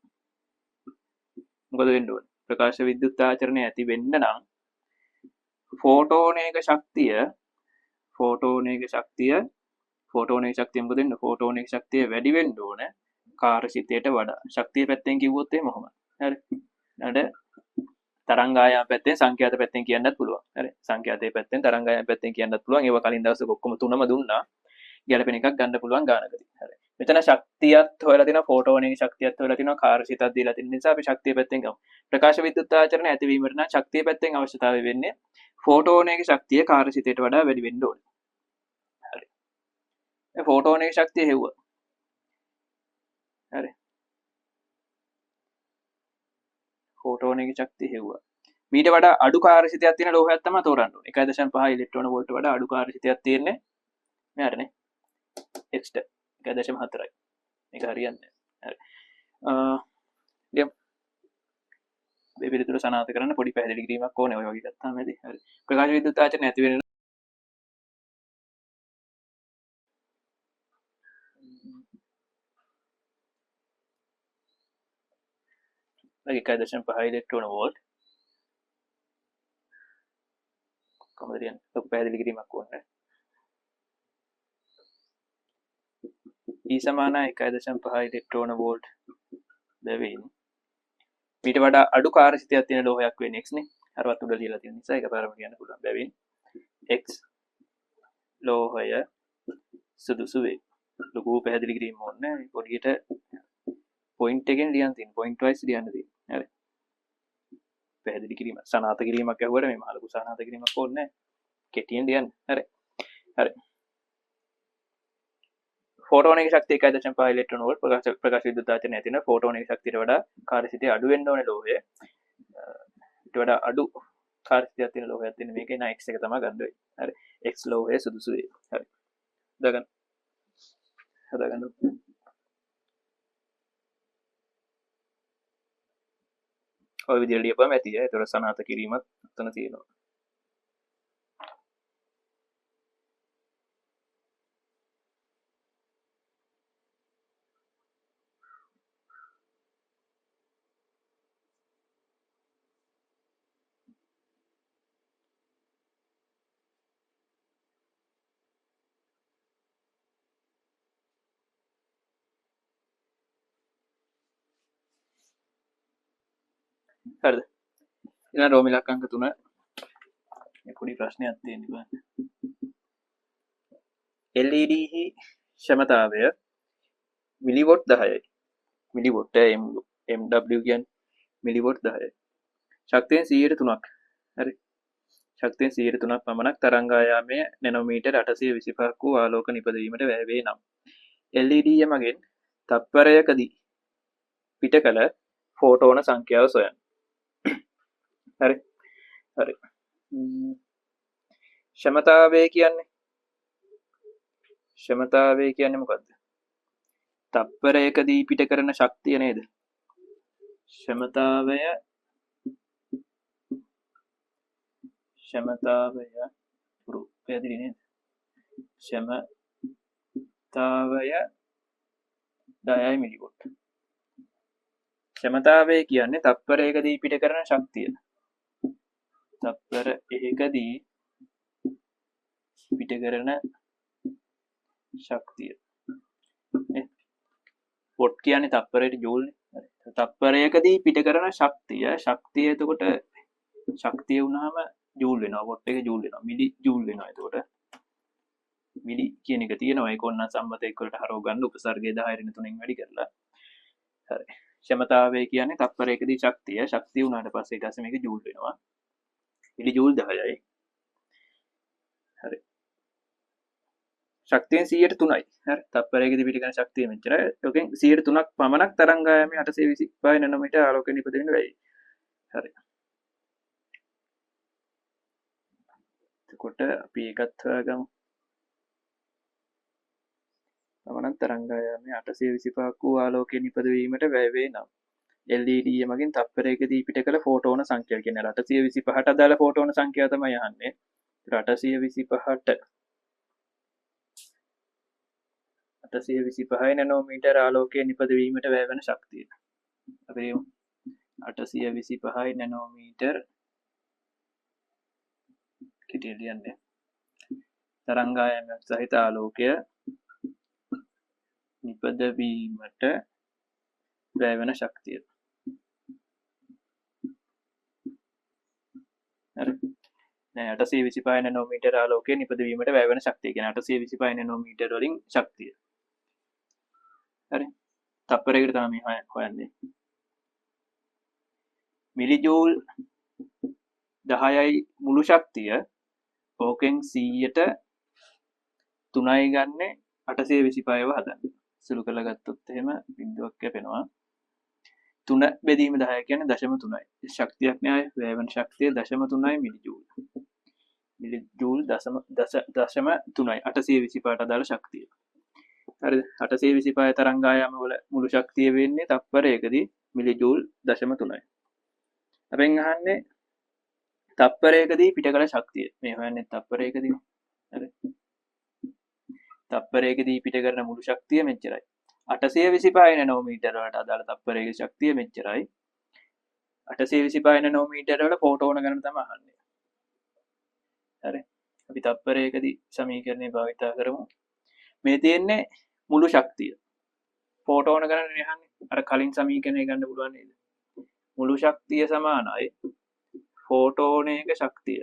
මොකද වෙන්න ඕනේ? ප්‍රකාශ විද්‍යුත් ආචරණය ඇති වෙන්න නම් ෆෝටෝනයක ෆෝටෝනයක ශක්තිය මොකද වෙන්නේ? ෆෝටෝනයක ශක්තිය වැඩි වෙන්න ඕන කාර්යශිතයට වඩා. ශක්තිය පැත්තෙන් කිව්වොත් එහෙම ඔහොම. හරි. ඊළඟට තරංගායාම පැත්තෙන් සංඛ්‍යාත පැත්තෙන් කියන්නත් පුළුවන්. හරි. සංඛ්‍යාතයේ පැත්තෙන් තරංගායාම පැත්තෙන් කියන්නත් පුළුවන්. ඒවා කලින් දවසක ඔක්කොම තුනම දුන්නා. ගැලපෙන එකක් ගන්න පුළුවන් ගානකදී. හරි. මෙතන ශක්තියත් හොයලා තිනවා, ෆෝටෝනයේ ශක්තියත් හොයලා තිනවා, කාර්යශිතත් දීලා තියෙන නිසා අපි ශක්තිය පැත්තෙන් ගමු. ප්‍රකාශ විද්‍යුත් ආචරණය ඇතිවීමට නම් ශක්තිය පැත්තෙන් අවශ්‍යතාවය වෙන්නේ ෆෝටෝනයේ ශක්තිය කාර්යශිතයට වඩා වැඩි වෙන්න ඕනේ. හරි. මේ ෆෝටෝනයේ ශක්තිය හෙව්වා. හරි. ෆෝටෝනයක ශක්තිය හෙව්වා. මීට වඩා අඩු කාර්යශීලීත්වයක් තියෙන ලෝහයක් තමයි තෝරන්න ඕනේ. 1.5 ඉලෙක්ට්‍රෝන වෝල්ට් වඩා අඩු කාර්යශීලීත්වයක් තියෙන්නේ මෙයාටනේ. X ට 1.4යි. මේක හරියන්නේ නැහැ. හරි. ලියමු. මේ පිළිතුර සනාථ කරන්න පොඩි පැහැදිලි කිරීමක් ඕනේ. ඔය වගේ ගත්තාම ඇති. හරි. ප්‍රකාශ විද්‍යුත් ආචරණ ඇති වෙන 1.5 ඉලෙක්ට්‍රෝන වෝල්ට් කොහොමද ලියන්නේ? ලොකු පැහැදිලි කිරීමක් ඕනේ. E සමාන 1.5 ඉලෙක්ට්‍රෝන වෝල්ට් බැවින් මීට වඩා අඩු කාර්යශීලීත්වයක් තියෙන ලෝහයක් වෙන්නේ X නේ. අරවත් උඩ ලියලා තියෙන නිසා එකපාරම කියන්න පුළුවන්. බැවින් X ලෝහය සුදුසු වේ. ලොකු පැහැදිලි කිරීම ඕනේ නෑ. පොඩියට පොයින්ට් එකෙන් ලියන්න තියෙන, පොයින්ට් වයිස් ලියන්න තියෙන. හරි. පැහැදිලි කිරීම, සනාථ කිරීමක් ඇහුවට මේ මහ ලොකු සනාථ කිරීමක් ඕනේ නෑ. කෙටියෙන් ලියන්න. හරි. හරි. ෆෝටෝනයක ශක්තිය 1.5 ඉලෙක්ට්‍රෝන වෝල්ට් ප්‍රකාශ විද්‍යුත් ආචරණය ඇති වෙන ෆෝටෝනයක ශක්තියට වඩා කාර්යශීලීත්වය අඩු වෙන්න ඕනේ ලෝහය. ඊට වඩා අඩු කාර්යශීලීත්වයක් තියෙන ලෝහයක් තියෙන මේකේ නා X එක තමයි ගන්න වෙන්නේ. හරි. X ලෝහය සුදුසු වේ. හරි. හදාගන්න. හදාගන්න. ඔය විදිහට ලියපුවම ඇති. ඒතකොට සනාථ කිරීමත් ඔතන තියෙනවා. හරිද? ඊළඟ රෝම ඉලක්ක අංක 3. මේ පොඩි ප්‍රශ්නයක් තියෙනවා බලන්න. LED හි ක්ෂමතාවය මිලිවොට් 10යි. මිලිවොට් MW කියන්නේ මිලිවොට් 10යි. ශක්තියෙන් සීයට තුනක්. හරි. ශක්තියෙන් සීයට තුනක් පමණක් තරංගායාමය නැනෝමීටර් අටසිය විසිපහක් වූ ආලෝක නිපදවීමට වැය වේ නම් LED මගින් තත්පරයකදී පිට කළ ෆෝටෝන සංඛ්‍යාව සොයන්න. හරි. හරි. ක්ෂමතාවය කියන්නේ ක්ෂමතාවය කියන්නේ මොකද්ද? තත්පරයකදී පිට කරන ශක්තිය නේද? ක්ෂමතාවය පැහැදිලි නේද? ක්ෂමතාවය 10 මිලිවොට්. ක්ෂමතාවය කියන්නේ තත්පරයකදී පිට කරන ශක්තිය. තත්පර එකදී පිට කරන ශක්තිය. නේ? වොට් කියන්නේ තත්පරයට ජූල්නේ. හරි. තත්පරයකදී පිට කරන ශක්තිය, ශක්තිය එතකොට ශක්තිය වුණාම ජූල් වෙනවා. වොට් එක ජූල් වෙනවා. මිලි ජූල් වෙනවා. එතකොට මිලි කියන එක තියෙනවා. ඒක ඕනනම් සම්මත එක් වලට හරව ගන්න උපසර්ගය 10 ඍණ තුනෙන් වැඩි කරලා. හරි. ක්ෂමතාවය කියන්නේ තත්පරයකදී ශක්තිය. ශක්තිය වුණාට පස්සේ ඊට පස්සේ මේක ජූල් වෙනවා. මිලි ජූල් 10යි. හරි. ශක්තියෙන් සීයට තුනයි. හරි. තත්පරයකදී පිට කරන ශක්තිය මෙච්චරයි. ඔකෙන් සීයට තුනක් පමණක් තරංගායාමයේ අටසිය විසිපහයි නැනෝමීටර් ආලෝකය නිපද වෙන්න වැයි. හරි. එතකොට අපි ඒකත් හොයාගමු. පමණක් තරංගායාමයේ අටසිය විසිපහක් වූ ආලෝකය නිපද වීමට වැය වේ නම් LED මගින් තත්පරයකදී පිට කළ ෆෝටෝන සංඛ්‍යාව කියන්නේ අටසිය විසිපහට අදාළ ෆෝටෝන සංඛ්‍යාව තමයි අහන්නේ. අටසිය විසිපහට අටසිය විසිපහයි නැනෝමීටර් ආලෝකය නිපද වීමට වැය වෙන ශක්තිය. අපි ලියමු. අටසිය විසිපහයි නැනෝමීටර් කෙටියෙන් ලියන්නේ. තරංගායාමයක් සහිත ආලෝකය නිපද වීමට වැය වෙන ශක්තිය. හරි. දැන් අටසිය විසිපහයි නැනෝමීටර් ආලෝකය නිපද වීමට වැය වෙන ශක්තිය කියන්නේ අටසිය විසිපහයි නැනෝමීටර් වලින් ශක්තිය. හරි. තප්පරයකට තමයි මේ හොයන්නේ. මිලිජූල් 10යි මුළු ශක්තිය. ඕකෙන් සීයට තුනයි ගන්නෙ අටසිය විසිපහව හදන්න. සුළු කරලා ගත්තොත් එහෙම බිංදුවක් කැපෙනවා. 3 බෙදීම 10 කියන්නේ 0.3යි. ශක්තියක් නෑ. වැය වෙන ශක්තිය 0.3යි මිලි ජූල්. මිලි ජූල් දශම දශ දශම තුනයි. 825ට අදාළ ශක්තිය. හරිද? 825 තරංගායාම වල මුළු ශක්තිය වෙන්නේ තප්පරයකදී මිලි ජූල් 0.3යි. අපෙන් අහන්නේ තප්පරයකදී පිට කළ ශක්තිය. මේ හොයන්නේ තප්පරයකදී. හරි. තප්පරයකදී පිට කරන මුළු ශක්තිය මෙච්චරයි. 825 නැනෝමීටර වලට අදාළ තප්පරයක ශක්තිය මෙච්චරයි. 825 නැනෝමීටර වල ෆෝටෝන ගණන තමයි අහන්නේ. හරි. අපි තප්පරයකදී සමීකරණය භාවිතා කරමු. මේ තියෙන්නේ මුළු ශක්තිය. ෆෝටෝන ගණන නේ අහන්නේ. අර කලින් සමීකරණය ගන්න පුළුවන් නේද? මුළු ශක්තිය සමානයි ෆෝටෝනයක ශක්තිය.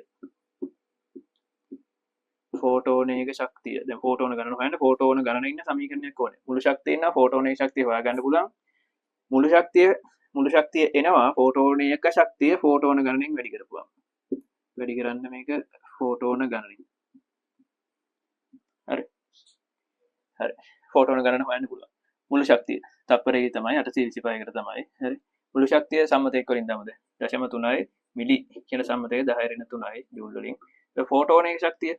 ෆෝටෝනයක ශක්තිය. දැන් ෆෝටෝන ගණන හොයන්න ෆෝටෝන ගණන ඉන්න සමීකරණයක් ඕනේ. මුළු ශක්තිය ඉන්නවා ෆෝටෝනයක ශක්තිය හොයාගන්න පුළුවන්. මුළු ශක්තිය එනවා ෆෝටෝනයක ශක්තිය ෆෝටෝන ගණනෙන් වැඩි කරපුවාම. වැඩි කරන්න මේක ෆෝටෝන ගණනෙන්. හරි. හරි. ෆෝටෝන ගණන හොයන්න පුළුවන්. මුළු ශක්තිය තප්පරයක තමයි 825කට තමයි. හරි. මුළු ශක්තිය සම්මතයක් වලින් දාමුද? 0.3යි මිලි කියන සම්මතය 10 ඍණ 3යි ජූල් වලින්. ඒ ෆෝටෝනයක ශක්තිය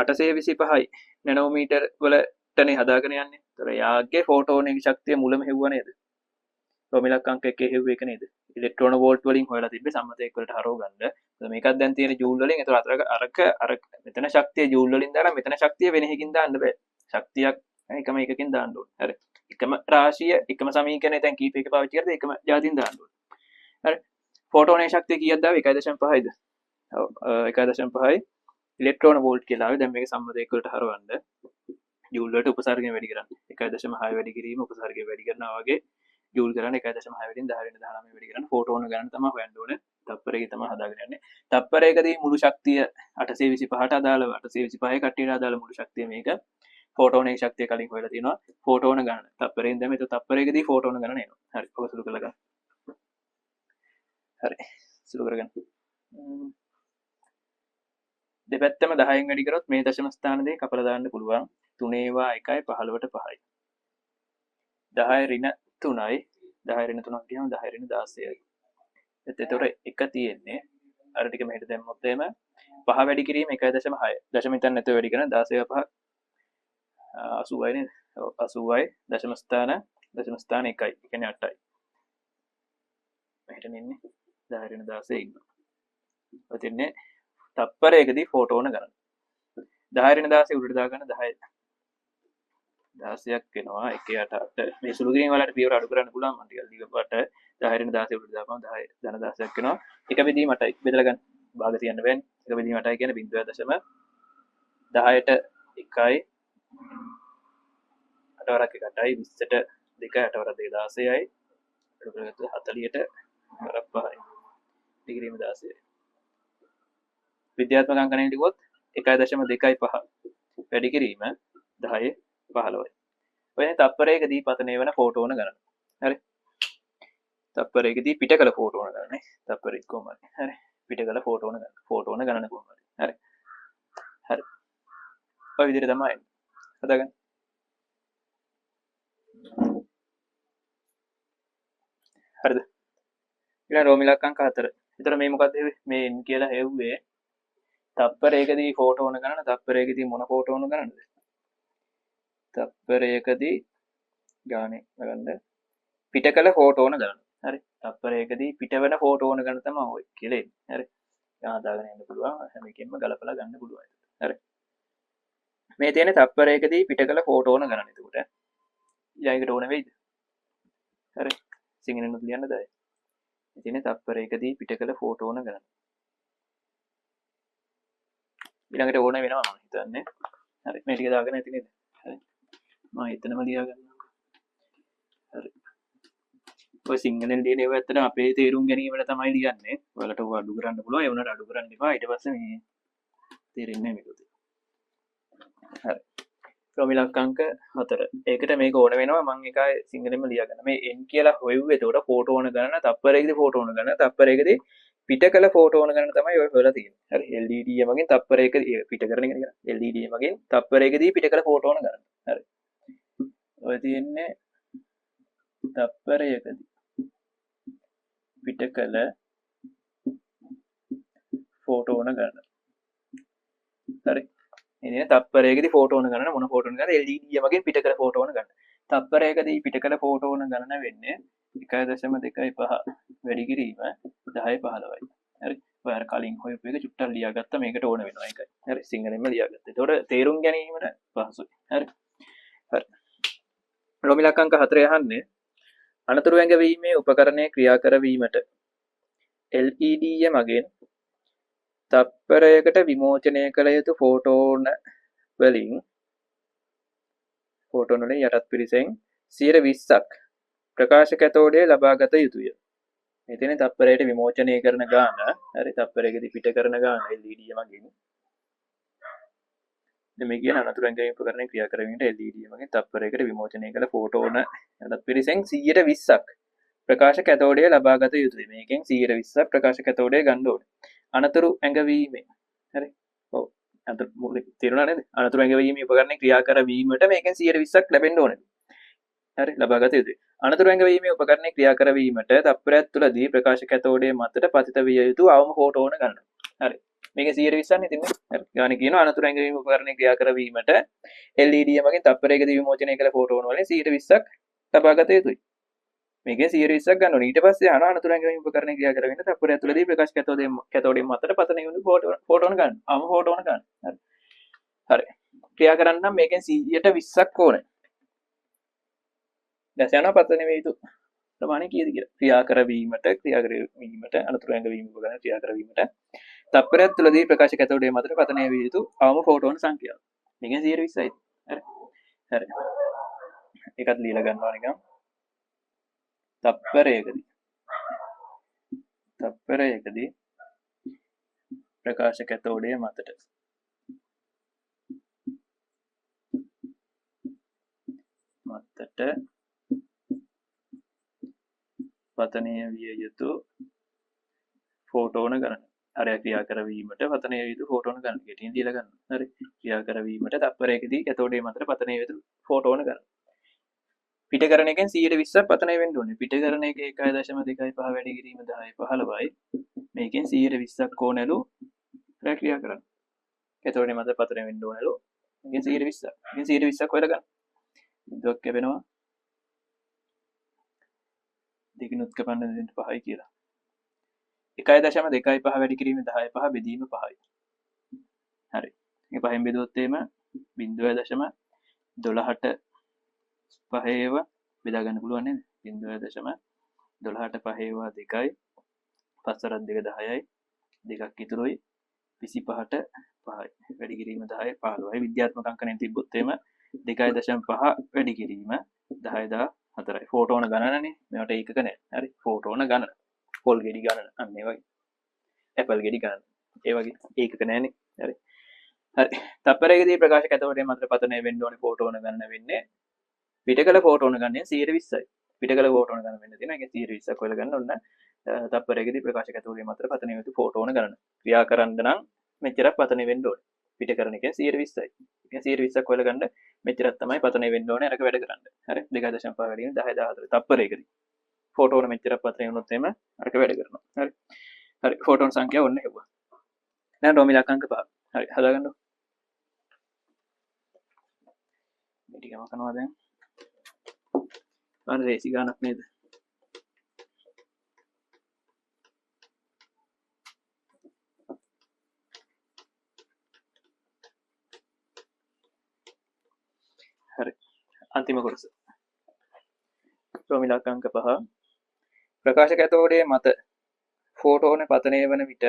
825යි නැනෝමීටර් වලටනේ හදාගෙන යන්නේ. ඒතර යාගේ ෆෝටෝනයක ශක්තිය මුලම හෙව්වා නේද? රෝමිලක් අංක එකේ හෙව්ව එක නේද? ඉලෙක්ට්‍රෝන වෝල්ට් වලින් හොයලා තිබ්බේ සම්මතයක් වලට හරව ගන්න. ඒතර මේකත් දැන් තියෙන ජූල් වලින්. ඒතර අරක අර මෙතන ශක්තිය ජූල් වලින් දාලා මෙතන ශක්තිය වෙන එකකින් දාන්න බෑ. ශක්තියක් එකම එකකින් දාන්න ඕනේ. හරි. එකම රාශිය එකම සමීකරණය දැන් කීප එක පාවිච්චි කරද්දී එකම ජාතියෙන් දාන්න ඕනේ. හරි. ෆෝටෝනයේ ශක්තිය කීයක්ද ආවේ? 1.5යිද? ඔව්, 1.5යි ඉලෙක්ට්‍රෝන වෝල්ට් කියලා ආවේ. දැන් මේක සම්මතයක් වලට හරවන්න ජූල් වලට උපසර්ගය වැඩි කරන්න. 1.6 වැඩි කිරීම උපසර්ගය වැඩි කරනවා වගේ ජූල් කරන්න 1.6 වලින් 10 වෙනි 19 වැඩි කරන්න. ෆෝටෝන ගණන තමයි හොයන්න ඕනේ. තප්පරයක තමයි හදාගෙන යන්නේ. තප්පරයකදී මුළු ශක්තිය 825ට අදාළව 825 කට්ටියට අදාළ මුළු ශක්තිය මේක. ෆෝටෝනයේ ශක්තිය කලින් හොයලා තියෙනවා. ෆෝටෝන ගණන. තප්පරයෙන් දැන් මේක තප්පරයකදී ෆෝටෝන ගණන එනවා. හරි. ඔක සුළු කරලා ගන්න. හරි. සුළු කරගන්න. දෙපැත්තම 10න් වැඩි කරොත් මේ දශම ස්ථාන දෙක කපලා දාන්න පුළුවන්. තුනේවා එකයි පහළොවට පහයි. 10 ඍණ 3යි. 10 ඍණ 3ක් ගියාම 10 ඍණ 16යි. එතකොට එක තියෙන්නේ අර ටික මෙහෙට දැම්මොත් එහෙම පහ වැඩි කිරීම 1.6. දශම හිතන්න නැතුව වැඩි කරන 16 පහ 80යි නේද? ඔව්, 80යි දශම ස්ථාන දශම ස්ථාන එකයි. ඒ කියන්නේ 8යි. මෙහෙට ඉන්නේ 10 ඍණ 16 ඉන්නවා. ඔය තියන්නේ තප්පරයකදී ෆෝටෝන ගණන. 10 ඍණ 16 උඩට දාගන්න 10 16ක් වෙනවා. එක යට අට. මේ සුළු කිරීම වලට පියවර අඩු කරන්න පුළුවන්. මම ටිකක් දීපුවාට 10 ඍණ 16 උඩට දාපුවම 10 ධන 16ක් වෙනවා. එක බෙදීම 8යි. බෙදලා ගන්න. භාග තියන්න බෑනේ. එක බෙදීම 8යි කියන්නේ බිංදුව දශම 10ට 1යි. අට වරක් එක අටයි. 20ට 2යි. අට වරක් දෙක 16යි. අඩු කරගත්තොත් 40ට වරක් 5යි. ඩිග්‍රීම 16යි. විද්‍යාත්මක අංකණයෙන් ලිව්වොත් එකයි දශම දෙකයි පහ වැඩි කිරීම 10 15යි. ඔය තප්පරයකදී පතනය වෙන ෆෝටෝන ගණන. හරි. තප්පරයකදී පිට කළ ෆෝටෝන ගණන නේ. තප්පරෙත් කොහොම හරි. හරි. පිට කළ ෆෝටෝන ගණන. ෆෝටෝන ගණන කොහොම හරි. හරි. හරි. ඔය විදිහට තමයි එන්නේ. හදාගන්න. හරිද? ඊළඟ රෝම ඉලක්ක අංක 4. එතකොට මේ මොකද්ද හෙව්වේ? මේ n කියලා හෙව්වේ තප්පරයකදී ෆෝටෝන ගණන. තප්පරයකදී මොන ෆෝටෝන ගණනද? තප්පරයකදී ගානේ බලන්න. පිට කළ ෆෝටෝන ගණන. හරි. තප්පරයකදී පිටවන ෆෝටෝන ගණන තමයි ඔය කියලා එන්නේ. හරි. දැන් හදාගෙන යන්න පුළුවන්. හැම එකෙන්ම ගලපලා ගන්න පුළුවන්. හරි. මේ තියෙන තප්පරයකදී පිට කළ ෆෝටෝන ගණන. එතකොට ඊළඟට ඕන වෙයිද? හරි. සිංහලෙන් උත් ලියන්න බෑ. මේ තියෙන තප්පරයකදී පිට කළ ෆෝටෝන ගණන. ඊළඟට ඕන වෙනවා මම හිතන්නේ. හරි. මේ ටික දාගෙන ඇති නේද? හරි. මම එතනම ලියා ගන්නම්. හරි. ඔය සිංහලෙන් ලියන ඒවා ඇත්තටම අපේ තේරුම් ගැනීමට තමයි ලියන්නේ. ඔයාලට ඔය අඩු කරන්න පුළුවන්. ඒ වුණාට අඩු කරන්න එපා. ඊට පස්සේ මේ තේරෙන්නේ නැහැ මේක. හරි. ක්‍රම ඉලක්ක අංක 4. ඒකට මේක ඕන වෙනවා. මං එකයි සිංහලෙන්ම ලියා ගන්න. මේ n කියලා හොයුවේ එතකොට ෆෝටෝන ගණන, තප්පරයකදී ෆෝටෝන ගණන, තප්පරයකදී පිට කළ ෆෝටෝන ගණන තමයි ඔය හොයලා තියෙන්නේ. හරි. LED මගින් තප්පරයකදී පිට කරන එක නේ. LED මගින් තප්පරයකදී පිට කළ ෆෝටෝන ගණන. හරි. ඔය තියෙන්නේ තප්පරයකදී පිට කළ ෆෝටෝන ගණන. හරි. ඉතින් තප්පරයකදී ෆෝටෝන ගණන මොන ෆෝටෝන ගණනද? LED මගින් පිට කළ ෆෝටෝන ගණන. තප්පරයකදී පිට කළ ෆෝටෝන ගණන වෙන්නේ 1.25 වැඩි කිරීම 10 15යි. හරි. ඔය අර කලින් හොයපු එක චුට්ටක් ලියාගත්තා, මේකට ඕන වෙනවා ඒකයි. හරි, සිංහලෙන්ම ලියාගත්තා. එතකොට තේරුම් ගැනීමට පහසුයි. හරි. හරි. රෝමිලක් අංක 4 අහන්නේ අනතුරු ඇඟවීමේ උපකරණය ක්‍රියා කරවීමට LED මගින් තප්පරයකට විමෝචනය කළ යුතු ෆෝටෝන වලින් යටත් පිරිසෙන් 20%ක් ප්‍රකාශ කැතෝඩය ලබාගත යුතුය. මේ තියෙන තප්පරයට විමෝචනය කරන ගාන, හරි, තප්පරයකදී පිට කරන ගාන LED මගින්. දැන් මේ කියන අනතුරු ඇඟවීම උපකරණය ක්‍රියා කරවීමට LED මගින් තප්පරයකට විමෝචනය කළ ෆෝටෝන යටත් පිරිසෙන් 20%ක් ප්‍රකාශ කැතෝඩය ලබාගත යුතුයි. මේකෙන් 20%ක් ප්‍රකාශ කැතෝඩය ගන්න ඕනේ. අනතුරු ඇඟවීමේ, හරි, ඔව්, අනතුරු මූලික තේරුණා නේද? අනතුරු ඇඟවීමේ උපකරණය ක්‍රියා කරවීමට මේකෙන් 20%ක් ලැබෙන්න ඕනේ. හරි, ලබාගත යුතුයි. අනතුරු ඇඟවීමේ උපකරණය ක්‍රියා කරවීමට තප්පරයක් තුලදී ප්‍රකාශ කැතෝඩය මතට පතිත විය යුතු අවම ෆෝටෝන ගණන. හරි, මේක 20%ක් නේ තින්නේ. හරි, ගාන කියනවා අනතුරු ඇඟවීම උපකරණය ක්‍රියා කරවීමට LED මගින් තප්පරයකදී විමෝචනය කළ ෆෝටෝන වලින් 20%ක් ලබාගත යුතුයි. මේකෙන් 20%ක් ගන්න ඕනේ. ඊට පස්සේ අහනවා අනතුරු ඇඟවීම උපකරණය ක්‍රියා කරවීමට තප්පරයක් තුලදී ප්‍රකාශ කැතෝඩය මතට පතන යුතු ෆෝටෝන ගන්න. අවම ෆෝටෝන ගන්න. හරි. හරි. ක්‍රියා කරන්න නම් මේකෙන් 120ක් ඕනේ. දැන් යනවා පතන විය යුතු ප්‍රමාණය කීයද කියලා. ක්‍රියා කරවීමට අනතුරු ඇඟවීම උපකරණ ක්‍රියා කරවීමට තප්පරයක් තුලදී ප්‍රකාශ කැතෝඩය මතට පතනය විය යුතු අවම ෆෝටෝන සංඛ්‍යාව. මේකෙන් 120යි. හරි. හරි. ඒකත් ලියලා ගන්නවා නිකන්. තප්පරයකදී ප්‍රකාශ කැතෝඩය මතට පතනය විය යුතු ෆෝටෝන ගණන. අරයා ක්‍රියා කරවීමට පතනය විය යුතු ෆෝටෝන ගණන. කෙටියෙන් දීලා ගන්න. හරි. ක්‍රියා කරවීමට තප්පරයකදී කැතෝඩය මතට පතනය විය යුතු ෆෝටෝන ගණන. පිට කරන එකෙන් 120ක් පතනය වෙන්න ඕනේ. පිට කරන එක 1.25 වැඩි කිරීම 10 15යි. මේකෙන් 120ක් ඕනලු ක්‍රියා කරන්න. කැතෝඩය මත පතනය වෙන්න ඕනලු. මේකෙන් 120ක්. මේකෙන් 120ක් හොයලා ගන්න. බිඳුවක් කැපෙනවා. දෙකිනුත් කපන්න දෙන්න 5යි කියලා. 1.25 වැඩි කිරීම 10 5 බෙදීම 5යි. හරි. මේ පහෙන් බෙදුවොත් එහෙම 0.12ට පහේව බෙදා ගන්න පුළුවන් නේද? 0.12ට පහේවා 2යි. පස්වරක් දෙක 10යි. දෙකක් ඉතුරුයි. 25ට 5යි. වැඩි කිරීම 10 15යි. විද්‍යාත්මක අංකණයෙන් තිබ්බොත් එහෙම 2.5 වැඩි කිරීම 10 14යි. ෆෝටෝන ගණනනේ. මේවට ඒකක නෑ. හරි. ෆෝටෝන ගණන. පොල් ගෙඩි ගණන. අන්න ඒ වගේ. ඇපල් ගෙඩි ගණන. ඒ වගේ ඒකක නෑනේ. හරි. හරි. තප්පරයකදී ප්‍රකාශ කැතෝඩය මතට පතනය වෙන්න ඕනේ ෆෝටෝන ගණන වෙන්නේ පිටකල ෆෝටෝන ගණනය 120යි. පිටකල ෆෝටෝන ගණන වෙන්න තියෙනවා. ඒකේ 120ක් හොයලා ගන්න ඕන. තප්පරයකදී ප්‍රකාශ කැතෝඩය මතට පතනය යුතු ෆෝටෝන ගණන. ක්‍රියා කරන්න නම් මෙච්චරක් පතනය වෙන්න ඕනේ. පිට කරන එකෙන් 120යි. ඒ 120ක් හොයලා ගන්න මෙච්චරක් තමයි පතනය වෙන්න ඕනේ අරක වැඩ කරන්න. හරි. 2.5 වැඩි වෙන 10 14 තප්පරයකදී. ෆෝටෝන මෙච්චරක් පතනය වුණොත් එහෙම අරක වැඩ කරනවා. හරි. හරි. ෆෝටෝන සංඛ්‍යාව ඔන්න හෙව්වා. දැන් රෝමිල අංක 5. හරි. හදාගන්න. මේ ටිකම කරනවා දැන්. අර රේසි ගානක් නේද? හරි. අන්තිම කොටස. රෝමිල අංක 5. ප්‍රකාශ කැතෝඩය මත ෆෝටෝන පතනය වන විට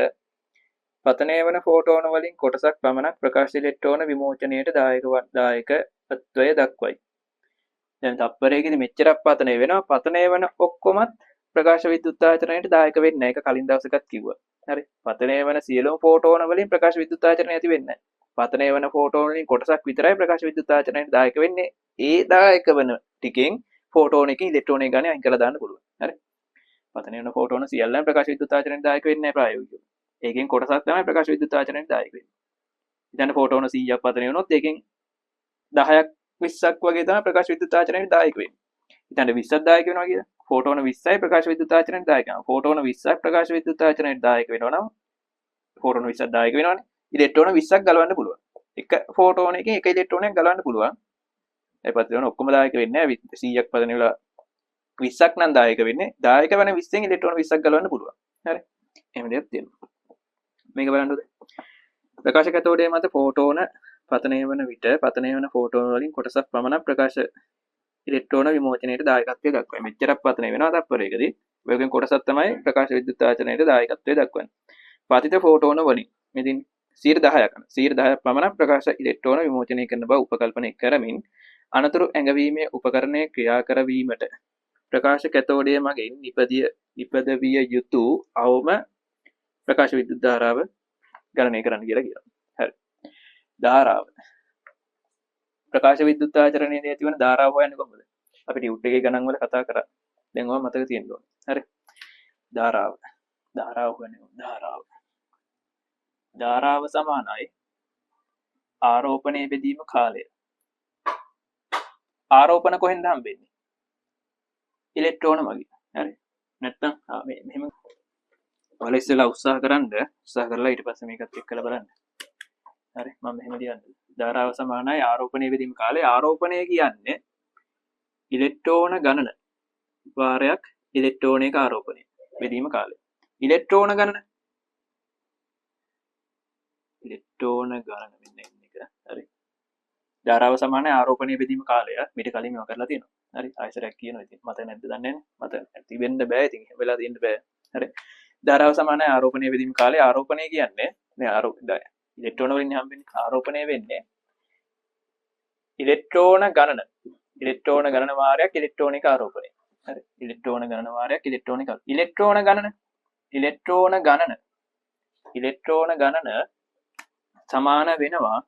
පතනය වන ෆෝටෝන වලින් කොටසක් පමණක් ප්‍රකාශ ඉලෙක්ට්‍රෝන විමෝචනයට දායකත්වය දක්වයි. දැන් තප්පරයකදී මෙච්චරක් පතනය වෙනවා. පතනය වන ඔක්කොමත් ප්‍රකාශ විද්‍යුත් ආචරණයට දායක වෙන්නේ නැහැ. ඒක කලින් දවසකත් කිව්වා. හරි. පතනය වන සියලුම ෆෝටෝන වලින් ප්‍රකාශ විද්‍යුත් ආචරණය ඇති වෙන්නේ නැහැ. පතනය වන ෆෝටෝන වලින් කොටසක් විතරයි ප්‍රකාශ විද්‍යුත් ආචරණයට දායක වෙන්නේ. ඒ දායක වන ටිකෙන් ෆෝටෝන එකකින් ඉලෙක්ට්‍රෝනය ගන්න අයින් කරලා දාන්න පුළුවන්. හරි. පතනය වන ෆෝටෝන සියල්ලම ප්‍රකාශ විද්‍යුත් ආචරණයට දායක වෙන්නේ නැහැ ප්‍රායෝගිකව. ඒකෙන් කොටසක් තමයි ප්‍රකාශ විද්‍යුත් ආචරණයට දායක වෙන්නේ. ඉතින් ෆෝටෝන 100ක් පතනය වුණොත් ඒකෙන් 10ක් 20ක් වගේ තමයි ප්‍රකාශ විද්‍යුත් ආචරණයට දායක වෙන්නේ. ඉතින් 20ක් දායක වෙනවා කියලා. ෆෝටෝන 20යි ප්‍රකාශ විද්‍යුත් ආචරණයට දායක වෙනවා. ෆෝටෝන 20ක් ප්‍රකාශ විද්‍යුත් ආචරණයට දායක වෙනවා නම් ෆෝටෝන 20ක් දායක වෙනවනේ. ඉලෙක්ට්‍රෝන 20ක් ගලවන්න පුළුවන්. එක ෆෝටෝන එකකින් එක ඉලෙක්ට්‍රෝනයක් ගලවන්න පුළුවන්. ඒ පැත්තේ වෙන ඔක්කොම දායක වෙන්නේ නැහැ. 100ක් පදන වෙලා 20ක් නම් දායක වෙන්නේ. දායක වෙන 20න් ඉලෙක්ට්‍රෝන 20ක් ගලවන්න පුළුවන්. හරි. එහෙම දෙයක් තියෙනවා. මේක බලන්නකෝ. ප්‍රකාශ කැතෝඩය මත ෆෝටෝන පතනය වන විට පතනය වන ෆෝටෝන වලින් කොටසක් පමණක් ප්‍රකාශ ඉලෙක්ට්‍රෝන විමෝචනයට දායකත්වය දක්වයි. මෙච්චරක් පතනය වෙනවා තත්පරයකදී. ඔයගෙන් කොටසක් තමයි ප්‍රකාශ විද්‍යුත් ආචරණයට දායකත්වය දක්වන්නේ. පතිත ෆෝටෝන වලින් මෙතින් 10%ක් 10%ක් පමණක් ප්‍රකාශ ඉලෙක්ට්‍රෝන විමෝචනය කරන බව උපකල්පනය කරමින් අනතුරු ඇඟවීමේ උපකරණය ක්‍රියා කරවීමට ප්‍රකාශ කැතෝඩය මගින් නිපදවිය යුතු අවම ප්‍රකාශ විද්‍යුත් ධාරාව ගණනය කරන්න කියලා කියනවා. හරි. ධාරාව. ප්‍රකාශ විද්‍යුත් ආචරණයේදී ඇතිවන ධාරාව හොයන්නේ කොහොමද? අපි ටියුට් එකේ ගණන් වල කතා කරා. දැන් ඔයා මතක තියෙන්න ඕනේ. හරි. ධාරාව. ධාරාව හොයන්නේ කොහොමද? ධාරාව. ධාරාව සමානයි ආරෝපණය බෙදීම කාලය. ආරෝපණ කොහෙන්ද හම්බෙන්නේ? ඉලෙක්ට්‍රෝන මගින්. හරි. නැත්තම් මේ මෙහෙම ඔයාලා ඉස්සෙල්ලා උත්සාහ කරන්න, උත්සාහ කරලා ඊට පස්සේ මේකත් එක්කලා බලන්න. හරි, මම මෙහෙම ලියන්නම්. ධාරාව සමානයි ආරෝපණය බෙදීම කාලය. ආරෝපණය කියන්නේ ඉලෙක්ට්‍රෝන ගණන වාරයක් ඉලෙක්ට්‍රෝනයක ආරෝපණය බෙදීම කාලය. ඉලෙක්ට්‍රෝන ගණන, ඉලෙක්ට්‍රෝන ගණන මෙන්න එක. හරි. ධාරාව සමානයි ආරෝපණය බෙදීම කාලය. මීට කලින් මේවා කරලා තියෙනවා. හරි, ආයෙසරයක් කියනවා. ඉතින් මතක නැද්ද දන්නේ නැහැ. මතක නැති වෙන්න බෑ. ඉතින් එහෙම වෙලා තියෙන්න බෑ. හරි. ධාරාව සමානයි ආරෝපණය බෙදීම කාලය. ආරෝපණය කියන්නේ මේ ඉලෙක්ට්‍රෝන වලින් හම්බෙන්නේ. ආරෝපණය වෙන්නේ ඉලෙක්ට්‍රෝන ගණන, ඉලෙක්ට්‍රෝන ගණන වාරයක් ඉලෙක්ට්‍රෝනික ආරෝපණය. හරි. ඉලෙක්ට්‍රෝන ගණන වාරයක් ඉලෙක්ට්‍රෝනික ඉලෙක්ට්‍රෝන ගණන, ඉලෙක්ට්‍රෝන ගණන, ඉලෙක්ට්‍රෝන ගණන සමාන වෙනවා,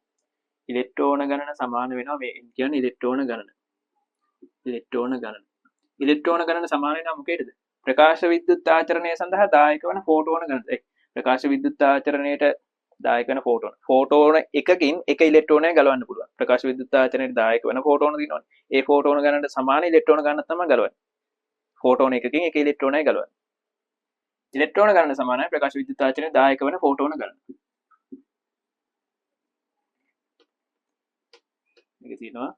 ඉලෙක්ට්‍රෝන ගණන සමාන වෙනවා මේ කියන්නේ ඉලෙක්ට්‍රෝන ගණන, ඉලෙක්ට්‍රෝන ගණන, ඉලෙක්ට්‍රෝන ගණන සමාන වෙනවා මොකේද? ප්‍රකාශ විද්‍යුත් ආචරණය සඳහා දායක වන ෆෝටෝන ගණන. ඒ ප්‍රකාශ විද්‍යුත් ආචරණයට දායක වන ෆෝටෝන, ෆෝටෝන එකකින් එක ඉලෙක්ට්‍රෝනයක් ගලවන්න පුළුවන්. ප්‍රකාශ විද්‍යුත් ආචරණයට දායක වන ෆෝටෝන තියෙනවනේ. ඒ ෆෝටෝන ගණනට සමාන ඉලෙක්ට්‍රෝන ගණනක් තමයි ගලවන්නේ. ෆෝටෝන එකකින් එක ඉලෙක්ට්‍රෝනයක් ගලවන්නේ. ඉලෙක්ට්‍රෝන ගණන සමානයි ප්‍රකාශ විද්‍යුත් ආචරණයට දායක වන ෆෝටෝන ගණන. මේක තියෙනවා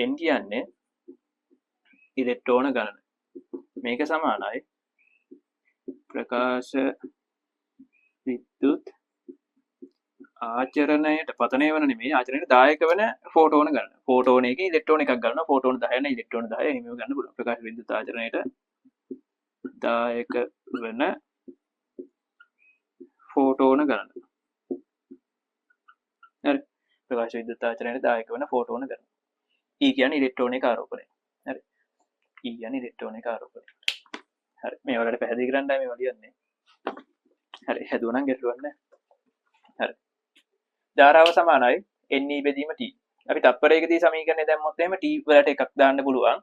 n කියන්නේ ඉලෙක්ට්‍රෝන ගණන. මේක සමානයි ප්‍රකාශ විද්‍යුත් ආචරණයට පතනය වන නෙමෙයි, ආචරණයට දායක වන ෆෝටෝන ගණන. ෆෝටෝන එකේ ඉලෙක්ට්‍රෝන එකක් ගන්නවා. ෆෝටෝන 10 න ඉලෙක්ට්‍රෝන 10 එහෙම ගන්න පුළුවන්. ප්‍රකාශ විද්‍යුත් ආචරණයට දායක වන ෆෝටෝන ගණන. හරි. ප්‍රකාශ විද්‍යුත් ආචරණයට දායක වන ෆෝටෝන ගණන. E කියන්නේ ඉලෙක්ට්‍රෝනික ආරෝපණය. හරි. E කියන්නේ ඉලෙක්ට්‍රෝනික ආරෝපණය. හරි. මේ වලට පැහැදිලි කරන්නයි මේවා ලියන්නේ. හරි. හැදුවා නම් ගැටලුවක් නෑ. හරි. ධාරාව සමානයි NE බෙදීම T. අපි තප්පරයකදී සමීකරණය දැම්මොත් එහෙම T වලට එකක් දාන්න පුළුවන්.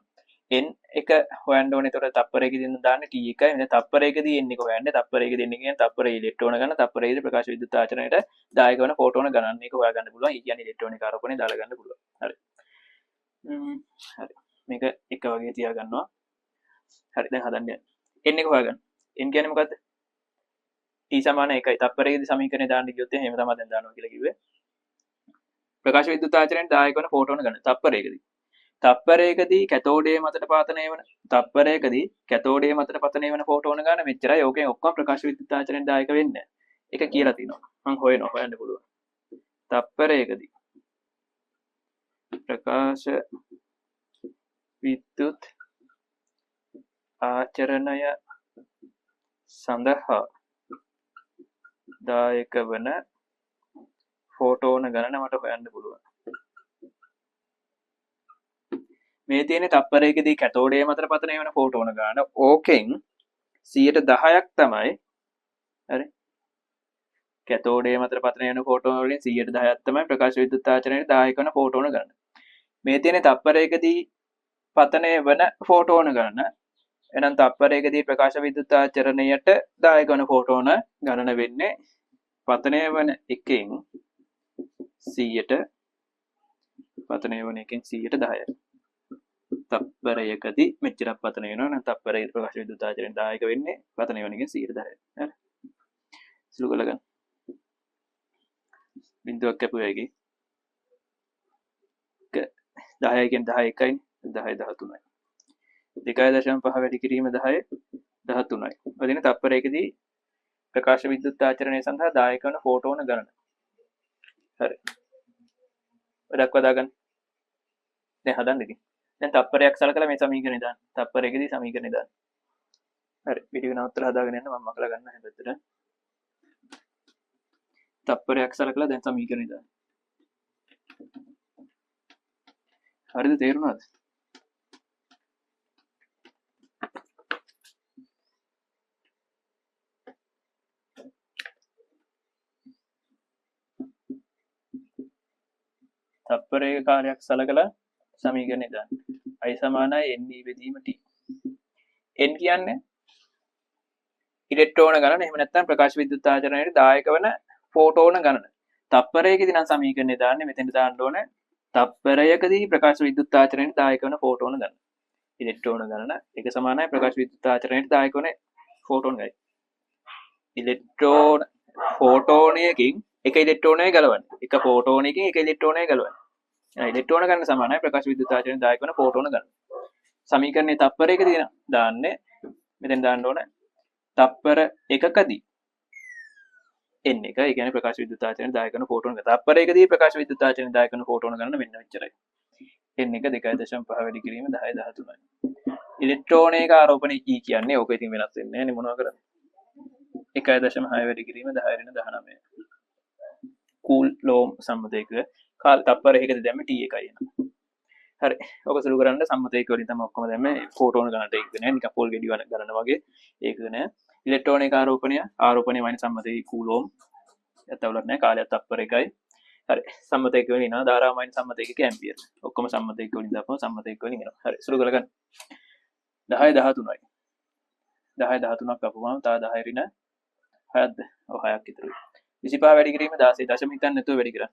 N එක හොයන්න ඕනේ. එතකොට තප්පරයකදී නම් දාන්නේ T එකයි. මෙන්න තප්පරයකදී N එක හොයන්නේ. තප්පරයකදී N එක කියන්නේ තප්පරයේ ඉලෙක්ට්‍රෝන ගණන, තප්පරයකදී ප්‍රකාශ විද්‍යුත් ආචරණයට දායක වන ෆෝටෝන ගණන එක හොයා ගන්න පුළුවන්. E කියන්නේ ඉලෙක්ට්‍රෝනික ආරෝපණය දාලා ගන්න පුළුවන්. හරි. හරි. මේක එක වගේ තියා ගන්නවා. හරි, දැන් හදන්න යන්න. N එක හොයාගන්න. N කියන්නේ මොකද්ද? T සමාන 1යි. තප්පරයකදී සමීකරණය දාන්න ගියොත් එහෙම තමයි දැන් දානවා කියලා කිව්වේ. ප්‍රකාශ විද්‍යුත් ආචරණයට දායක වන ෆෝටෝන ගණන තප්පරයකදී. තප්පරයකදී කැතෝඩයේ මතට පතනය වන, තප්පරයකදී කැතෝඩයේ මතට පතනය වන ෆෝටෝන ගණන මෙච්චරයි. ඕකෙන් ඔක්කොම ප්‍රකාශ විද්‍යුත් ආචරණයට දායක වෙන්නේ නැහැ. ඒක කියලා තිනවා. මං හොයනවා, හොයන්න පුළුවන්. තප්පරයකදී ප්‍රකාශ විද්‍යුත් ආචරණය සඳහා දායක වන ෆෝටෝන ගණන මට හොයන්න පුළුවන්. මේ තියෙන තප්පරයකදී කැතෝඩයේ මතට පතනය වන ෆෝටෝන ගණන. ඕකෙන් 10%ක් තමයි, හරි, කැතෝඩයේ මතට පතනය වන ෆෝටෝන වලින් 10%ක් තමයි ප්‍රකාශ විද්‍යුත් ආචරණයට දායක වන ෆෝටෝන ගණන. මේ තියෙන තප්පරයකදී පතනය වන ෆෝටෝන ගණන. එහෙනම් තප්පරයකදී ප්‍රකාශ විද්‍යුත් ආචරණයට දායක වන ෆෝටෝන ගණන වෙන්නේ පතනය වන එකෙන් 100ට, පතනය වන එකෙන් 10%යි. තප්පරයකදී මෙච්චරක් පතන වෙනවා නම් තප්පරයක ප්‍රකාශ විද්‍යුත් ආචරණය දායක වෙන්නේ පතන වෙන එකෙන් 10%. හරි. සුළු කරලා ගන්න. බිංදුවක් කැපුවා එකේ. 10 කියන්නේ 10 එකයි 10 13යි. 2.5 වැඩි කිරීම 10 13යි. ඔය දින තප්පරයකදී ප්‍රකාශ විද්‍යුත් ආචරණය සඳහා දායක වන ෆෝටෝන ගණන. හරි. ඔය දක්වා දාගන්න. දැන් හදන්න ඉතින්. දැන් තප්පරයක් සලකලා මේ සමීකරණය දාන්න. තප්පරයකදී සමීකරණය දාන්න. හරි. වීඩියෝ නවත්තලා හදාගෙන යන්න මම මකලා ගන්න හැම පැත්තට. තප්පරයක් සලකලා දැන් සමීකරණය දාන්න. හරිද තේරුණාද? තප්පරයක කාලයක් සලකලා සමීකරණය දාන්න. I සමානයි NE බෙදීම T. N කියන්නේ ඉලෙක්ට්‍රෝන ගණන, එහෙම නැත්නම් ප්‍රකාශ විද්‍යුත් ආචරණයට දායක වන ෆෝටෝන ගණන. තප්පරයකදී නම් සමීකරණය දාන්නේ මෙතෙන්ට දාන්න ඕන තප්පරයකදී ප්‍රකාශ විද්‍යුත් ආචරණයට දායක වන ෆෝටෝන ගණන. ඉලෙක්ට්‍රෝන ගණන එක සමානයි ප්‍රකාශ විද්‍යුත් ආචරණයට දායක වන ෆෝටෝන ගණන. ඉලෙක්ට්‍රෝන ෆෝටෝනයකින් එක ඉලෙක්ට්‍රෝනය ගලවන්න. එක ෆෝටෝනයකින් එක ඉලෙක්ට්‍රෝනය ගලවන්න. ඉලෙක්ට්‍රෝන ගණන සමානයි ප්‍රකාශ විද්‍යුත් ආචරණයට දායක වන ෆෝටෝන ගණන. සමීකරණයේ තප්පරයකදී දාන්නේ මෙතෙන් දාන්න ඕන තප්පර එකකදී N එක, ඒ කියන්නේ ප්‍රකාශ විද්‍යුත් ආචරණයට දායක වන ෆෝටෝන ගණන. තප්පරයකදී ප්‍රකාශ විද්‍යුත් ආචරණයට දායක වන ෆෝටෝන ගණන මෙන්න මෙච්චරයි. N එක 2.5 වැඩි කිරීම 10 13යි. ඉලෙක්ට්‍රෝනයක ආරෝපණය E කියන්නේ ඕක ඉතින් වෙනස් වෙන්නේ නැහැ නේ මොනවා කරන්නේ. 1.6 වැඩි කිරීම 10 ඍණ 19. කූල් ලෝම් සම්මතයක කාල තප්පරයකදී දැම්මේ T එකයි එනවා. හරි. ඔක සුළු කරන්න සම්මතයක වලින් තමයි ඔක්කොම දැම්මේ. ෆෝටෝන ගණනට ඒක නෑ, නිකන් පොල් ගෙඩි ගණන වගේ ඒක නෑ. ඉලෙක්ට්‍රෝනයක ආරෝපණය වයින් සම්මතයේ කූලෝම් යතවලක් නෑ, කාලයක් තප්පර එකයි. හරි. සම්මතයක වලින් එනවා ධාරා මයින් සම්මතයක ඇම්පියර්. ඔක්කොම සම්මතයක වලින් දාපුවම සම්මතයක වලින් එනවා. හරි. සුළු කරගන්න. 10 13යි. 10 13ක් අපුවම තව 10 ඍණ 6ක්ද? ඔව් 6ක් ඉතුරුයි. 25 වැඩි කිරීම 16 දශම හිතන්න නැතුව වැඩි කරන්න.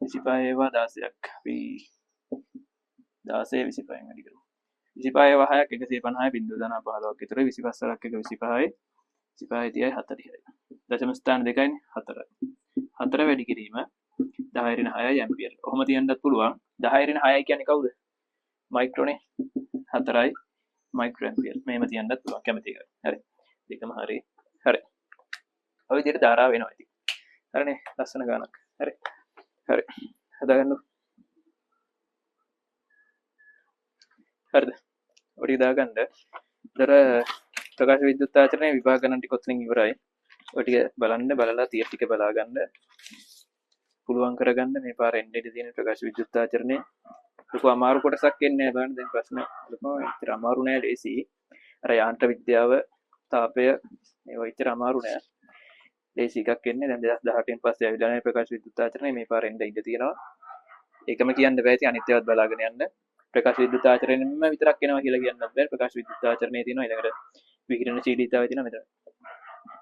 25 ඒවා 16ක්. අපි 16 25න් වැඩි කරමු. 25 ඒවා 6ක් 150 බිංදුව ධන 15ක් ඉතුරුයි. 25 වරක් එක 25යි. 25 30යි 40යි. දශම ස්ථාන දෙකයිනේ 4යි. 4 වැඩි කිරීම 10 ඍණ 6යි ඇම්පියර්. ඔහොම තියන්නත් පුළුවන්. 10 ඍණ 6යි කියන්නේ කවුද? මයික්‍රෝනේ. 4යි මයික්‍රෝ ඇම්පියර්. මෙහෙම තියන්නත් පුළුවන් කැමති එකක්. හරි. දෙකම හරි. හරි. ඔය විදිහට ධාරාව වෙනවා ඉතින්. හරිනේ. ලස්සන ගානක්. හරි. හරි. හදාගන්න. හරිද? ඔය ටික දාගන්න. දර ප්‍රකාශ විද්‍යුත් ආචරණයේ විභාග ගණන් ටික ඔතනින් ඉවරයි. ඔය ටික බලන්න, බලලා තියරි ටික බලා ගන්න. පුළුවන් කරගන්න මේ පාර එන්න ඉඩ තියෙන ප්‍රකාශ විද්‍යුත් ආචරණයේ ලොකු අමාරු කොටසක් එන්නේ නෑ බලන්න. දැන් ප්‍රශ්න ලොකු ඉතින් අමාරු නෑ, ලේසි. අර යාන්ත්‍ර විද්‍යාව, තාපය ඒවා ඉතින් අමාරු නෑ, ලේසි එකක් එන්නේ. දැන් 2018න් පස්සේ ඇවිල්ලා නෑ ප්‍රකාශ විද්‍යුත් ආචරණය මේ පාර එන්න ඉඩ තියෙනවා. ඒකම කියන්න බෑ, ඉතින් අනිත් ඒවාත් බලාගෙන යන්න. ප්‍රකාශ විද්‍යුත් ආචරණයෙන්ම විතරක් එනවා කියලා කියන්නත් බෑ. ප්‍රකාශ විද්‍යුත් ආචරණය තියෙනවා, ඊළඟට විකිරණශීලීතාවය තියෙනවා. මෙතන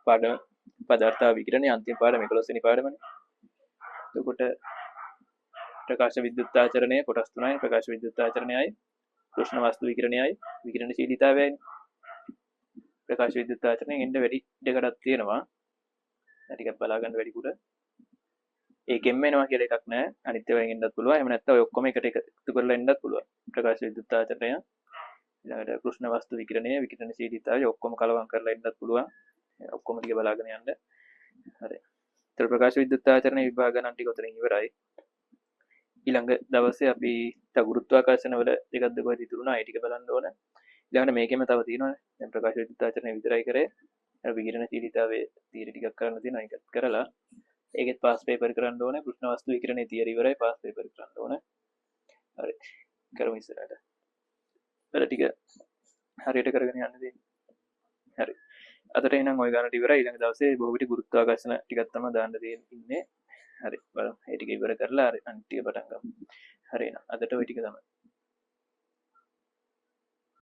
පාඩම පදාර්ථ විකිරණය අන්තිම පාඩම 11 වෙනි පාඩමනේ. එතකොට ප්‍රකාශ විද්‍යුත් ආචරණය කොටස් තුනයි. ප්‍රකාශ විද්‍යුත් ආචරණයයි, කෘෂ්ණ වස්තු විකිරණයයි, විකිරණශීලීතාවයයි. ප්‍රකාශ විද්‍යුත් ආචරණයෙන් එන්න වැඩි ඉඩකඩක් තියෙනවා. දැන් ටිකක් බලා ගන්න වැඩිපුර. ඒකෙන්ම එනවා කියලා එකක් නෑ. අනිත් ඒවායින් එන්නත් පුළුවන්. එහෙම නැත්නම් ඔය ඔක්කොම එකට එකතු කරලා එන්නත් පුළුවන්. ප්‍රකාශ විද්‍යුත් ආචරණය, ඊළඟට කෘෂ්ණ වස්තු විකිරණය, විකිරණශීලීතාවය ඔක්කොම කලවම් කරලා එන්නත් පුළුවන්. ඔක්කොම ටික බලාගෙන යන්න. හරි. ඒතර ප්‍රකාශ විද්‍යුත් ආචරණයේ විභාග ගණන් ටික ඔතනින් ඉවරයි. ඊළඟ දවසේ අපි තව ගුරුත්වාකර්ෂණ වල දෙකක් දෙකක් ඉතුරු වුණා. ඒ ටික බලන්න ඕන. ඊළඟට මේකෙම තව තියෙනවානේ. දැන් ප්‍රකාශ විද්‍යුත් ආචරණය විතරයි කරේ. අර විකිරණශීලීතාවයේ තියරි ටිකක් කරන්න තියෙනවා. ඒකත් කරලා ඒකෙත් පාස් පේපර් කරන්න ඕනේ. කෘෂ්ණ වස්තු විකිරණයේ තියරි ඉවරයි. පාස් පේපර් කරන්න ඕනේ. හරි. කරමු ඉස්සරහට. වැඩ ටික හරියට කරගෙන යන්න තියෙන්නේ. හරි. අදට එහෙනම් ওই ගානට ඉවරයි. ඊළඟ දවසේ බොහෝ විට ගුරුත්වාකර්ෂණ ටිකක් තමයි දාන්න තියෙන්නේ. හරි. බලමු. ඒ ටික ඉවර කරලා හරි අනිත් ටික පටන් ගමු. හරි එහෙනම් අදට ওই ටික තමයි.